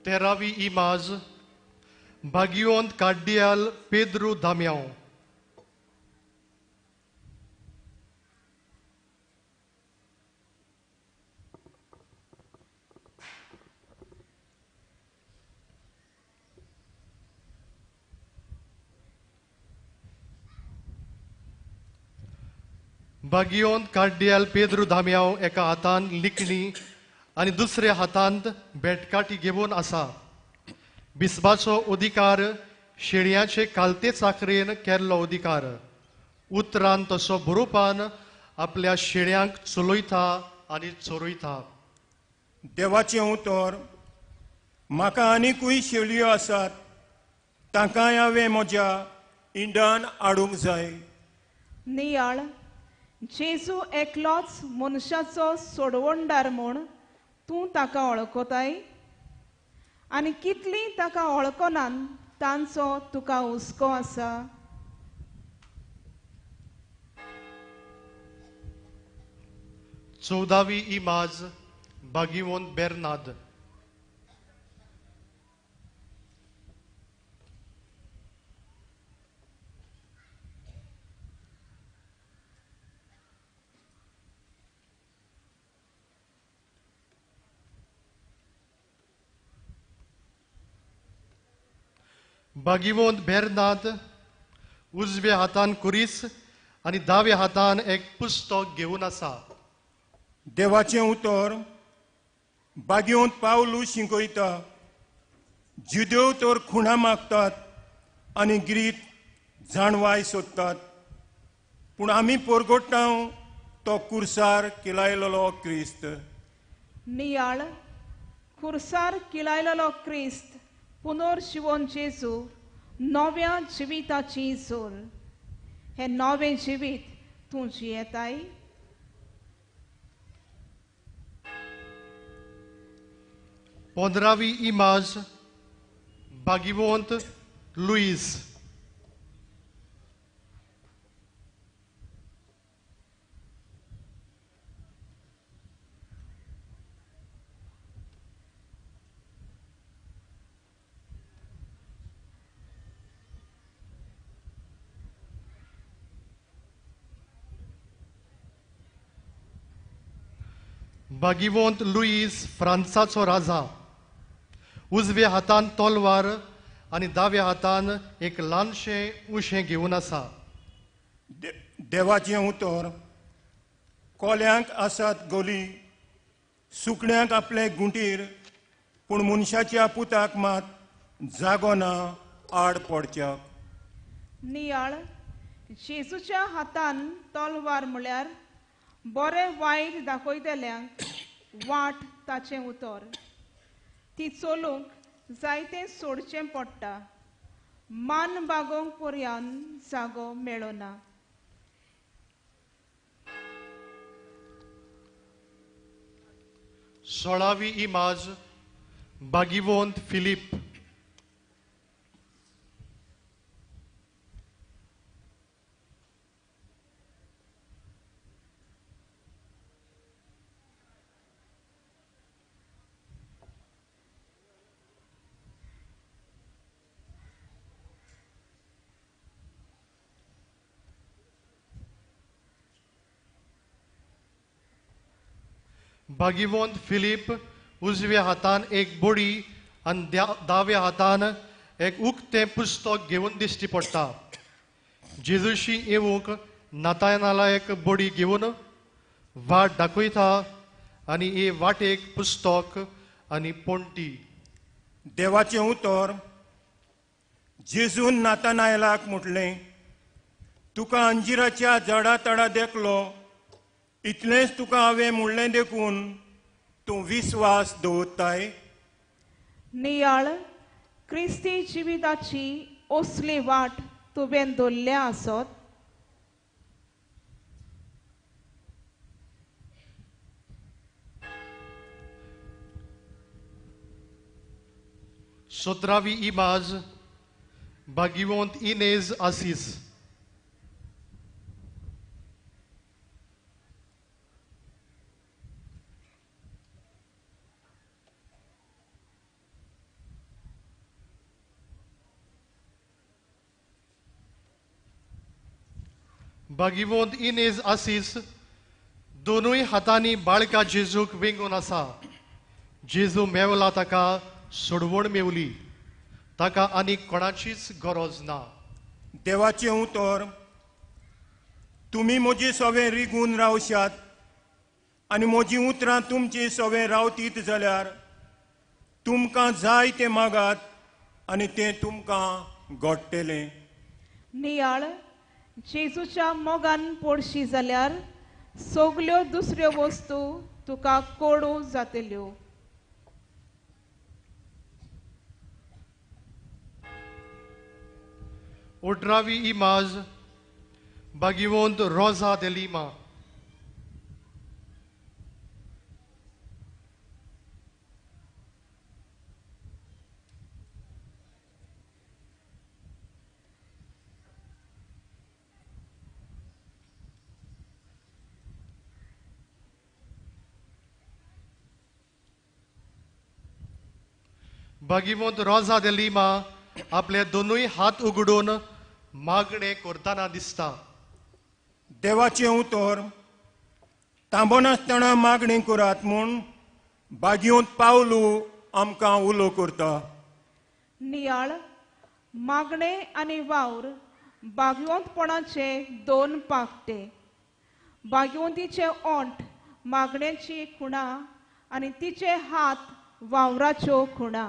Speaker 8: तेरावी इमाज भाग्यवंत कार्डियाल पेद्रू दाम्यांव. भागियोन कार्डियाल पेद्रू दाम्यांव एका हातान लिखणी आनी दुसऱ्या हातांत बेटकाटी घेवन आसा. बिस्बाचो अधिकार शेळयांचे कालते चाकरेन केल्लो अधिकार. उतरान तसो बरोवपान आपल्या शेळयांक चलयता आनी चोरयता.
Speaker 15: देवाचें उतर, म्हाका आनीकूय शेळयो आसात, तांकांय हांवें म्हज्या इंडान हाडूंक जाय.
Speaker 16: नियाळ जेजू एकलोच मनशाचो सोडवणदार म्हूण तूं ताका वळखताय आनी कितलीं ताका वळखनात तांचो तुका हुस्को आसा.
Speaker 8: चवदावी इमाज भागिवंत बेर्नाद. भागिवंत बेर्नाद उजव्या हातान कुरीस आनी दाव्या हातान एक पुस्तक घेवन आसा.
Speaker 15: देवाचें उतर, भागिवंत पावलू शिकयता, जुदेव तर खुणा मागतात आनी ग्रीक जाणवाय सोदतात, पूण आमी पोरगोट्टा तो कुर्सार किलायलेलो क्रिस्त.
Speaker 16: नियाळ कुर्सार किलायलेलो क्रिस्त पुनर्जिवन जेजू नव्या जिविताची जोर. हें नवें जिवीत तूं जियेताय?
Speaker 8: 15वी इमाज भागिवंत लुईस. भागिवंत लुईस फ्रांसाचो राजा. उजव्या हातान तलवार आनी दाव्या हातान एक ल्हानशें उशें घेवन आसा.
Speaker 15: देवाचें उतर, कोल्यांक आसात गोली, सुकण्यांक आपले गुंटीर, पूण मनशाच्या पुताक मात जागो ना आड पडच्याक.
Speaker 16: नियाळ जेजूच्या हातान तलवार म्हळ्यार बरें वायट दाखयतल्यांक वाट ताचें उतर. ती चलूंक जायतें सोडचें पडटा, मान बागोवंक पर्यान जागो मेळना.
Speaker 8: 16वी इमाज भागिवंत फिलीप. भागिवंत फिलीप उजव्या हातान एक बोडी आनी दाव्या हातान एक उक्तें पुस्तक घेवन दिश्टी पडटा. जेजूशी येवंक नातायनाला एक बोडी घेवन वाट दाखयता आनी हे वाटेक पुस्तक आनी पोंटी.
Speaker 15: देवाचें उतर. जेजून नातानायलाक म्हटलें, तुका अंजिराच्या झाडा तडा देखलो, इतलेंच तुका हांवें म्हणलें देखून तूं विस्वास दवरताय.
Speaker 16: नियाळ क्रिस्ती जिविताची असली वाट तुवें धरल्या आसत.
Speaker 8: 17वी इमाज भागिवंत इनेज आसीस. भागिवंत इनेज आसीस दोनूय हातांनी बाळका जेजूक वेंगून आसा. जेजू मेवला ताका सोडवण मेवली, ताका आनी कोणाचीच गरज ना.
Speaker 15: देवाचें उतर. तुमी म्हजी सवें रिगून रावशात आनी म्हजी उतरां तुमची सवें रावतीत जाल्यार तुमकां जाय तें मागात आनी तें तुमकां घडटलें.
Speaker 16: नियाळ जेजूच्या मोगान पडशी जाल्यार सगल्यो दुसऱ्यो वस्तू तुका कोडू जातल्यो.
Speaker 8: 18वी इमाज भागिवंत रोजा दे लिमा. भागिवंत रोजा दे लिमा आपले दोनूय हात उगडून मागणे करतना दिसता.
Speaker 15: देवाचें उतर. तांबोनासतना मागणी करात म्हूण भागिवंत पावलू आमकां उलो करता.
Speaker 16: नियाळ मागणे आनी वावर भागिवंतपणाचे दोन पाकटे. भागिवंतीचे ओंठ मागण्याची खुणा आनी तिचे हात वावराच्यो खुणा.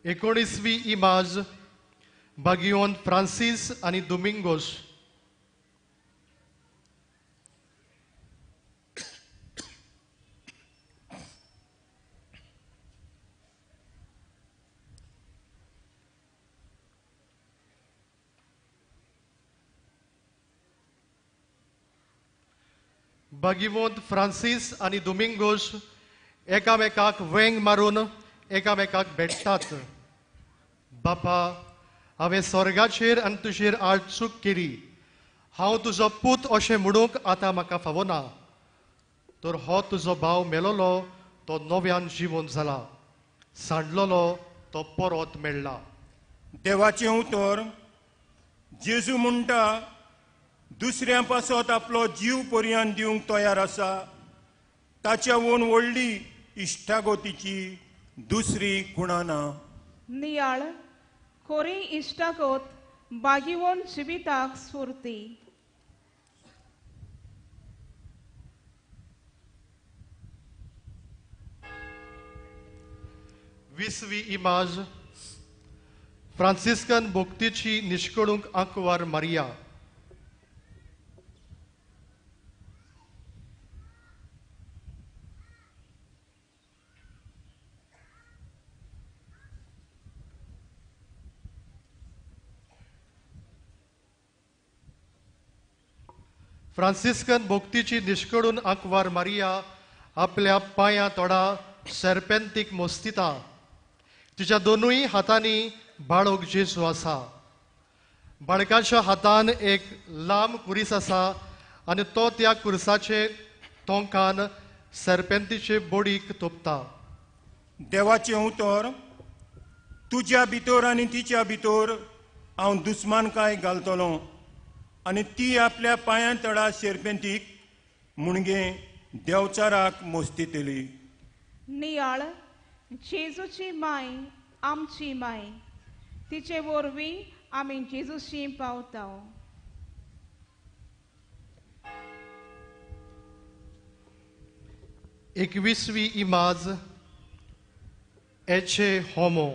Speaker 8: 19वी इमाज भागिवंत फ्रांसीस आनी दोमिंगोस. भागिवंत फ्रांसीस आनी दोमिंगोस एकामेकाक वेंग मारून एकामेकाक भेटतात. बापा, हांवें स्वर्गाचेर आनी तुजेर आड चूक केली. हांव तुजो पूत अशें म्हणूंक आतां म्हाका फावना. तर हो तुजो भाव मेलोलो तो नव्यान जिवन जाला, सांडलोलो तो परत मेळ्ळा.
Speaker 15: देवाचें उतर. जेजू म्हणटा, दुसऱ्यां पासत आपलो जीव पर्यान दिवंक तयार आसा, ताच्या वोन व्हडली इश्टागतीची दुसरी खुणा ना.
Speaker 16: नियाळ खोरी इश्टागत बागिवोन जिविताक स्फूर्ती.
Speaker 8: 20वी इमाज फ्रांसिस्कन भक्तीची निश्कळूंक आंकवार मारिया. फ्रांसिस्कन भक्तीची निश्कळून आंकवार मारिया आपल्या पांया तोडा सर्पेंतीक मोस्तिता. तिच्या दोनूय हातांनी बाळक जेजू आसा. बाळकाच्या हातान एक लांब कुरीस आसा आनी तो त्या कुरसाचे तोंकान सर्पेंतीचे बोडीक तोपता.
Speaker 15: देवाचें उतर तुज्या भितर आनी तिच्या भितर हांव दुस्मानकाय घालतलो आनी ती आपल्या पांयां तडा शेरपेंतीक मुणगे देवचाराक मोस्तितली.
Speaker 16: नियाळ जेजूची माय आमची माय, तिचे वरवीं आमी जेजूशी पावता.
Speaker 8: 21वी इमाज एचे होमो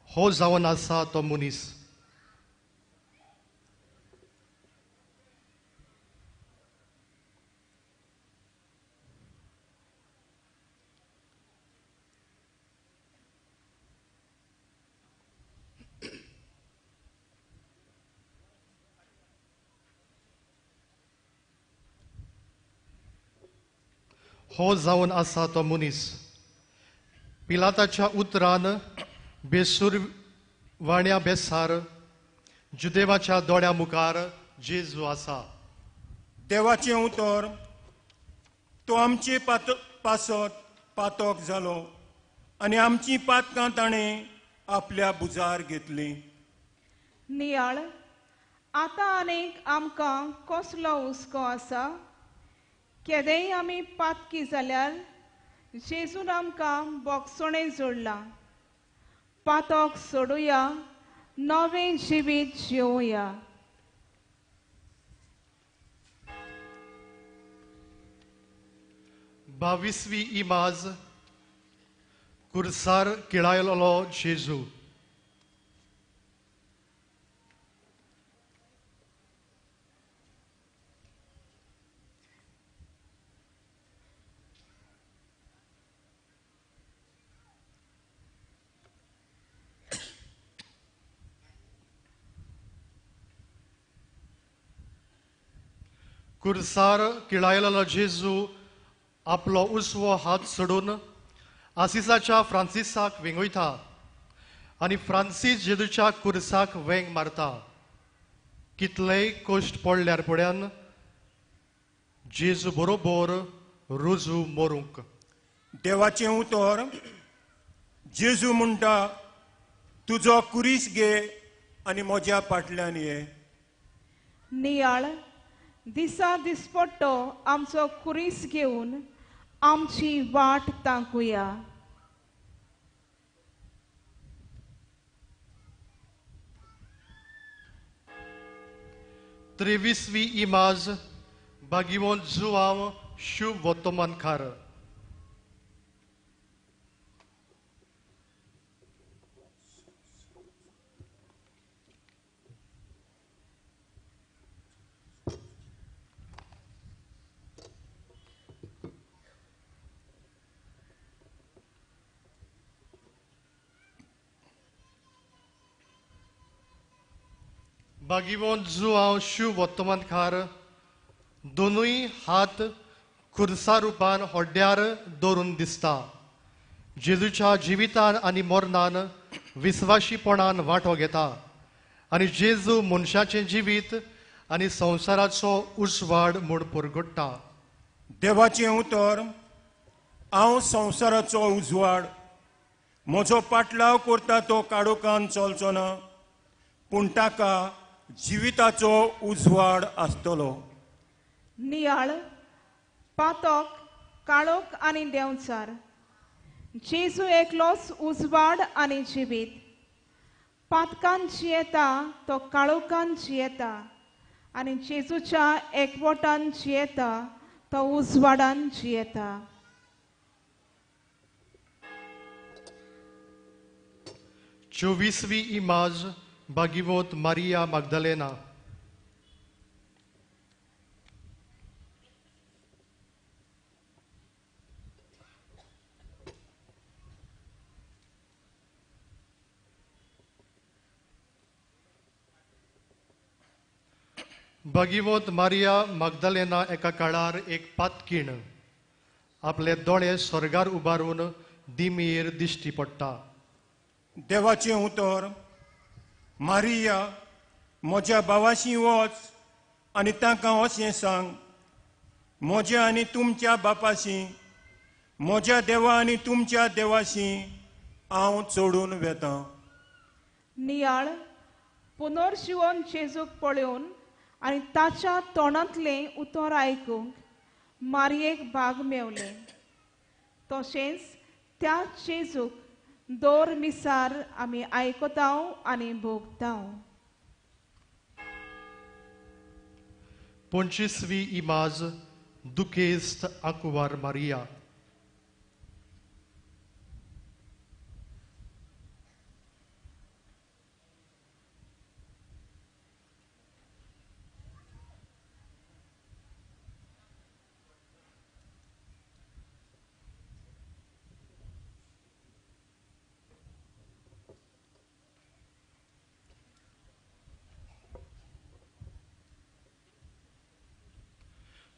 Speaker 8: हो जावन आसा तो मनीस. हो जावन आसा तो मनीस पिलाताच्या उतरान बेसूर वाण्या बेसार जुदेवाच्या दोळ्या मुखार जेजू आसा.
Speaker 15: देवाचें उतर तो आमचे पासत पातक जालो आनी आमची पातकां ताणें आपल्या भुजार घेतली.
Speaker 16: नियाळ आतां आनीक आमकां कसलो हुस्को आसा? केदेंय आमी पातकी जाल्यार जेजून आमकां बोगसणें जोडलां. पातक सोडुया, नवें जिवीत जिवया.
Speaker 8: 22वी इमाज कुर्सार किळायलो जेजू. कुर्सार किळायलो जेजू आपलो उजवो हात सोडून आसिसाच्या फ्रांसिसाक वेंगयता आनी फ्रांसीस जेजूच्या कुर्साक वेंग मारता. कितलेय कश्ट पडल्यार पड्यान जेजू बरोबर रुजू मरूंक.
Speaker 15: देवाचें उतर जेजू म्हणटा तुजो कुरीस घे आनी म्हज्या फाटल्यान ये.
Speaker 16: नियाळ दिसा दिसपट्टो आमचो कुरीस घेवन आमची वाट तांकुया.
Speaker 8: 23वी इमाज बागिवोन जुआंव शुभ वर्तमानकार. बागिवोन जुआंव शुभ वर्तमानकार दोनूय हात खुर्सा रुपान होड्ड्यार दवरून दिसता. जेजूच्या जिवितान आनी मरणान विस्वाशीपणान वांटो घेता आनी जेजू मनशाचें जिवीत आनी संवसाराचो उजवाड म्हूण परगट्टा.
Speaker 15: देवाचें उतर हांव संवसाराचो उजवाड, म्हजो पाटलाव करता तो काळोखान चलचो ना पूण ताका जिविताचो उजवाड आसतलो.
Speaker 16: नियाळ पातक काळोख आनी देंवचार, जेजू एकलोच उजवाड आनी जिवीत. पातकान जियेता तो काळोखान जियेता आनी जेजूच्या एकवटान जियेता तो उजवाडान जियेता.
Speaker 8: 24वी इमाज भागिवंत मारिया माग्दालेना. भागिवंत मारिया माग्दालेना एका काळार एक पातकीण आपले दोळे स्वर्गार उबारून दिमीर दिश्टी पडटा.
Speaker 15: देवाचें उतर, मारिया म्हज्या भावाशी वच आनी तांकां अशें सांग, म्हज्या आनी तुमच्या बापाशी, म्हज्या देवा आनी तुमच्या देवाशी हांव चडून वेतां.
Speaker 16: नियाळ पुनर्जिवन जेजूक पळोवन आनी ताच्या तोंडांतलें उतर आयकूंक मारयेक भाग मेवलें. तशेंच त्या जेजूक दर मिसार आमी आयकताव आनी भोगताव.
Speaker 8: 25वी इमाज दुखेस्त आंकुवार मारिया.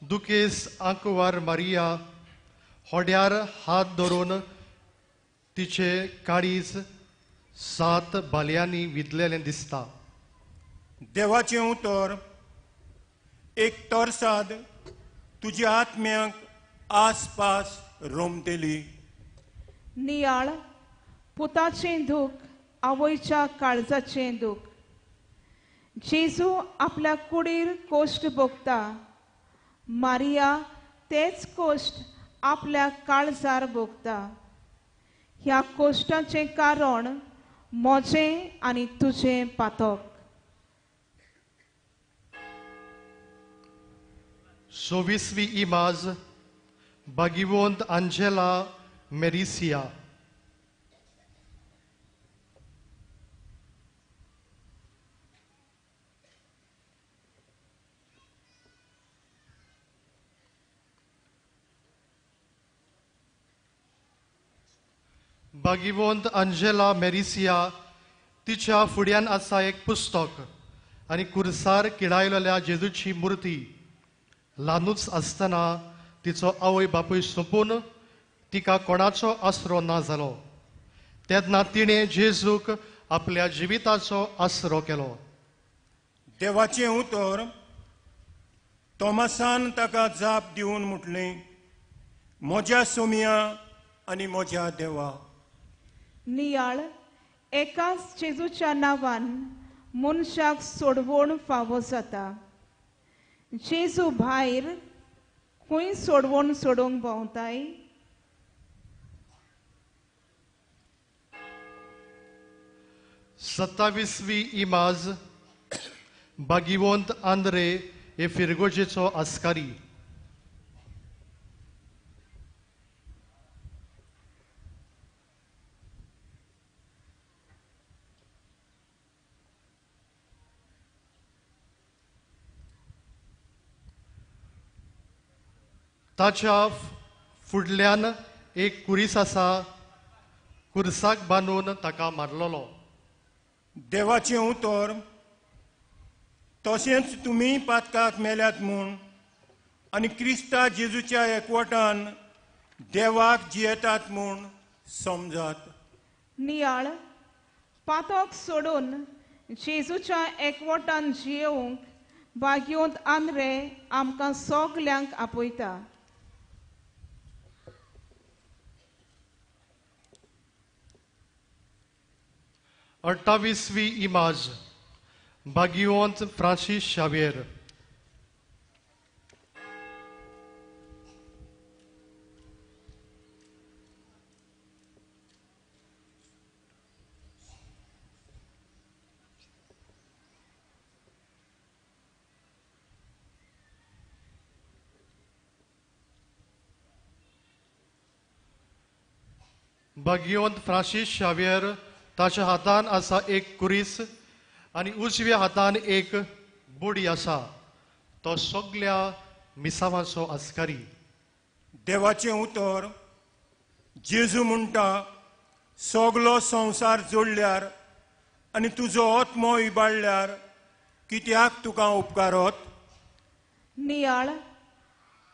Speaker 8: दुखेस आंकुवार मारिया होड्यार हात धरून तिचे काळीज 7 बालयांनी विदलेलें दिसता.
Speaker 15: देवाचें उतर, एक तरसाद तुज्या आत्म्याक आसपास रोमतेली.
Speaker 16: नियाळ पुताचें दूख आवयच्या काळजाचें दूख. जेजू आपल्या कुडीर कोश्ट भोगता, मारिया तेच कोश्ट आपल्या काळजार भोगता. ह्या कोश्टाचें कारण म्हजें आनी तुजें पातक.
Speaker 8: 26वी इमाज भागिवंत आंजेला मेरिसिया. भागिवंत आंजेला मेरिसिया तिच्या फुड्यान आसा एक पुस्तक आनी कुर्सार किडायलेल्या जेजूची मुर्ती. ल्हानूच आसतना तिचो आवय बापूय सोंपून तिका कोणाचो आसरो ना जालो. तेन्ना तिणें जेजूक आपल्या जिविताचो आसरो केलो.
Speaker 15: देवाचें उतर, तोमासान ताका जाप दिवन म्हटलें, म्हज्या सोमिया आनी म्हज्या देवा.
Speaker 16: नियाळ एकाच जेजूच्या नांवान मनशाक सोडवण फावो जाता. जेजू भायर खंय सोडवण सोडूंक भोंवताय?
Speaker 8: 27वी इमाज भागिवंत आंद्रे हे फिरगोजेचो आस्कारी. ताच्या फुडल्यान एक कुरीस आसा, कुर्साक बांदून ताका मारलेलो.
Speaker 15: देवाचें उतर, तशेंच तुमी पातकाक मेल्यात म्हूण आनी क्रिस्ता जेजूच्या एकवटान देवाक जियेतात म्हूण समजात.
Speaker 16: नियाळ पातक सोडून जेजूच्या एकवटान जियेवंक भाग्योंत आंद्रे आमकां सगल्यांक आपयता.
Speaker 8: 28वी इमाज भागिवंत फ्रांसीस शाव्येर. भाग्यवंत फ्रांसीस शावियर, ताच्या हातान आसा एक कुरीस आनी उजव्या हातान एक बोडी आसा. तो सगल्या मिसावांचो आस्कारी.
Speaker 15: देवाचें उतर जेजू म्हणटा, सगलो संवसार जोडल्यार आनी तुजो आत्मो इबाडल्यार कित्याक तुका उपकारत?
Speaker 16: नियाळ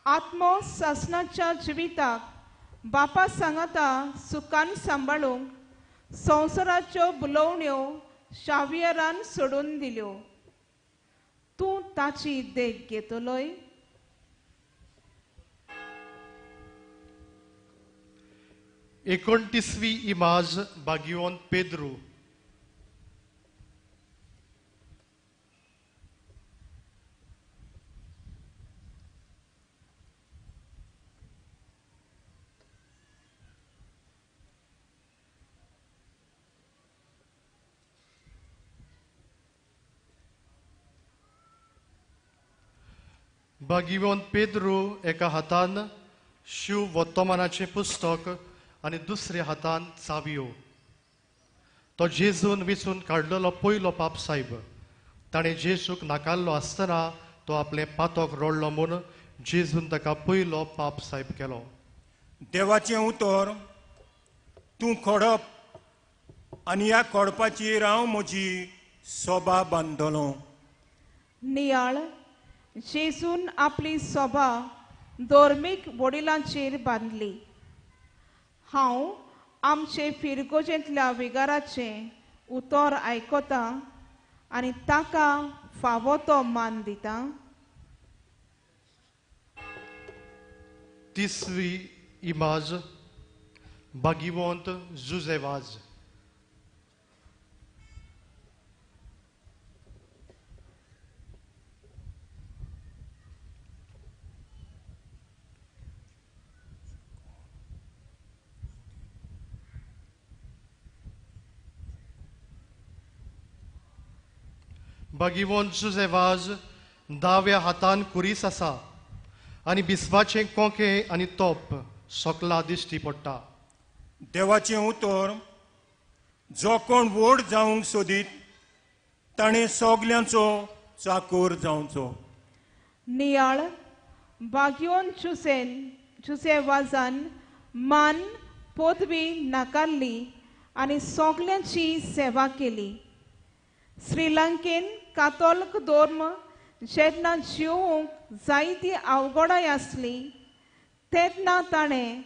Speaker 16: आत्मो सासणाच्या जिविताक बापा सांगाता सुखान सांबाळूंक संवसाराच्यो बुलोवण्यो शावियरान सोडून दिल्यो. तूं ताची देख घेतलोय?
Speaker 8: 29वी इमाज भाग्यवंत पेद्रू. भाग्यवंत पेद्रू एका हातान शिव वर्तमानाचें पुस्तक आनी दुसऱ्या हातान चावयो. तो जेजून विचून काडलेलो पयलो पाप सायब. ताणें जेजूक नाकारलो आसतना तो आपलें पातक रडलो म्हूण जेजून ताका पयलो पाप सायब केलो.
Speaker 15: देवाचें उतर, तूं खडप आनी ह्या खडपाचेर हांव म्हजी सोबा बांदतलो.
Speaker 16: नियाळ जेजून आपली सोबा धर्मीक वडिलांचेर बांदली. हांव आमचे फिरगोजेंतल्या विगाराचें उतर आयकता आनी ताका फावो तो मान दिता.
Speaker 8: 30वी इमाज भाग्यवंत जुजे वाज. भाग्यवंत जुजे वाज दाव्या हातान कुरीस आसा आनी बिस्वाचें कोंके आनी तोप सकला दिश्टी पडटा.
Speaker 15: देवाचें उतर, जो कोण व्हड जावंक सोदीत ताणें सगल्यांचो चाकोर जावचो.
Speaker 16: नियाळ भाग्यवंत जुजे वाजान मान पदवी नाकारली आनी सगल्यांची सेवा केली. श्रीलंकेन कातोल्क धर्म जेन्ना जिवंक जायती अवघडाय आसली तेन्ना ताणें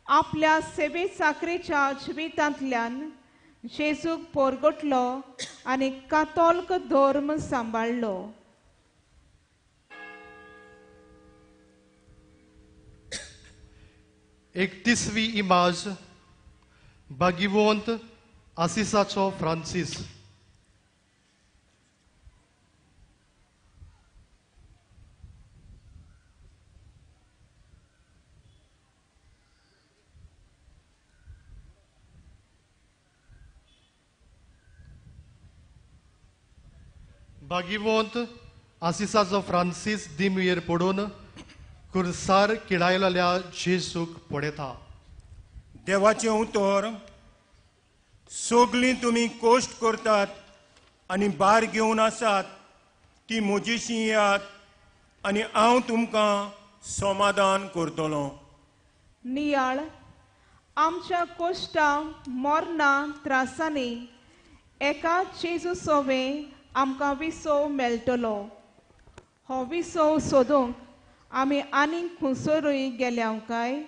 Speaker 16: आपल्या सेवे चाकरेच्या जिवितांतल्यान जेजूक पोरगटलो आनी कातोल्क धर्म सांबाळ्ळो.
Speaker 8: 31वी इमाज भाग्यवंत आसिसाचो फ्रांसीस. भाग्यवंत आसिसाचो फ्रांसीस दिमयेर पडून कुर्सार किडायलेल्या जेजूक पळयता.
Speaker 15: देवाचें उतर, सगलीं तुमी कश्ट करतात आनी भार घेवन आसात ती म्हजेशी येयात आनी हांव तुमकां समाधान करतलो.
Speaker 16: नियाळ आमच्या कश्टां मरणां त्रासांनी एका जेजू सोवें आमकां विसव मेळटलो. हो विसव सोदूंक आमी आनीक खुंसरूय गेल्या काय?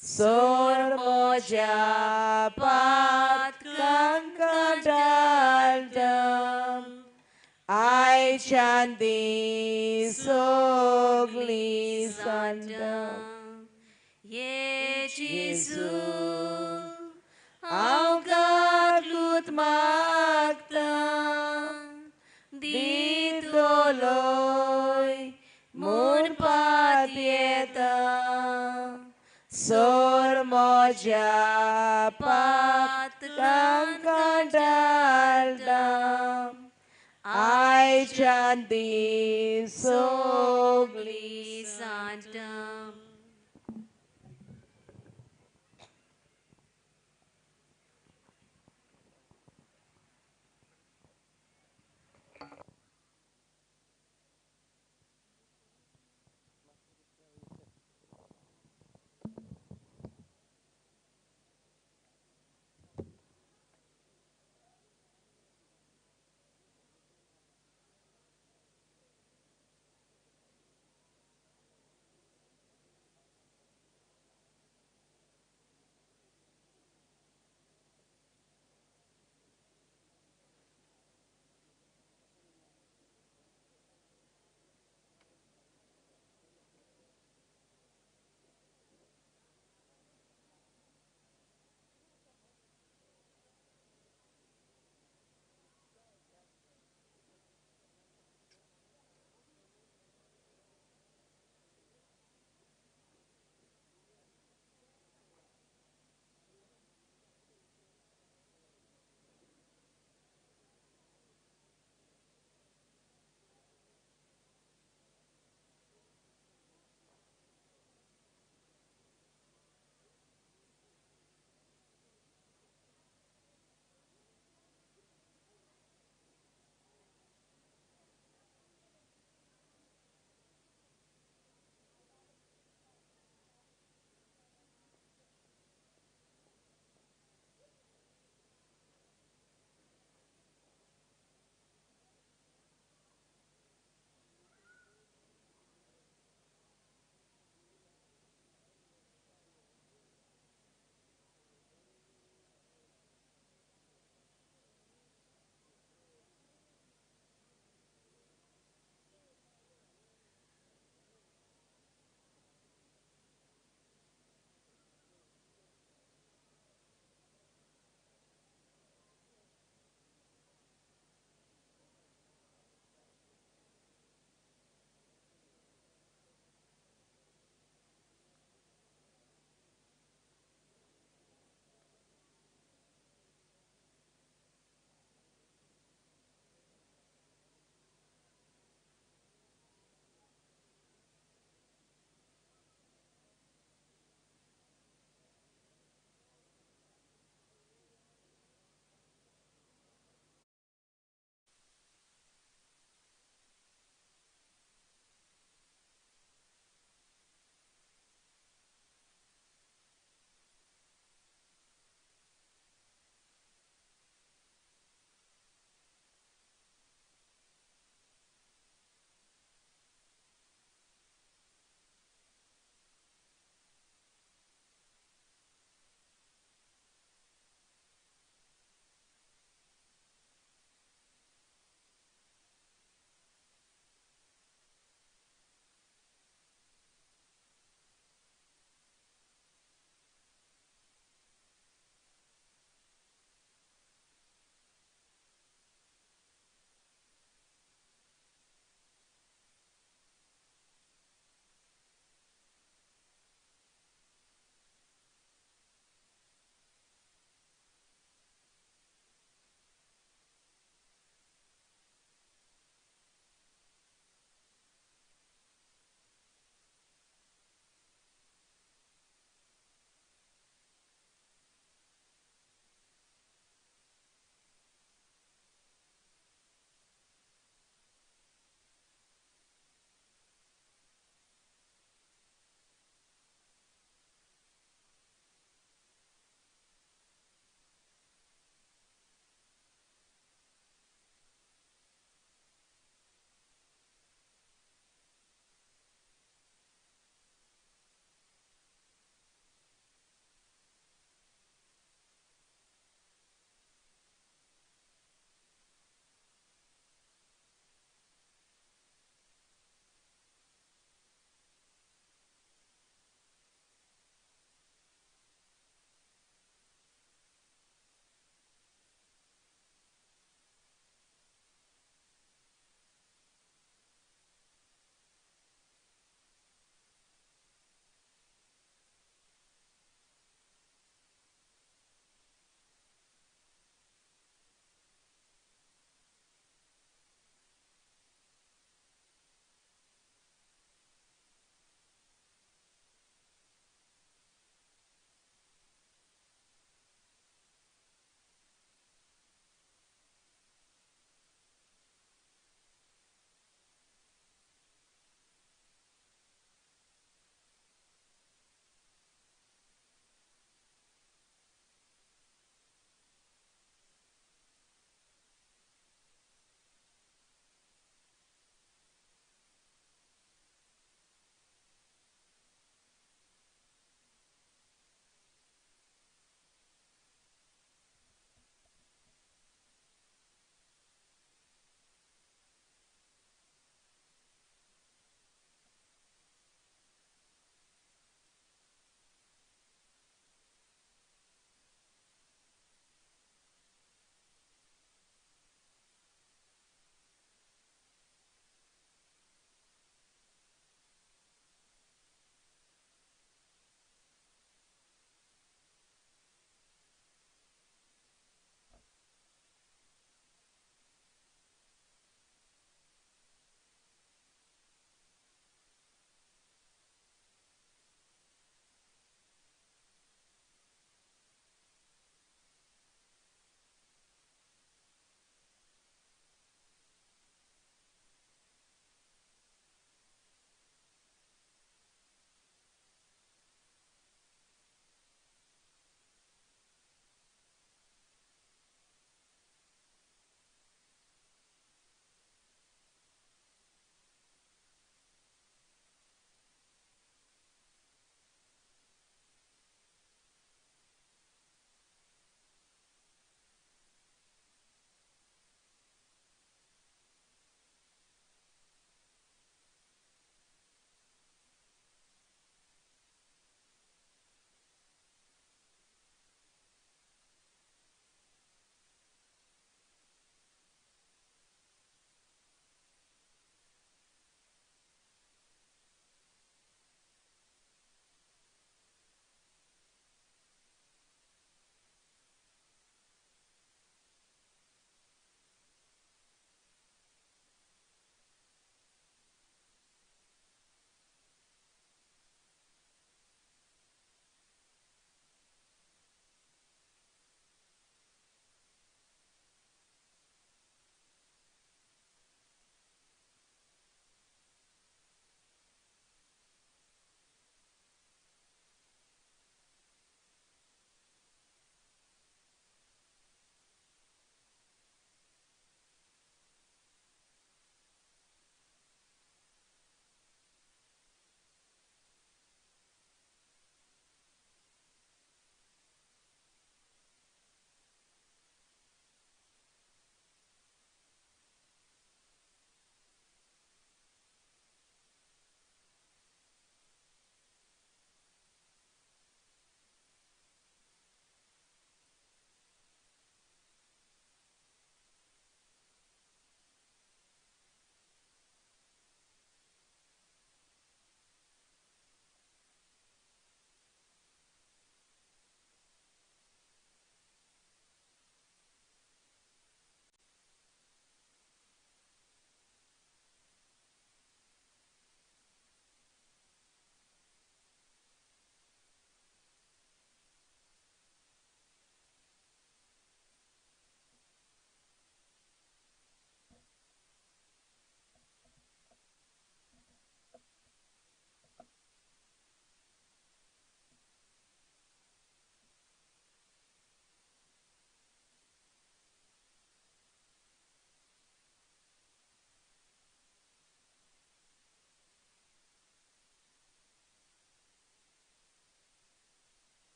Speaker 17: सोड म्हज्या पातकांक डालता आयच्यान दी सगळी सांता
Speaker 12: ये जेजू
Speaker 17: हांव काकूत मागता दितलोय म्हूण पातयेता सोड म्हज्या पातकांक डालता आयच्यान दी सगळी
Speaker 12: सांता.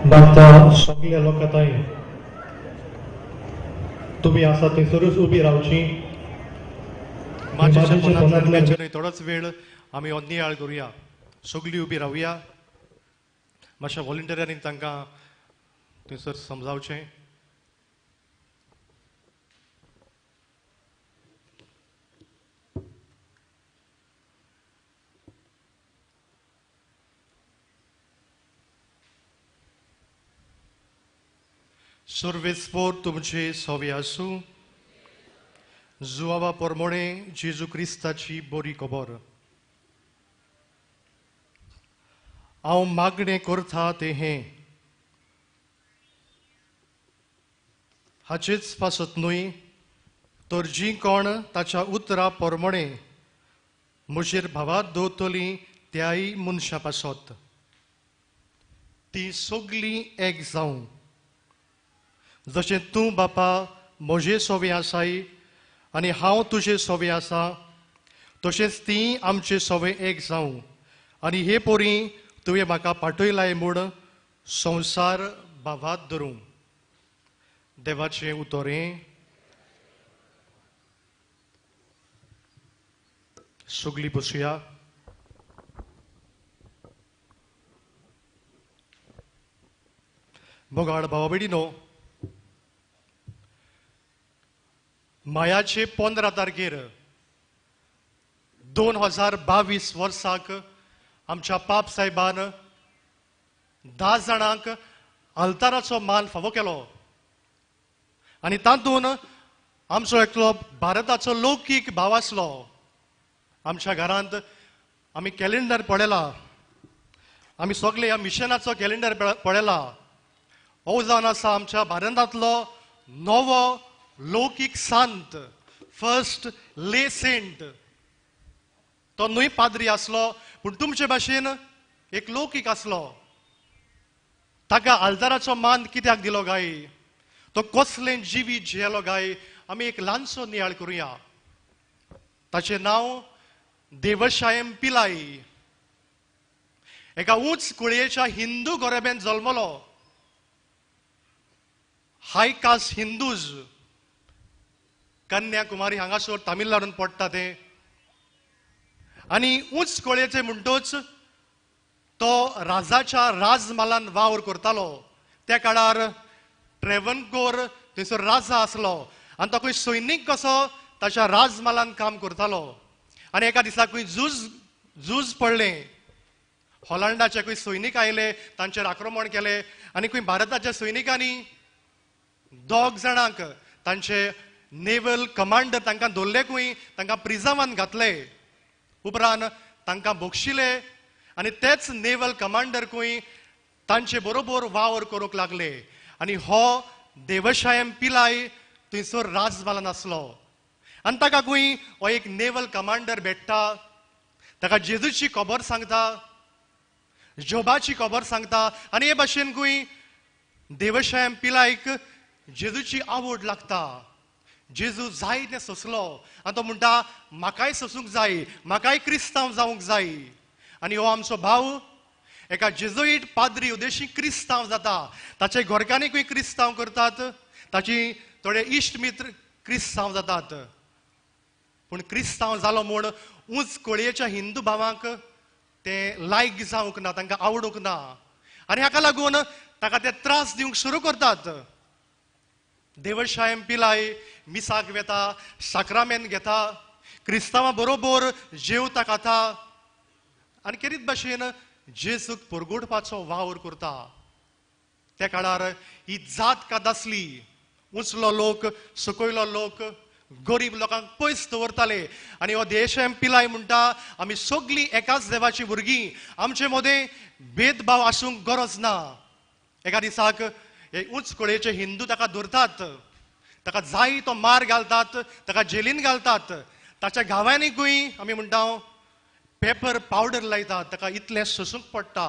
Speaker 8: मागता सगल्या लोकां ताई तुमी आसा थंयसरूच उबी रावची. मातशें थोडोच वेळ आमी हो नियाळ करुया. सगळीं उबी रावया. मातशा व्हॉलंटियरांनी तांकां थंयसर समजावचें. सर्वेस्पोर तुमचे सवे आसूं. जुआवा पोरमोणे जेजू क्रिस्ताची बरी खबर. हांव मागणें करता तें हें, हाचेच पासत न्हय तर जीं कोण ताच्या उतरा पोरमोणे म्हजेर भावात दवरतलीं त्याय मनशां पासत. तीं सगलीं एक जावं, जशें तूं बापा म्हजे सोवे आसाय आनी हांव तुजे सोवे आसा, तशेंच तीं आमचे सोवे एक जावं आनी हे पोरी तुवें म्हाका पाठयलाय म्हूण संवसार भावात धरूं. देवाचें उतरें. सगळीं बसुया. मोगाळ भावा भयणीनो, मायाचे 15 तारखेर 2022 वर्साक आमच्या पाप साहेबान 10 जाणांक आल्ताराचो मान फावो केलो आनी तातूंत आमचो एकलो भारताचो लौकीक भाव आसलो. आमच्या घरांत आमी कॅलेंडर पळयला, आमी सगळे ह्या मिशनाचो कॅलेंडर पळयला. हो जावन आसा आमच्या भारतांतलो नवो लौकीक संत, फर्स्ट ले सेंट. तो न्हय पाद्री आसलो पूण तुमचे भाशेन एक लौकीक आसलो. ताका आल्ताराचो मान कित्याक दिलो काय, तो कसलें जिवीत जियेलो काय, आमी एक ल्हानसो नियाळ करुया. ताचें नांव देवशायम पिलाई. एका उंच कुळयेच्या हिंदू घराब्यांत जल्मलो. हाय कास्ट हिंदूज, कन्याकुमारी हांगासर तामिळनाडून पडटा तें. आनी उंच कोळयेचे म्हणटोच तो राजाच्या राजमालान वावर करतालो. त्या काळार ट्रेवनकोर थंयसर राजा आसलो आनी तो खंय सैनीक कसो ताच्या राजमालान काम करतालो. आनी एका दिसा खंय झूज पडलें. हॉलंडाचे खंय सैनीक आयले, तांचेर आक्रमण केलें आनी खंय भारताच्या सैनिकांनी 2 जाणांक तांचे नेवल कमांडर तांकां धरले, खंय तांकां प्रिजावान घातले. उपरांत तांकां बक्षिले आनी तेच नेवल कमांडर खंय तांचे बरोबर वावर करूंक लागले. आनी हो देवशायम पिलाय थंयसर राजमालान आसलो आनी ताका खंय हो एक नेवल कमांडर भेट्टा, ताका जेजूची खबर सांगता, जोबाची खबर सांगता. आनी हे भाशेन खंय देवशायम पिलायक जेजूची आवड लागता. जेजू जाय तें सोंसलो आनी तो म्हणटा म्हाकाय सोंसूंक जाय, म्हाकाय क्रिस्तांव जावंक जाय. आनी हो आमचो भाव एका जेजुईट पाद्री उदेशी क्रिस्तांव जाता. ताचे घरकान्नीकूय क्रिस्तांव करतात, ताची थोडे इश्ट मित्र क्रिस्तांव जातात. पूण क्रिस्तांव जालो म्हूण उंच कोळयेच्या हिंदू भावांक तें लायक जावंक ना, तांकां आवडूंक ना आनी हाका लागून ताका ते त्रास दिवंक सुरू करतात. देवशायम पिलाय मिसाक वेता, साक्रामेंत घेता, क्रिस्तांवां बरोबर जेवता खाता आनी केरीत भाशेन जेजूक परगुडपाचो वावर करता. त्या काळार ही जात कात आसली. उंचलो लोक, सकयलो लोक, गरीब लोकांक पयस दवरताले. आनी हो देवशायम पिलाय म्हणटा आमी सगळीं एकाच देवाची भुरगीं, आमचे मदें भेदभाव आसूंक गरज ना. एका दिसाक हे उंच कोळयेचे हिंदू ताका धरतात, ताका जाय तो मार घालतात, ताका जेलीन घालतात. ताच्या गांवांनीकूय आमी म्हणटा पेपर पावडर लायतात, ताका इतलें सोसूंक पडटा.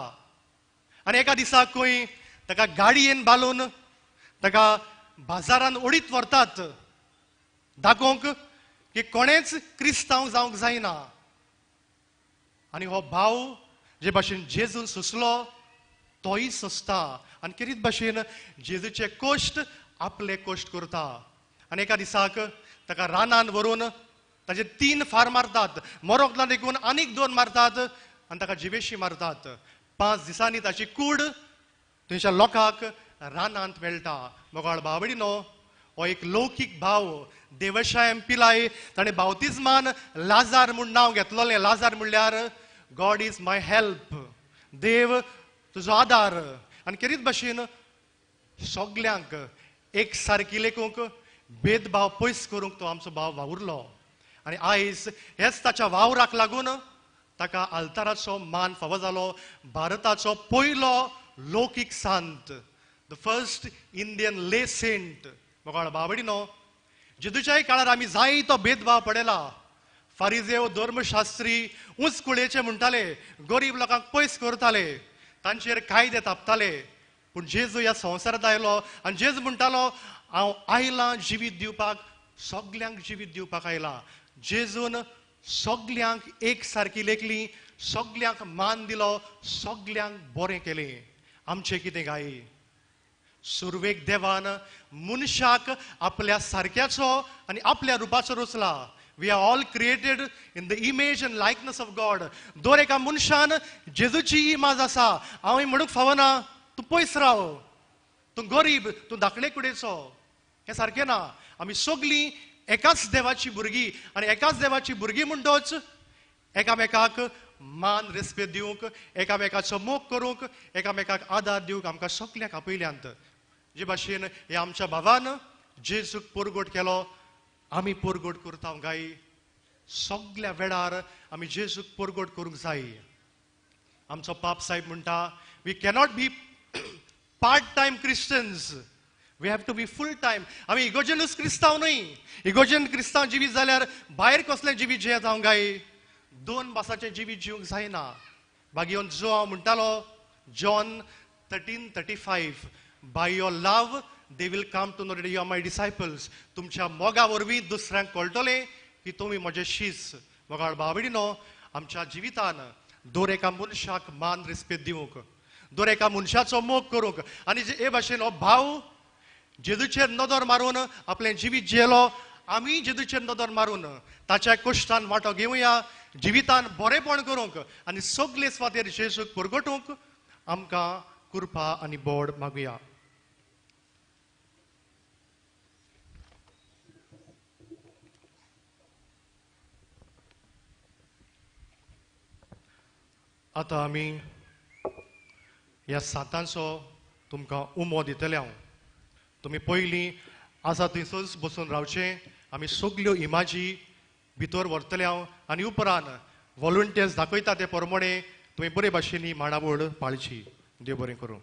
Speaker 8: आनी एका दिसाकूय ताका गाडयेन बालून ताका बाजारान ओडीत व्हरतात, दाखोवंक की कोणेच क्रिस्तांव जावंक जायना. आनी हो भाव जे भाशेन जेजून सोंसलो तोय सोंसता आनी केरीत भाशेन जेजूचे कश्ट आपले कश्ट करता. आनी एका दिसाक ताका रानान व्हरून ताजे 3 फार मारतात, मरोंक ना देखून आनीक 2 मारतात आनी ताका जिवेशी मारतात. 5 दिसांनी ताची कूड थंयच्या लोकांक रानांत मेळटा. मोगाळ भावडिनो, हो एक लौकीक भाव देवशायम पिलाय, ताणें बावतिज्मान लाजार म्हूण नांव घेतलोलें. लाजार म्हणल्यार गॉड is my help, देव तुजो आदार. आनी केरीत भाशेन सगल्यांक एक सारकी लेखूंक, भेदभाव पयस करूंक तो आमचो भाव वावुरलो. आनी आयज हेच ताच्या वावराक लागून ताका आल्ताराचो मान फावो जालो. भारताचो पयलो लौकीक Sant, the first Indian lay saint. मोगाळ बाबडिनो, जेजूच्याय काळार आमी जायतो भेदभाव पडयला. फारिजेव धर्मशास्त्री उंच कुळयेचे म्हणटाले, गरीब लोकांक पयस करताले, तांचेर कायदे तापताले. पूण जेजू ह्या संवसारांत आयलो आनी जेजू म्हणटालो, हांव आयलां जिवीत दिवपाक, सगल्यांक जिवीत दिवपाक आयलां. जेजून सगल्यांक एक सारकी लेखली, सगल्यांक मान दिलो, सगल्यांक बरें केलें. आमचें कितें गाय? सुरवेक देवान मनशाक आपल्या सारक्याचो आनी आपल्या रुपाचो रचला. We are all created in the image and likeness of God. दर एका मनशान जेजूची इमाज आसा. हांव म्हणूंक फावना तूं पयस राव, तूं गरीब, तूं धाकणे कुडेचो, हें सारकें ना. आमी सगलीं एकाच देवाची भुरगीं आनी एकाच देवाची भुरगीं म्हणटोच एकामेकाक मान रेस्पेद दिवंक, एकामेकाचो मोग करूंक, एकामेकाक आदार दिवंक आमकां सगल्यांक आपयल्यांत. जे भाशेन हे आमच्या भावान जेजूक परगट केलो, आमी परगट करता गाय. सगल्या वेळार आमी जेजूक परगट करूंक जाय. आमचो पाप साहेब म्हणटा, we cannot be part time Christians, we have to be full time. आमी इगोजनूच क्रिस्तांव न्हय. इगोजन क्रिस्तांव जिवीत जाल्यार भायर कसलें जिवीत जियेत हांव गाय? 2 भासाचें जिवीत जिवंक जायना. बागेवन जो हांव म्हणटालो, John 13:35, by your love they will come to know that you are my disciples. तुमच्या मोगा वरवीं दुसऱ्यांक कळटलें की तुमी म्हजे शीस. मोगाळ बाबडिनो, आमच्या जिवितान दर एका मनशाक मान रेस्पेद दिवंक, दर एका मनशाचो मोग करूंक. आनी हे भाशेन हो भाव जेजूचेर नदर मारून आपलें जिवीत जियेलो. आमी जेजूचेर नदर मारून ताच्या कश्टान वांटो घेवया, जिवितान बरेंपण करूंक आनी सगले सुवातेर जेजूक परगटूंक आमकां कृपा आनी बोड मागुया. आतां आमी ह्या सातांचो तुमकां उमो दितले. हांव तुमी पयलीं आसा थंयसरच बसून रावचें. आमी सगल्यो इमाजी भितर व्हरतले हांव आनी उपरांत वॉलंटियर्स दाखयता ते प्रमाणे तुमी बरे भाशेन ही मांडावळ पाळची. देव बरें करूं.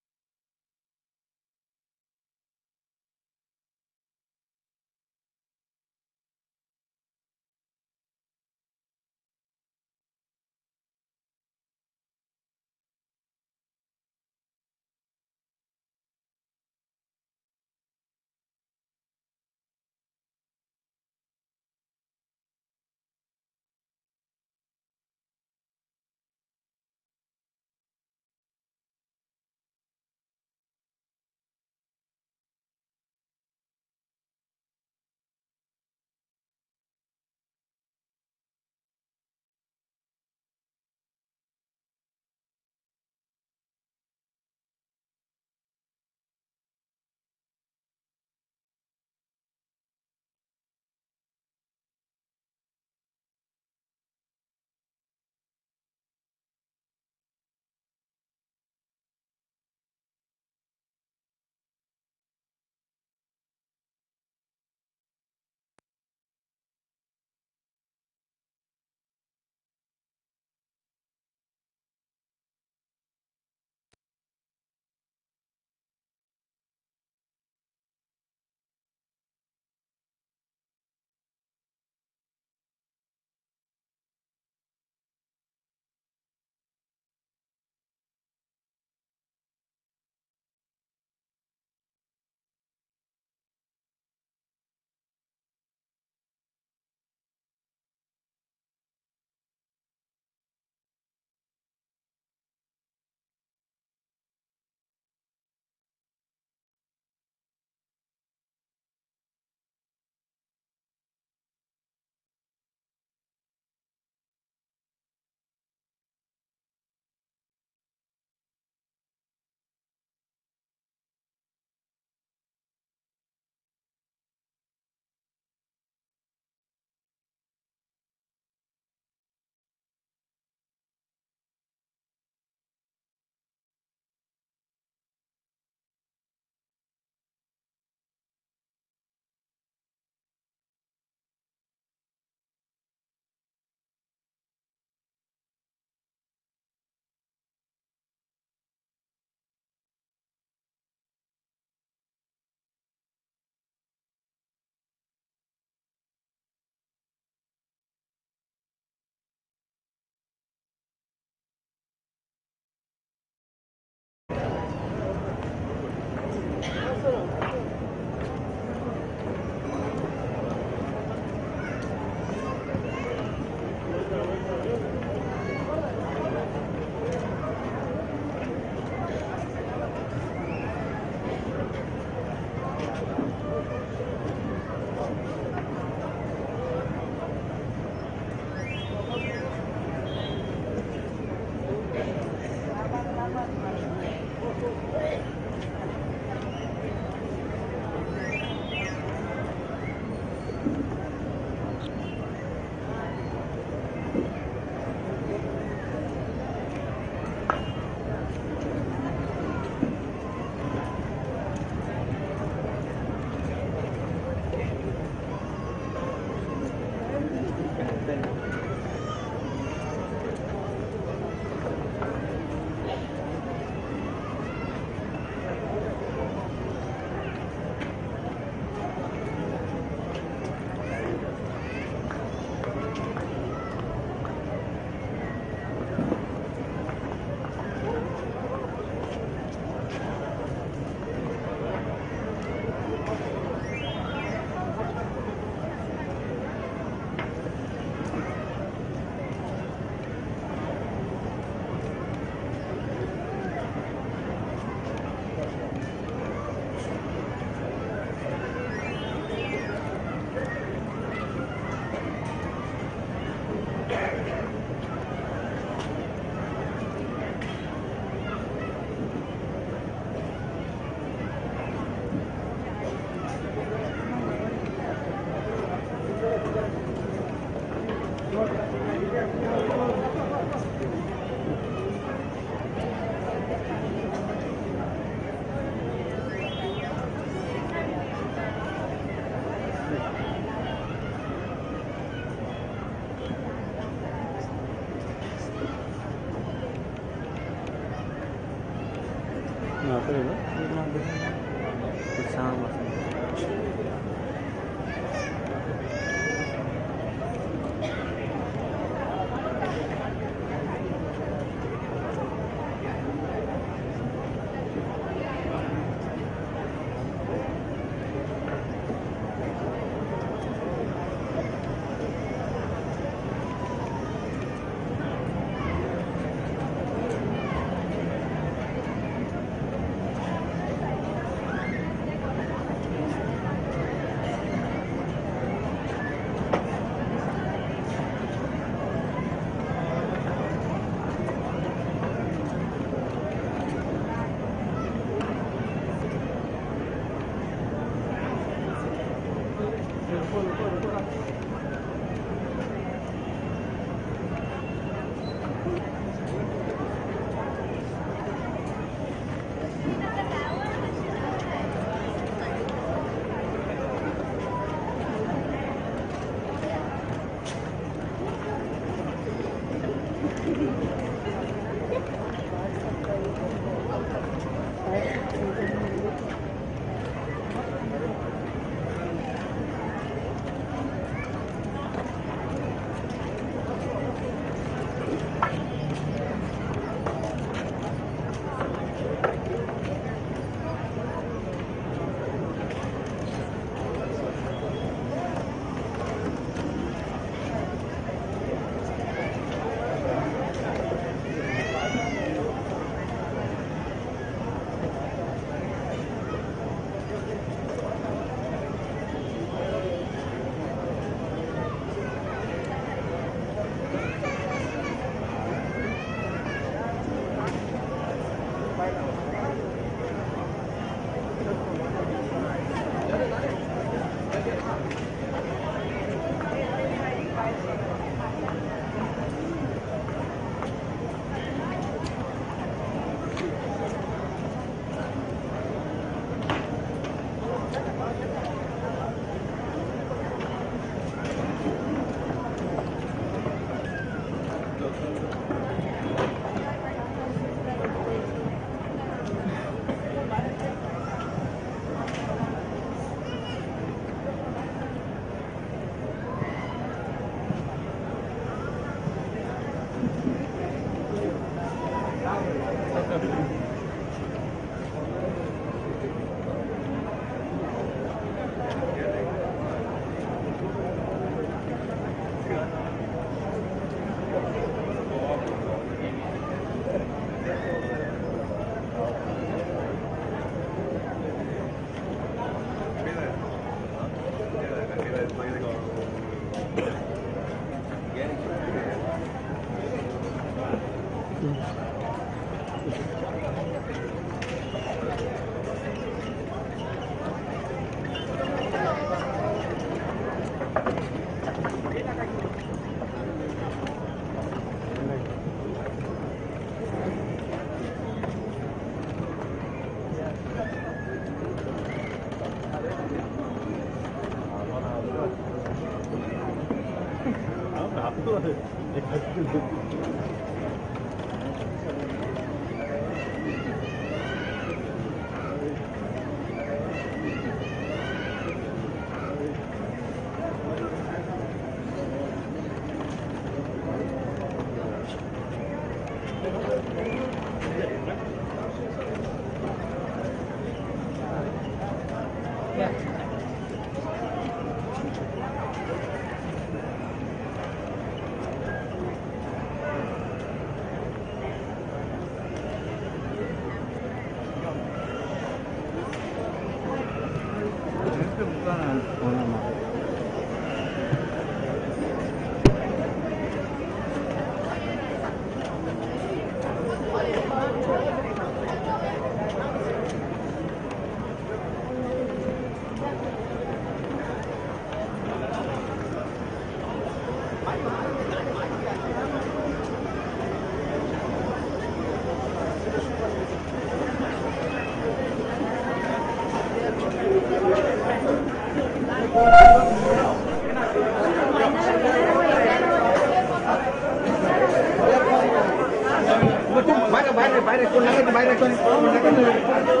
Speaker 18: भायर.